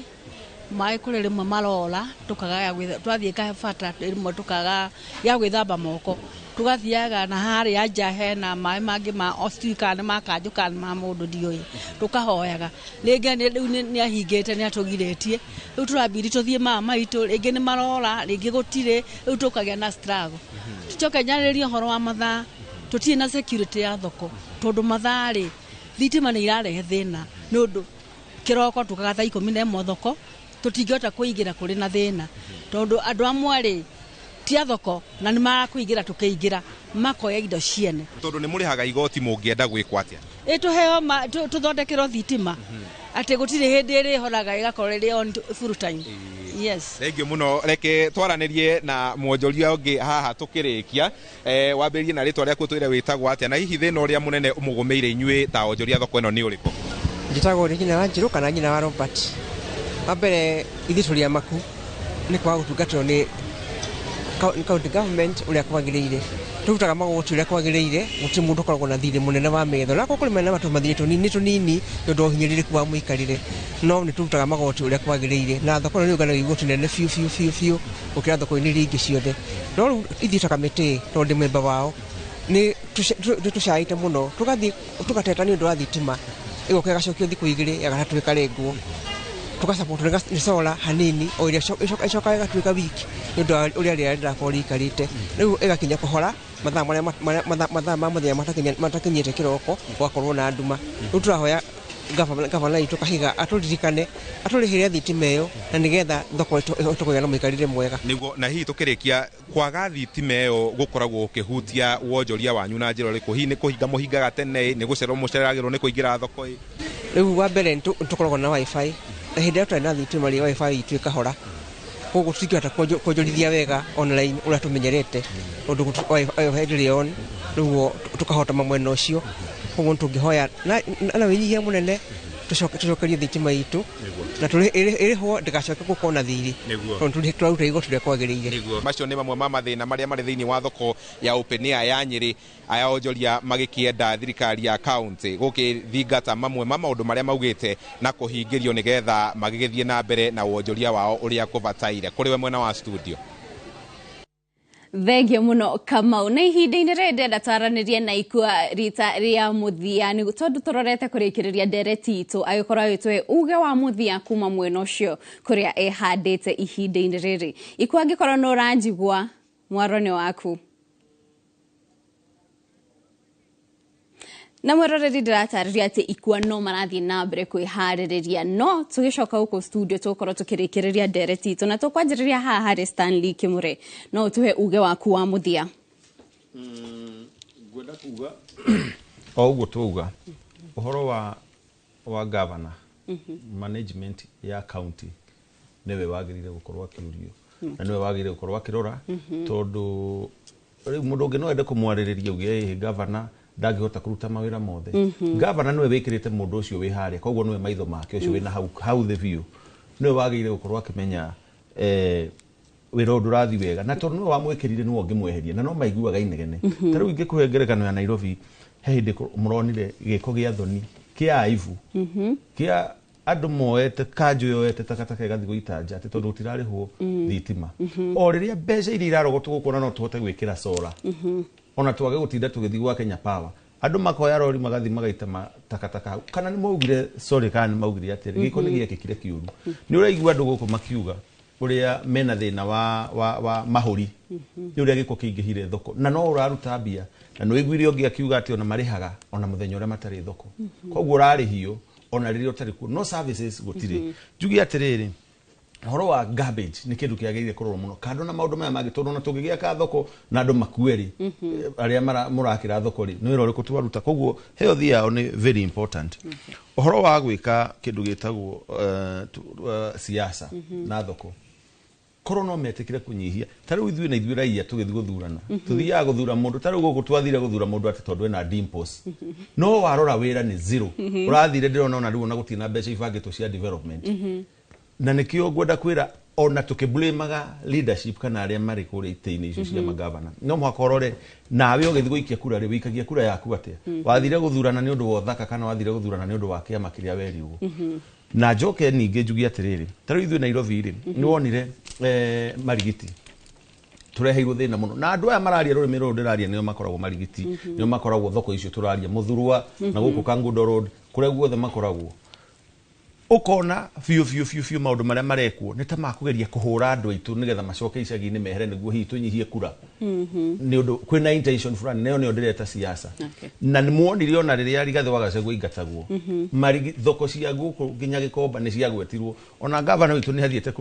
Maĩ kũrĩ rĩmwe marora, tũkaga twathiĩ kabata, rĩmwe tũkaga ya gwĩthamba moko, tũgathiaga na harĩa nja hena maĩ mangĩ ma sijui kana nĩ ma kanjũ kana nĩ ma mũndũ ndiũĩ, tũkahoyaga rĩngĩ rĩu nĩ ahingĩte, nĩ atũgirĩtie. Rĩu tũrambiri tũthiĩ maa maitũ, rĩngĩ nĩ marora, rĩngĩ gũtirĩ, rĩu tũkagĩa na struggle. Tũcoke njarĩrĩrie ũhoro wa mathaa. Tũtirĩ na security ya thoko, tondũ mathaa rĩ, thitima nĩ irarehe thĩna, nĩ ũndũ kĩroko tũkaga thaa 11 thoko tũtingĩhota kũingĩra, kũrĩ na thĩna tondũ andũ amwe rĩ ti a thoko na nĩ marakũingĩra, tũkĩingĩra makoya indo ciene. Tondũ nĩ mũrĩhaga igoti, mũngĩenda gwĩkwo atĩa? Ĩ tũheo tũthondekerwo thitima atĩ gũtirĩ hĩndĩ ĩrĩhoraga, ĩgakorwo ĩrĩ on full time, yes. Thank you mũno. Reke twaranĩrie na mwonjoria ũngĩ haha tũkĩrĩkia. Wambĩrĩrie na rĩtwa rĩaku, twĩre wĩtagwo atĩa, na hihi thĩna ũrĩa mũnene ũmũgũmĩire inyuĩ ta onjoria thoko ĩno nĩ ũrĩkũ? Njĩtagwo nĩ nyina wa Njirũ kana nyina wa Robert. Wa mbere, ithuĩ tũrĩ amaku nĩ kwaga gũtungatĩrwo nĩ county government ũrĩa kwagĩrĩire. Tũrutaga magoti ũrĩa kwagĩrĩire, gũtirĩ mũndũ ũkoragwo na thirĩ mũnene wa metho. Na akorwo kũrĩ mena tũmathirĩ tũnini tũnini nĩ ũndũ wa ũhinyĩrĩrĩku wa mũikarĩre, no nĩ tũrutaga magoti ũrĩa kwagĩrĩire. Na thoko ĩno nĩ yũnganagia igoti nene biũ biũ biũ biũ gũkĩra thoko-inĩ iria ingĩ ciothe. No rĩu ithuĩ ta kamĩtĩ, tondũ ndĩ memba wao, nĩ tũcaĩte mũno, tũgathiĩ tũgateta nĩ ũndũ wa thitima, ĩgoka ĩgacokio thikũ 2, ya gatatũ ĩkarengwo, tũgasupport nĩ solar hanini, o ĩrĩa ĩcokaga ĩgatuĩka weak nĩ ũndũ wa ũrĩa rĩera rĩrakorwo rĩikarĩte. Rĩu ĩgakinya kũhora mathaa marĩa mathaa ma mũthenya matakinyĩte kĩroko, gũgakorwo na nduma. Rĩu tũrahoya gavana witũ Kahiga atũririkane, atũrĩhĩre thitima ĩyo, na nĩgetha thoko ĩhote kũgĩa na mũikarĩre mwega. Nĩguo. Na hihi tũkĩrĩkia, kwaga thitima ĩyo gũkoragwo gũkĩhutia wonjoria wanyu na njĩra ĩrĩkũ? Hihi nĩ kũhinga mũhingaga tene, nĩ gũcererwo mũcereragĩrwo nĩ kũingĩra thoko ĩ? Rĩu wa mbere nĩ tũkoragwo na WiFi, na hĩndĩ ĩrĩa tũtarĩ na thitima rĩ, WiFi itũ ĩkahora, koguo tũtingĩhota kuonjorithia wega online ũrĩa tũmenyerete, tondũ WiFi ndĩrĩ on. Rĩu tũkahota mwena ũcio. Koguo tũngĩhoya na wĩnyihia mũnene tũcokerie thitima itũ na ĩrĩhwo, ndĩgacoke gũkorwo na thirĩ, tondũ tũraruta igoti ũrĩa kwagĩrĩire. Macio nĩ mamwe ma mathĩna marĩa marĩ thĩinĩ wa thoko ya Open Air ya Nyĩrĩ, aya onjoria magĩkĩenda thirikari ya county gũkĩthingata mamwe ma maũndũ marĩa maugĩte na kũhingĩrio, nĩgetha magĩgĩthiĩ na mbere na wonjoria wao ũrĩa kũbataire. Kũrĩ we mwena wa studio. Thengio mũno, Kamau. Na ihinda-inĩ rĩrĩ ndĩrenda twaranĩrie na Ikua rita rĩa mũthia, nĩ tondũ tũrorete kũrĩkĩrĩria ndereti itũ, agĩkorwo agĩtũhe uge wa mũthia kuma mwena ũcio kũrĩa ehandĩte ihinda-inĩ rĩrĩ. Ikua, angĩkorwo nĩ ũranjigua, mwaro nĩ waku. Na mwĩroreri, ndĩratarĩria atĩ Ikua no marathiĩ na mbere kwĩharĩrĩria, no tũgĩcoka gũkũ studio tũgũkorwo tũkĩrĩkĩrĩria ndereti itũ, na tũkwanjĩrĩria haha harĩ Stanley Kĩmũre. No ũtũhe uge waku wa mũthia. Ngwenda kuga o ũguo twauga ũhoro wa governor, management ya county, nĩwe wagĩrĩire gũkorwo akĩũrio na nĩwe wagĩrĩire gũkorwo akĩrora, tondũ rĩu mũndũ ũngĩ no ende kũmwarĩrĩria uge ĩ governor ndangĩhota kũruta mawĩra mothe. Governor nĩwe wĩkĩrĩte mũndũ ũcio wĩ harĩa, koguo nĩwe maitho make ũcio wĩna hau thĩ biũ, nĩwe wagĩrĩire gũkorwo akĩmenya wĩra ũyũ ndũrathiĩ wega, na tondũ nĩwe wamwĩkĩrire, nĩwe ũngĩmweheria, na no maiguaga inegene. Ta rĩu ingĩkũhe ngerekano ya Nairobi, he hĩndĩ mũronire gĩko gĩa thoni kĩa aibu kĩa andũ moete kanjũ yoete takataka ĩgathiĩ gũita nja atĩ tondũ gũtirarĩhwo thitima. O rĩrĩa mbeca iria irarogotwo gũkũ, ona no tũhote gwĩkĩra solar, ona twage gũtinda tũgĩthiĩ gwa Kenya Power, andũ makoya rori magathiĩ magaita matakataka hau. Kana nĩ maugire sorry, kana nĩ maugire atĩrĩ gĩko nĩ gĩekĩkire kĩũru. Nĩ ũraigua andũ gũkũ makiuga ũrĩa mena thĩna wa mahũri nĩ ũrĩa gĩko kĩingĩhire thoko, na no ũraruta mbia, na nĩ ũiguire ũngĩ akiuga atĩ ona marĩhaga ona mũthenya ũrĩa matarĩ thoko. Koguo ũrarĩhio ona rĩrĩa ũtarĩ kuo, no services gũtirĩ. Njuge atĩrĩrĩ, Ũhoro wa garbage nĩ kĩndũ kĩagĩrĩire kũrorwo mũno kando na maũndũ maya mangĩ, tondũ ona tũngĩgĩaka thoko na andũ makue rĩ, arĩa mũrakĩra thoko rĩ, nĩ wĩra ũrĩkũ twaruta? Koguo health yao nĩ very important. Ũhoro wa gwĩka kĩndũ gĩtagwo siasa na thoko, korwo no metĩkĩre kũnyihia. Ta rĩu ithuĩ na ithuĩ raia tũgĩthiĩ gũthurana, tũthiaga gũthura mũndũ, ta rĩu gũkũ twathire gũthura mũndũ atĩ tondũ ena dimples, no warora wĩra nĩ zero. Ũrathire ndĩrona ona rĩu ona gũtirĩ na mbeca ibangĩtwo cia development. Na nĩkĩo ngwenda kwĩra ona tũkĩblamaga leadership kana arĩa marĩ kũrĩa itĩ-inĩ icio cia magavana, no mũhaka ũrore nawe ũgĩthiĩ gũikia kura rĩ, wĩikagia kura yaku atĩa? Wathire gũthurana nĩ ũndũ wa ũthaka kana wathire gũthurana nĩ ũndũ wa kĩama kĩrĩa werirwo? Na njoke ningĩ njuge atĩrĩrĩ, ta rĩu ithuĩ Nairobi rĩ, nĩ wonire Marigiti tũreheirwo thĩna mũno, na andũ aya mararia rũrĩmĩ rũrũ ndĩraria nĩo makoragwo Marigiti, nĩo makoragwo thoko icio tũraria, Mũthurwa na gũkũ Kangundo Road, kũrĩa guothe makoragwo. Ũkona biũ biũ biũ biũ maũndũ marĩa marekwo nĩ ta makũgeria kũhũra andũ aitũ nĩgetha macoke icagi-inĩ mehere, nĩguo hihi tũnyihie kura, nĩ ũndũ kwĩna intention fulani, nayo nĩyo ndĩreta siasa. Na nĩ muonire ona rĩrĩa Rigathĩ wa Gachagua aingatagwo, marigi thoko cia gũkũ nginya Gĩkomba nĩ ciagwetirwo, ona gavana witũ nĩ athiĩte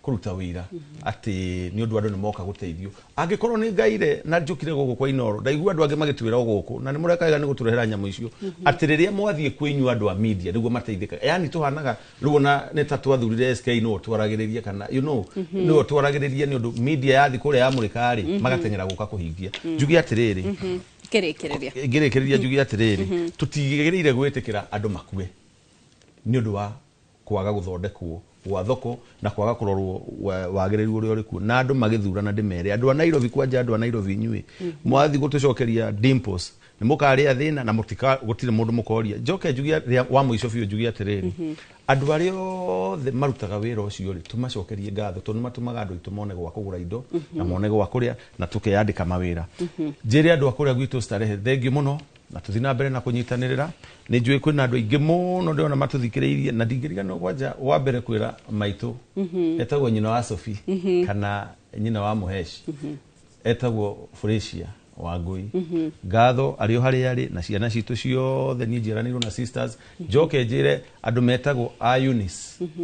kũruta wĩra atĩ nĩ ũndũ andũ nĩ moka gũteithio. Angĩkorwo nĩ ngaire na njũkire gũkũ kwa Inoro, ndaigua andũ angĩ magĩtwĩra o gũkũ, na nĩ mũreka wega nĩ gũtũrehera nyamũ icio, atĩ rĩrĩa mwathiĩ kwĩ inyuĩ andũ a media nĩguo mateithĩkaga. Yani tũhanaga rĩu ona nĩ ta twathurire SK nĩwe twaragĩrĩria kana nĩwe twaragĩrĩria, nĩ ũndũ media yathi kũrĩa yamũrĩka rĩ, magateng'era gũka kũhingia. Njuge atĩrĩrĩ, Kĩrĩkĩrĩria. Ngĩrĩkĩrĩria njuge atĩrĩrĩ, tũtigĩrĩire gwĩtĩkĩra andũ makue nĩ ũndũ wa kwaga gũthondekwo gwa thoko na kwaga kũrorwo wagĩrĩru ũrĩa ũrĩ kuo na andũ magĩthurana. Ndĩmere andũ a Nairobi, kwanja andũ a Nairobi, inyuĩ mwathiĩ gũtũcokeria dimples nĩ mũkarĩa thĩna na mũtika gũtirĩ mũndũ mũkoria. Njoke njuge wa mũico biũ, njuge atĩrĩrĩ, andũ arĩa othe marutaga wĩra ũcio rĩ, tũmacokerie ngatho tondũ nĩ matũmaga andũ aitũ mone gwa kũgũra indo na mone gwa kũrĩa na tũkeyandĩka mawĩra. Njĩre andũ a kũrĩa gwitũ Starehe thengiũ mũno, na tũthiĩ na mbere na kũnyitanĩrĩra. Nĩ njũĩ kwĩna andũ aingĩ mũno ndĩrona matũthikĩrĩirie, na ndingĩriganĩrwo kwanja wa mbere kwĩra maitũ, etagwo nyina wa Sophie kana nyina wa Mũheshi, etagwo Felicia Wangui. Ngatho arĩ o harĩa arĩ na ciana citũ ciothe, niĩ njiaranĩirwo na sisters. Njoke njĩre andũ metagwo a Eunice,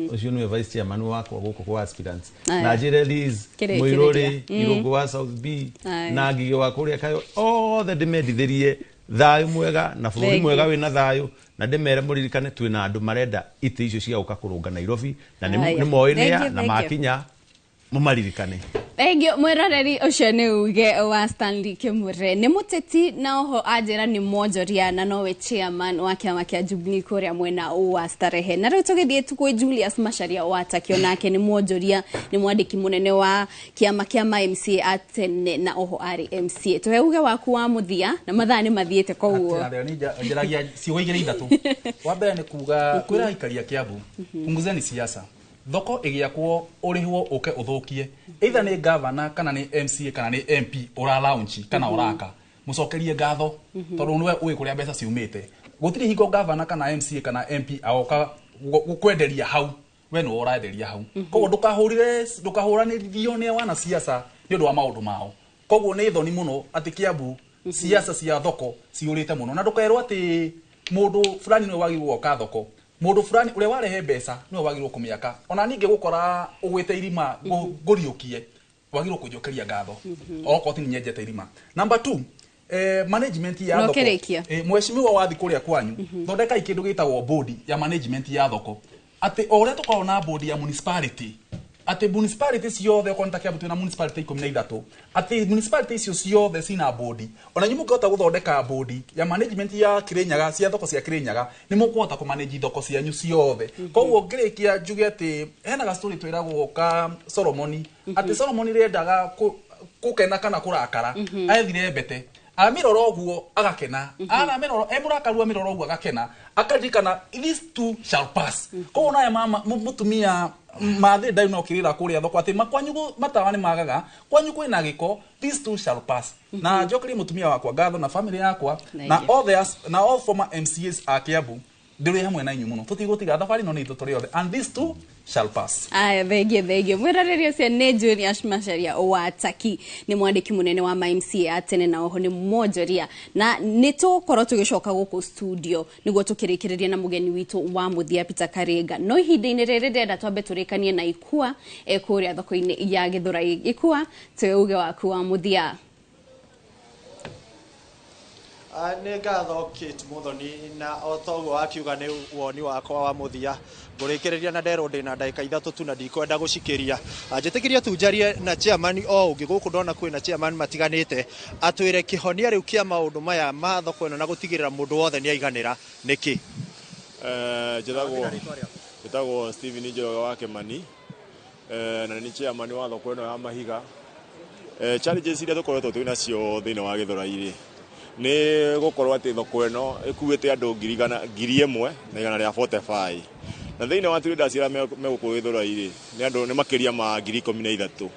ũcio nĩwe vice chairman wakwa gũkũ kwa aspirants, na njĩre Liz Kĩrĩkĩrĩria. Mũirũrĩ Irũngũ wa South B na Ngigĩ wa kũrĩa Kayo, othe ndĩmendithĩrie thayũ mwega na bũrũri Thank you. mwega wĩna thayũ, na ndĩmere mũririkane twĩna andũ marenda itĩ icio cia gũka kũrũnga Nairobi na Aya. nĩ moĩ Thank nĩa you, na thank you. makinya mũmaririkane. Thank you mwiroreri. Ũcio nĩ uge wa Stanley Kimure, nĩ mũteti na oho anjĩra nĩ mwonjoria na nowe chairman wa kĩama kĩa Jubilee kũrĩa mwena wa Starehe. Na rĩu tũgĩthiĩ tu kwĩ Julius Macharia wa Takio, nake nĩ mwonjoria, nĩ mwandĩki mũnene wa kĩama kĩa ma MCA a tene na oho arĩ MCA. Tũhe uge waku wa mũthia na mathaa nĩ mathiĩte, koguo Njaragia ciugo igĩrĩ ithatũ. Wa mbere nĩ kuga kwĩra aikari a Kiambu, punguzeni siasa. Thoko ĩgĩakwo ũrĩhwo ũke ũthũkie, either nĩ gavana kana nĩ MCA kana nĩ MP ũra launch kana ũraka, mũcokerie ngatho tondũ nĩwe ũĩ kũrĩa mbeca ciumĩte. Gũtirĩ hingo gavana kana MCA kana MP agoka gũkwenderia hau, we nĩwe ũrenderia hau. Koguo ndũkahũrire, ndũkahũranĩrio nĩ wanasiasa nĩ ũndũ wa maũndũ mao. Koguo nĩ thoni mũno atĩ Kiambu siasa cia thoko cihũrĩte mũno, na ndũkerwo atĩ mũndũ fulani nĩwe wagĩrĩirwo gwaka thoko, mũndũ fulani ũrĩa warehe mbeca nĩwe wagĩrĩirwo kũmĩaka. Ona ningĩ gũkora ũgwĩte irima ngũriũkie, wagĩrĩirwo kũnjokeria ngatho okorwo ti nyenjete irima. Number 2, management ya No thoko. kĩrĩkia. Mheshimiwa wathi kũrĩa kwanyu, thondekai kĩndũ gĩtagwo board ya management ya thoko, atĩ o ũrĩa tũkoragwo na board ya municipality, atĩ municipality ciothe, okorwo nĩ ta Kiambu twĩna municipality 13, atĩ municipality icio ciothe cina board. Ona inyuĩ mũngĩhota gũthondeka board ya management ya Kirinyaga, cia thoko cia Kirinyaga, nĩ mũkũhota kũmanage thoko cianyu ciothe. Koguo ngĩrĩkia njuge atĩ hena ga story twĩragwo ka Solomoni, atĩ Solomoni rĩendaga gũkena kana kũrakara, ethire mbete amĩrora ũguo agakena, aramĩrora e mũrakaru, amĩrora ũguo agakena, akaririkana these two shall pass. Koguo naye mama mũtumia mathĩ ndai no kĩrĩra kũrĩa thoko atĩ makwanyu matawa nĩ magaga, kwanyu kwĩna gĩko, these two shall pass. Na njokerie mũtumia wakwa ngatho na family yakwa Thank na you. all the na all former MCAs a Kiambu. Ndĩrĩ hamwe na inyuĩ mũno, tũtigũtiga thabarĩ ĩno nĩ itũ tũrĩ othe, and this too shall pass. Aya, thengio, thengio. Mwĩroreri ũcio nĩ Julius Macharia wa Taki, nĩ mwandĩki mũnene wa MCA a tene na oho nĩ mwonjoria, na nĩ tũgũkorwo tũgĩcoka gũkũ studio nĩguo tũkĩrĩkĩrĩria na mũgeni witũ wa mũthia Peter Karinga. No ihinda-inĩ rĩrĩ ndĩrenda twambe tũrĩkanie na Ikua kũrĩa thoko-inĩ ya Gĩthũrai. Ikua, twĩ uge waku wa mũthia. Nĩ ngatho Kate Muthoni, na o toguo wakiuga nĩ woni wakwa wa mũthia. Ngũrĩkĩrĩria na nderwo ndĩna ndagĩka 3 tu na ndikwenda gũcikĩria. Njĩtĩkĩria tu njarie na chairman o ũngĩ gũkũ, ndona kwĩna chairman matiganĩte, atwĩre kĩhonia rĩu kĩa maũndũ maya ma thoko ĩno na gũtigĩrĩra mũndũ wothe nĩ aiganĩra nĩkĩ. Njĩtagwo Steven Njoroge wa Kĩmani, na nĩ chairman wa thoko ĩno ya Mahiga. Challenges iria tũkoretwo twĩ nacio thĩinĩ wa Gĩthũrai rĩ, nĩ gũkorwo atĩ thoko ĩno ĩkuĩte andũ 1,145, na thĩinĩ wa traders arĩa me gũkũ Gĩthũrai rĩ, nĩ andũ nĩ makĩria ma 13,000.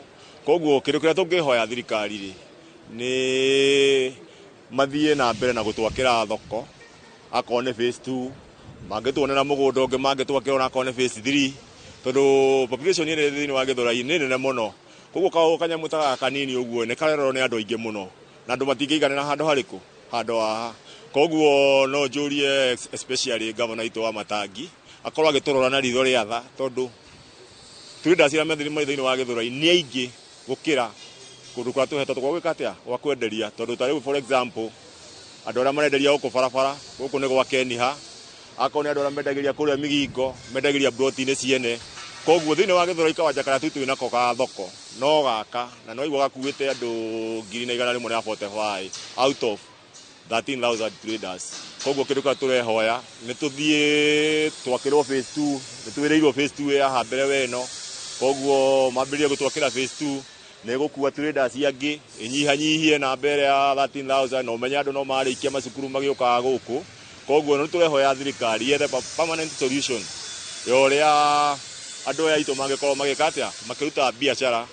Koguo kĩndũ kĩrĩa tũngĩhoya thirikari rĩ, nĩ mathiĩ na mbere na gũtwakĩra thoko, akorwo nĩ phase 2, mangĩtuonera mũgũnda ũngĩ mangĩtwakĩra onakorwo nĩ phase 3, tondũ population ĩrĩa ĩ thĩinĩ wa Gĩthũrai nĩ nene mũno. Koguo kanyamũ ta gaka kanini ũguo nĩ karerorwo nĩ andũ aingĩ mũno, na andũ matingĩiganĩra handũ harĩkũ, handũ haha. Koguo no njũrie especially governor witũ wa Matangi akorwo agĩtũrora na ritho rĩa tha, tondũ traders arĩa me thĩinĩ wa Gĩthũrai nĩ aingĩ gũkĩra kũndũ kũrĩa tũhetwo gwa gwĩka atĩa, gwa kwenderia. Tondũ ta rĩu for example, andũ arĩa marenderia gũkũ barabara, gũkũ nĩ gwa Keniha, akorwo nĩ andũ arĩa mendagĩria kũrĩa Migingo, mendagĩria ploti-inĩ ciene. Koguo thĩinĩ wa Gĩthũrai kawanja karĩa tu twĩ nako ga thoko no gaka, na no igua gakuĩte andũ 1,145 out of 13,000 traders. Koguo kĩndũ kĩrĩa tũrehoya nĩ tũthiĩ twakĩrwo phase 2, nĩ twĩrĩirwo phase 2 ĩ haha mbere we ĩno. Koguo mambĩrĩrie gũtwakĩra phase 2, nĩ gũkua traders angĩ ĩnyihanyihie na mbere ya 13,000, na ũmenye andũ no marĩkia macukuru magĩũkaga gũkũ. Koguo nĩ tũrehoya thirikari yethe permanent solution ya ũrĩa andũ aya aitũ mangĩkorwo magĩka atĩa, makĩruta biacara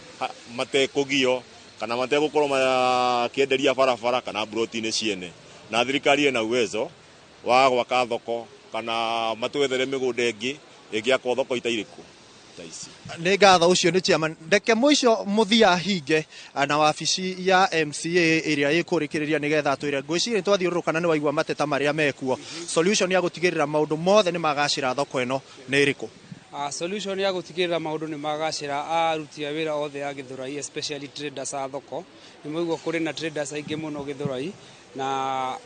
matekũgio kana mategũkorwo makĩenderia barabara kana ploti-inĩ ciene. Na thirikari ĩna uwezo wa gwaka thoko kana matwethere mĩgũnda ĩngĩ ĩngĩakwo thoko itairĩkũ ta ici. Nĩ ngatho, ũcio nĩ chairman. Ndeke mũico mũthia hinge na wabici ya MCA ĩrĩa ĩkũrĩkĩrĩria nĩgetha twĩre. Ngwĩciria nĩ twathiũrũrũka na nĩ waigua mateta marĩa mekuo. Solution ya gũtigĩrĩra maũndũ mothe nĩ magacĩra thoko ĩno nĩ ĩrĩkũ? Solution ya gũtigĩrĩra maũndũ nĩ magacĩra aruti a wĩra othe a Gĩthũrai, especially traders a thoko. Nĩ mwaigua kũrĩ na traders aingĩ mũno Gĩthũrai, na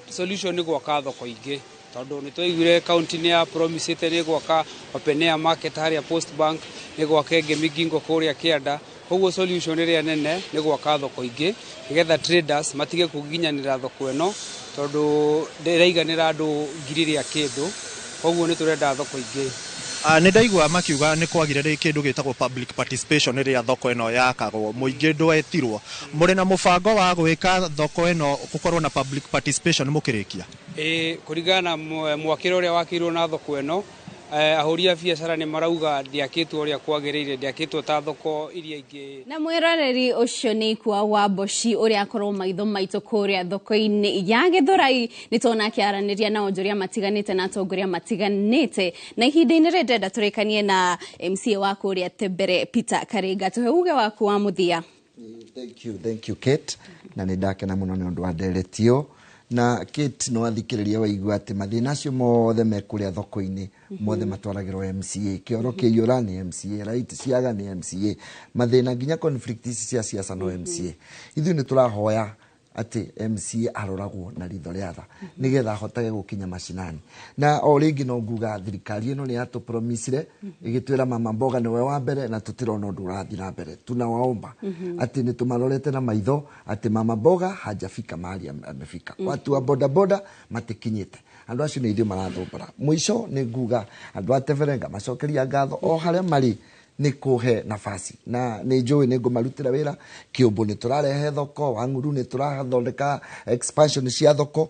solution nĩ gwaka thoko ingĩ, tondũ nĩ twaiguire county nĩ ya promisĩte nĩ gwaka open air market harĩa Post Bank, nĩ gwaka ĩngĩ Migingo kũrĩa Kĩanda. Koguo solution ĩrĩa nene nĩ gwaka thoko ingĩ nĩgetha traders matige kũnginyanĩra thoko ĩno, tondũ ndĩraiganĩra andũ ngiri rĩa kĩndũ. Koguo nĩ tũrenda thoko ingĩ. Nĩ ndaigua makiuga nĩ kwagire kĩndũ gĩtagwo public participation rĩrĩa thoko ĩno yakagwo, mũingĩ ndwetirwo. Mũrĩ na mũbango wa gwĩka thoko ĩno gũkorwo na public participation mũkĩrĩkia? Ĩĩ, kũringana na mwakĩre ũrĩa wakĩirwo na thoko ĩno, ahũri a biacara nĩ marauga ndĩakĩtwo ũrĩa kwagĩrĩire, ndĩakĩtwo ta thoko iria ingĩ. Na mwĩroreri ũcio nĩ Ikua wa Mboci ũrĩa akorwo maitho maitũ kũrĩa thoko-inĩ ya Gĩthũrai. Nĩ tuona akĩaranĩria na onjoria matiganĩte na atongoria matiganĩte, na ihinda-inĩ rĩrĩ ndĩrenda tũrĩkanie na MCA wa kũrĩa Tembere Peter Karinga. Tũhe uge waku wa mũthia. Thank you, thank you Kate, na nĩ ndakena mũno nĩ ũndũ wa ndereti ĩyo. Na Kate, no athikĩrĩria waigua atĩ mathĩna acio mothe me kũrĩa thoko-inĩ mothe matwaragĩrwo MCA. Kĩoro kĩiyũra nĩ MCA, right ciaga nĩ MCA, mathĩna nginya conflict ici cia siasa no MCA. Ithuĩ nĩ tũrahoya atĩ MCA aroragwo na ritho rĩa tha nĩgetha ahotage gũkinya macinani. Na o rĩngĩ no nguga thirikari ĩno nĩ yatũpromisire ĩgĩtwĩra mama mboga nĩwe wa mbere, na tũtirona ũndũ ũrathiĩ na mbere. Tunawaomba atĩ nĩ tũmarorete na maitho atĩ mama mboga hajafika mahali amefika. Watu wa bodaboda matikinyĩte, andũ acio nĩ ithuĩ marathumbũra. Mũico nĩ nguga andũ a Tebere ngamacokeria ngatho o harĩa marĩ nĩ kũhe nafasi, na nĩ njũĩ nĩ ngũmarutĩra wĩra. Kĩũmbũ nĩ tũrarehe thoko, Wang'uru nĩ tũrathondeka expansion cia thoko,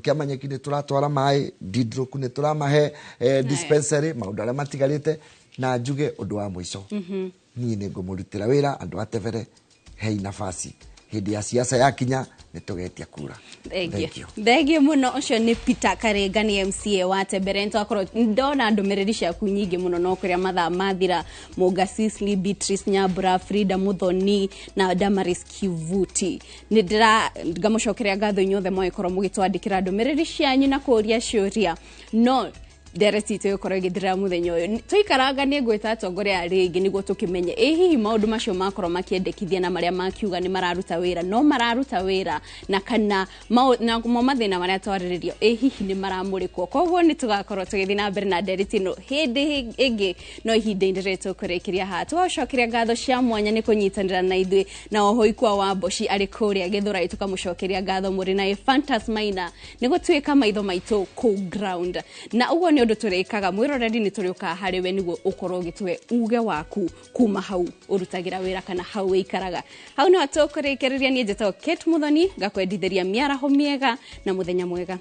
Kĩamanyeki nĩ tũratwara maĩ, Didroku nĩ tũramahe dispensary, maũndũ arĩa matigarĩte. Na njuge ũndũ wa mũico, niĩ nĩ ngũmũrutĩra wĩra andũ a Tebere, hei nafasi Hĩndĩ ya siasa yakinya nĩ tũgetia kura. Thank you. Thengiũ mũno. Ũcio nĩ Peter Karenga, nĩ MCA wa Tembere. Nĩtwakorwo ndona ndũmĩrĩri ciaku nyingĩ mũno, no kũrĩa mathaa mathira. Mũnga Sisli, Beatrice Nyambura, Frida Muthoni na Damaris Kivuti, nĩ ndĩra ngamũcokeria ngatho inyuothe mwagĩkorwo mũgĩtwandĩkĩra ndũmĩrĩri cianyu na kũũria ciũria, no ndereti itũ ĩgũkorwo ĩgĩthirĩra mũthenya ũyũ. Tũikaranga nĩ ngwĩta atongoria rĩngĩ nĩguo tũkĩmenye ĩ hihi maũndũ macio makorwo makĩendekithia na marĩa makiuga nĩ mararuta wĩra, no mararuta wĩra na kana namo mathĩna marĩa twarĩrĩrio ĩ hihi nĩ maramũrĩkwo. Koguo nĩ tũgakorwo tũgĩthiĩ na mbere na ndereti ĩno hĩndĩ ĩngĩ, no ihinda-inĩ rĩrĩ tũkũrĩkĩria haha. Tũgacokeria ngatho cia mwanya nĩ kũnyitanĩra na ithuĩ, na oho Ikua wa Mboci arĩ kũrĩa Gĩthũrai tũkamũcokeria ngatho, mũrĩ na Fantas Maina nĩ gũtuĩka maitho maitũ kũu ground. Na ũguo nĩ ũndũ tũrĩkaga, mwĩroreri, nĩ tũrĩũkaga harĩ we nĩguo ũkorwo ũgĩtũhe uge waku kuma hau ũrutagĩra wĩra kana hau wĩikaraga. Hau nĩho tũkũrĩkĩrĩria. Niĩ njĩtagwo Kate Muthoni, ngakwendithĩria mĩaraho mĩega na mũthenya mwega.